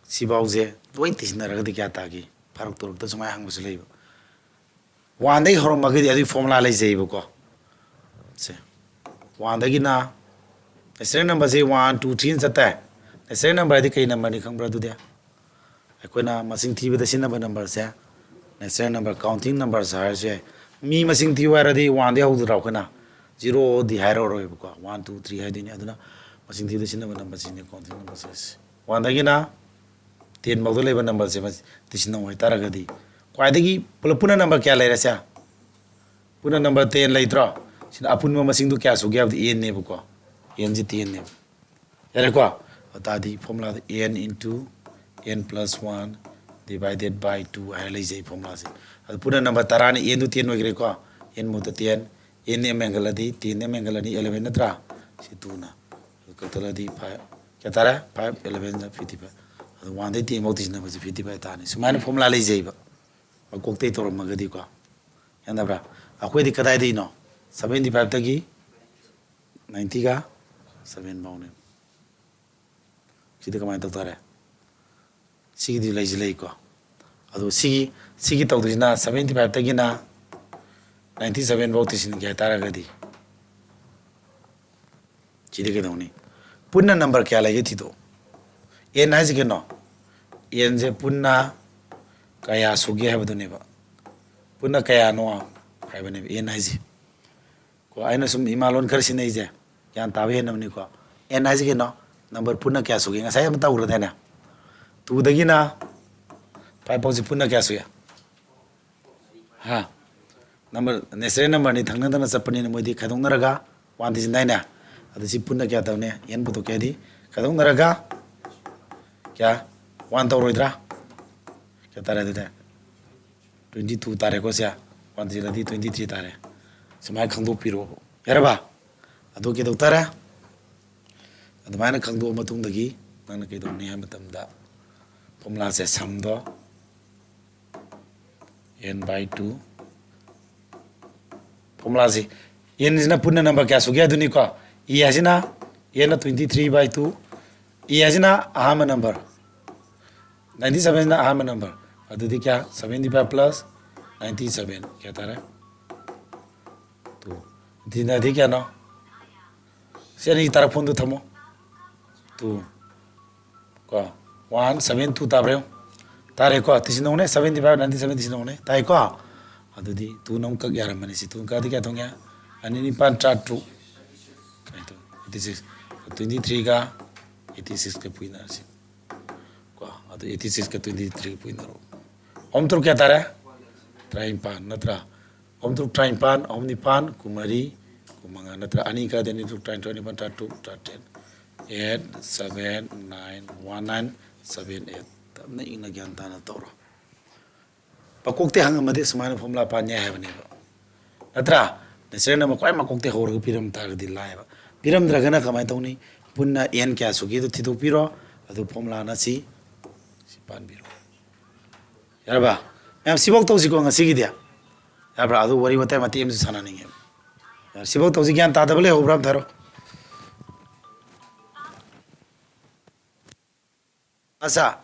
ꯁꯤꯐꯥꯎꯁꯦ ꯂꯣꯏ ꯇꯤꯁꯤꯟꯅꯔꯒꯗꯤ ꯀꯌꯥ ꯇꯥꯒꯦ? ꯐꯥꯔꯛ ꯇꯧꯔꯛꯇ ꯁꯨꯃꯥꯏꯅ ꯍꯪꯕꯁꯨ ꯂꯩꯕ꯫ One ꯗꯒꯤ ꯍꯧꯔꯝꯃꯒꯗꯤ ꯑꯗꯨꯒꯤ formula ꯂꯩꯖꯩꯕꯀꯣ꯫ ꯁꯦ, one ꯗꯒꯤꯅ natural number ꯁꯦ one, two, three ꯅ ꯆꯠꯇꯥꯏ꯫ Natural number ꯍꯥꯏꯗꯤ ꯀꯩ number ꯅꯤ ꯈꯪꯕ꯭ꯔꯥ? ꯑꯗꯨꯗꯤ ꯑꯩꯈꯣꯏꯅ ꯃꯁꯤꯡ ꯊꯤꯕꯗ ꯁꯤꯖꯤꯟꯅꯕ number ꯁꯦ natural number, counting numbers ꯍꯥꯏꯔꯁꯨ ꯌꯥꯏ꯫ ꯃꯤ ꯃꯁꯤꯡ ꯊꯤꯌꯨ ꯍꯥꯏꯔꯗꯤ one ꯗꯒꯤ ꯍꯧꯗꯣꯏꯔꯣ? ꯑꯩꯈꯣꯏꯅ zero ꯗꯤ ꯍꯥꯏꯔꯔꯣꯏꯕꯀꯣ, one, two, three ꯍꯥꯏꯗꯣꯏꯅꯤ꯫ ꯑꯗꯨꯅ ꯃꯁꯤꯡ ꯊꯤꯕꯗ ꯁꯤꯖꯤꯟꯅꯕ number ꯁꯤꯅꯤ counting number ꯁꯦ꯫ One ꯗꯒꯤꯅ ten ꯐꯥꯎꯗ ꯂꯩꯕ number ꯁꯦ ꯃꯁꯤ ꯇꯤꯁꯤꯟꯅꯧ ꯍꯥꯏꯇꯥꯔꯒꯗꯤ, ꯈ꯭ꯋꯥꯏꯗꯒꯤ ꯄꯨꯂꯞ ꯄꯨꯟꯅ number ꯀꯌꯥ ꯂꯩꯔꯦ ꯁꯦ? ꯄꯨꯟꯅ number ten ꯂꯩꯇ꯭ꯔꯣ? ꯁꯤꯅ ꯑꯄꯨꯟꯕ ꯃꯁꯤꯡꯗꯣ ꯀꯌꯥ ꯁꯨꯒꯦ ꯍꯥꯏꯕꯗ n ꯅꯦꯕꯀꯣ꯫ N ꯁꯤ ten ꯅꯦꯕ꯫ ꯌꯥꯔꯦꯀꯣ? ꯑꯗꯨ ꯇꯥꯔꯗꯤ formula the n into n plus one divided by two ꯍꯥꯏꯔ ꯂꯩꯖꯩ formula ꯁꯦ꯫ ꯑꯗꯨ ꯄꯨꯟꯅ number ꯇꯔꯥꯅꯤ, n ꯗꯨ ten ꯑꯣꯏꯈ꯭ꯔꯦꯀꯣ꯫ N ꯃꯍꯨꯠꯇ ten, n ꯅ m ꯍꯦꯟꯒꯠꯂꯗꯤ ten ꯅ m ꯍꯦꯟꯒꯠꯂꯅꯤ, eleven ꯅꯠꯇ꯭ꯔꯥ? ꯁꯤ two ꯅ꯫ ꯑꯗꯨ ꯀꯛꯊꯠꯂꯗꯤ five, ꯀꯌꯥ ꯇꯥꯔꯦ? Five, eleven ꯖꯥ fifty five꯫ ꯑꯗꯨ one ꯗꯩ ten ꯐꯥꯎ ꯇꯤꯁꯤꯟꯅꯕꯁꯦ fifty five ꯇꯥꯔꯅꯤ꯫ ꯁꯨꯃꯥꯏꯅ formula ꯂꯩꯖꯩꯕ꯫ ꯃꯀꯣꯛꯇꯩ ꯇꯧꯔꯝꯃꯒꯗꯤꯀꯣ꯫ ꯒ꯭ꯌꯥꯟ ꯇꯥꯕ꯭ꯔꯥ? ꯑꯩꯈꯣꯏꯗꯤ ꯀꯗꯥꯏꯗꯩꯅꯣ? Seventy five ꯇꯒꯤ ninety ꯒ seven ꯐꯥꯎꯅꯦ꯫ ꯁꯤꯗꯤ ꯀꯃꯥꯏꯅ ꯇꯧ ꯇꯥꯔꯦ? ꯁꯤꯒꯤꯗꯤ ꯂꯩꯁꯤ ꯂꯩꯀꯣ꯫ ꯑꯗꯣ ꯁꯤꯒꯤ, ꯁꯤꯒꯤ ꯇꯧꯗꯣꯏꯁꯤꯅ seventy five ꯇꯒꯤꯅ ninety seven ꯐꯥꯎ ꯇꯤꯁꯤꯟꯒꯦ ꯍꯥꯏꯇꯥꯔꯒꯗꯤ, ꯁꯤꯗꯤ ꯀꯩꯗꯧꯅꯤ? ꯄꯨꯟꯅ number ꯀꯌꯥ ꯂꯩꯒꯦ ꯊꯤꯗꯣꯛꯑꯣ꯫ N ꯍꯥꯏꯁꯤ ꯀꯩꯅꯣ? N ꯁꯦ ꯄꯨꯟꯅ ꯀꯌꯥ ꯁꯨꯒꯦ ꯍꯥꯏꯕꯗꯨꯅꯦꯕ꯫ ꯄꯨꯟꯅ ꯀꯌꯥꯅꯣ ꯍꯥꯏꯕꯅꯦꯕ N ꯍꯥꯏꯁꯦ꯫ ꯀꯣ, ꯑꯩꯅ ꯁꯨꯝ ꯏꯃꯥ ꯂꯣꯟ ꯈꯔ ꯁꯤꯖꯤꯟꯅꯩꯁꯦ, ꯒ꯭ꯌꯥꯟ ꯇꯥꯕ ꯍꯦꯟꯅꯕꯅꯤꯀꯣ꯫ N ꯍꯥꯏꯁꯤ ꯀꯩꯅꯣ? Number ꯄꯨꯟꯅ ꯀꯌꯥ ꯁꯨꯒꯦ? ꯉꯁꯥꯏ ꯑꯃ ꯇꯧꯈ꯭ꯔꯗꯥꯏꯅꯦ? Two ꯗꯒꯤꯅ ꯐꯥꯏꯚ ꯐꯥꯎꯁꯤ ꯄꯨꯟꯅ ꯀꯌꯥ ꯁꯨꯏ? ꯍꯥ? ꯅꯝꯕꯔ, natural numberꯅꯤ, ꯊꯪꯅꯗꯅ ꯆꯠꯄꯅꯤꯅ ꯃꯣꯏꯗꯤ ꯈꯥꯏꯗꯣꯛꯅꯔꯒ ꯋꯥꯟ ꯊꯤꯖꯤꯟꯗꯥꯏꯅꯦ? ꯑꯗꯨ ꯁꯤ ꯄꯨꯟꯅ ꯀꯌꯥ ꯇꯧꯅꯤ? N ꯄꯨꯊꯣꯛꯀꯦ ꯍꯥꯏꯗꯤ ꯈꯥꯏꯗꯣꯛꯅꯔꯒ ꯀꯌꯥ? ꯋꯥꯟ ꯇꯧꯔꯣꯏꯗ꯭ꯔꯥ? ꯀꯌꯥ ꯇꯥꯔꯦ ꯑꯗꯨꯗꯤ? ꯇ꯭ꯋꯦꯟꯇꯤ ꯇꯨ ꯇꯥꯔꯦꯀꯣ ꯁꯦ꯫ ꯋꯥꯟ ꯊꯤꯖꯤꯜꯂꯗꯤ ꯇ꯭ꯋꯦꯟꯇꯤ ꯊ꯭ꯔꯤ ꯇꯥꯔꯦ꯫ ꯁꯨꯃꯥꯏꯅ ꯈꯪꯗꯣꯛꯄꯤꯔꯣꯕ꯫ ꯌꯥꯔꯕ? ꯑꯗꯨ ꯀꯩꯗꯧ ꯇꯥꯔꯦ? ꯑꯗꯨꯃꯥꯏꯅ ꯈꯪꯗꯣꯛꯑ ꯃꯇꯨꯡꯗꯒꯤ ꯅꯪꯅ ꯀꯩꯗꯧꯅꯤ ꯍꯥꯏꯕ ꯃꯇꯝꯗ formulaꯁꯦ, ꯁꯝꯗꯣ N by two, formulaꯁꯤ, Nꯁꯤꯅ ꯄꯨꯟꯅ number ꯀꯌꯥ ꯁꯨꯒꯦ ꯑꯗꯨꯅꯤꯀꯣ꯫ E ꯍꯥꯏꯁꯤꯅ, Nꯅ twenty three by two, E ꯍꯥꯏꯁꯤꯅ ꯑꯍꯥꯟꯕ number, ninety sevenꯁꯤꯅ ꯑꯍꯥꯟꯕ number, ꯑꯗꯨꯗꯤ ꯀꯌꯥ? Seventy five plus ninety seven ꯀꯌꯥ ꯇꯥꯔꯦ? Two꯫ ꯁꯤꯅꯗꯤ ꯀꯌꯥꯅꯣ? ꯁꯤ ꯑꯅꯤ ꯇꯥꯔꯛꯐꯝꯗꯨ ꯊꯝꯃꯣ꯫ Two꯫ ꯀꯣ, one seven two ꯇꯥꯕ꯭ꯔꯥ ꯌꯦꯡꯉꯨ꯫ ꯇꯥꯔꯦꯀꯣ? ꯇꯤꯁꯤꯟꯅꯧꯅꯦ, seventy five, ninety seven ꯇꯤꯁꯤꯟꯅꯧꯅꯦ꯫ ꯇꯥꯏꯀꯣ? ꯑꯗꯨꯗꯤ twoꯅ ꯑꯃꯨꯛ ꯀꯛ ꯌꯥꯔꯝꯃꯅꯤ꯫ ꯁꯤ two ꯀꯛꯑꯗꯤ ꯀꯌꯥ ꯊꯣꯛꯉꯦ? ꯑꯅꯤ ꯅꯤꯄꯥꯟ ꯇꯔꯥ ꯇꯔꯨꯛ꯫ Eighty six꯫ Twenty threeꯒ eighty sixꯀ ꯄꯨꯏꯅꯔꯁꯤ꯫ ꯀꯣ, ꯑꯗꯨ eighty sixꯀ twenty three ꯄꯨꯏꯅꯔꯣ꯫ ꯑꯍꯨꯝ ꯇꯔꯨꯛ ꯀꯌꯥ ꯇꯥꯔꯦ? ꯇꯔꯥꯅꯤꯄꯥꯟ ꯅꯠꯇ꯭ꯔꯥ? ꯑꯍꯨꯝ ꯇꯔꯨꯛ ꯇꯔꯥꯅꯤꯄꯥꯟ, ꯑꯍꯨꯝ ꯅꯤꯄꯥꯟ ꯀꯨꯟꯃꯔꯤ, ꯀꯨꯟꯃꯉꯥ ꯅꯠꯇ꯭ꯔꯥ? ꯑꯅꯤ ꯀꯥꯏꯗ? ꯑꯅꯤ ꯇꯔꯨꯛ ꯇꯔꯥꯅꯤꯊꯣꯏ, ꯅꯤꯄꯥꯟ ꯇꯔꯥ ꯇꯔꯨꯛ, ꯇꯔꯥ ꯇꯔꯦꯠ꯫ Eight seven nine one nine seven eight꯫ ꯇꯞꯅ ꯏꯪꯅ ꯒ꯭ꯌꯥꯟ ꯇꯥꯅ ꯇꯧꯔꯣ꯫ ꯃꯀꯣꯛꯇꯩ ꯍꯪꯉꯝꯃꯗꯤ ꯁꯨꯃꯥꯏꯅ formula ꯄꯥꯟ ꯌꯥꯏ ꯍꯥꯏꯕꯅꯦꯕ꯫ ꯅꯠꯇ꯭ꯔꯥ? Natural number ꯈ꯭ꯋꯥꯏ ꯃꯀꯣꯛꯇꯩ ꯍꯧꯔꯒ ꯄꯤꯔꯝ ꯇꯥꯔꯒꯗꯤ ꯂꯥꯏꯌꯦꯕ꯫ ꯄꯤꯔꯝꯗ꯭ꯔꯒꯅ ꯀꯃꯥꯏꯅ ꯇꯧꯅꯤ? ꯄꯨꯟꯅ N ꯀꯌꯥ ꯁꯨꯒꯦꯗꯣ ꯊꯤꯗꯣꯛꯄꯤꯔꯣ꯫ ꯑꯗꯨ formulaꯅ ꯁꯤ, ꯁꯤ ꯄꯥꯟꯕꯤꯔꯣ꯫ ꯌꯥꯔꯕ? ꯃꯌꯥꯝ ꯁꯤꯐꯥꯎ ꯇꯧꯁꯤꯀꯣ ꯉꯁꯤꯒꯤꯗꯤ꯫ ꯌꯥꯕ꯭ꯔꯥ? ꯑꯗꯨ ꯋꯥꯔꯤ ꯋꯥꯇꯥꯏ ꯃꯇꯦꯛ ꯑꯃꯁꯨ ꯁꯥꯟꯅꯅꯤꯡꯉꯦꯕ꯫ ꯌꯥꯔꯦ, ꯁꯤꯐꯥꯎ ꯇꯧꯁꯤ꯫ ꯒ꯭ꯌꯥꯟ ꯇꯥꯗꯕ ꯂꯩꯍꯧꯕ꯭ꯔꯥ ꯑꯝꯇ ꯍꯥꯏꯔꯣ꯫ ꯑꯁꯥ,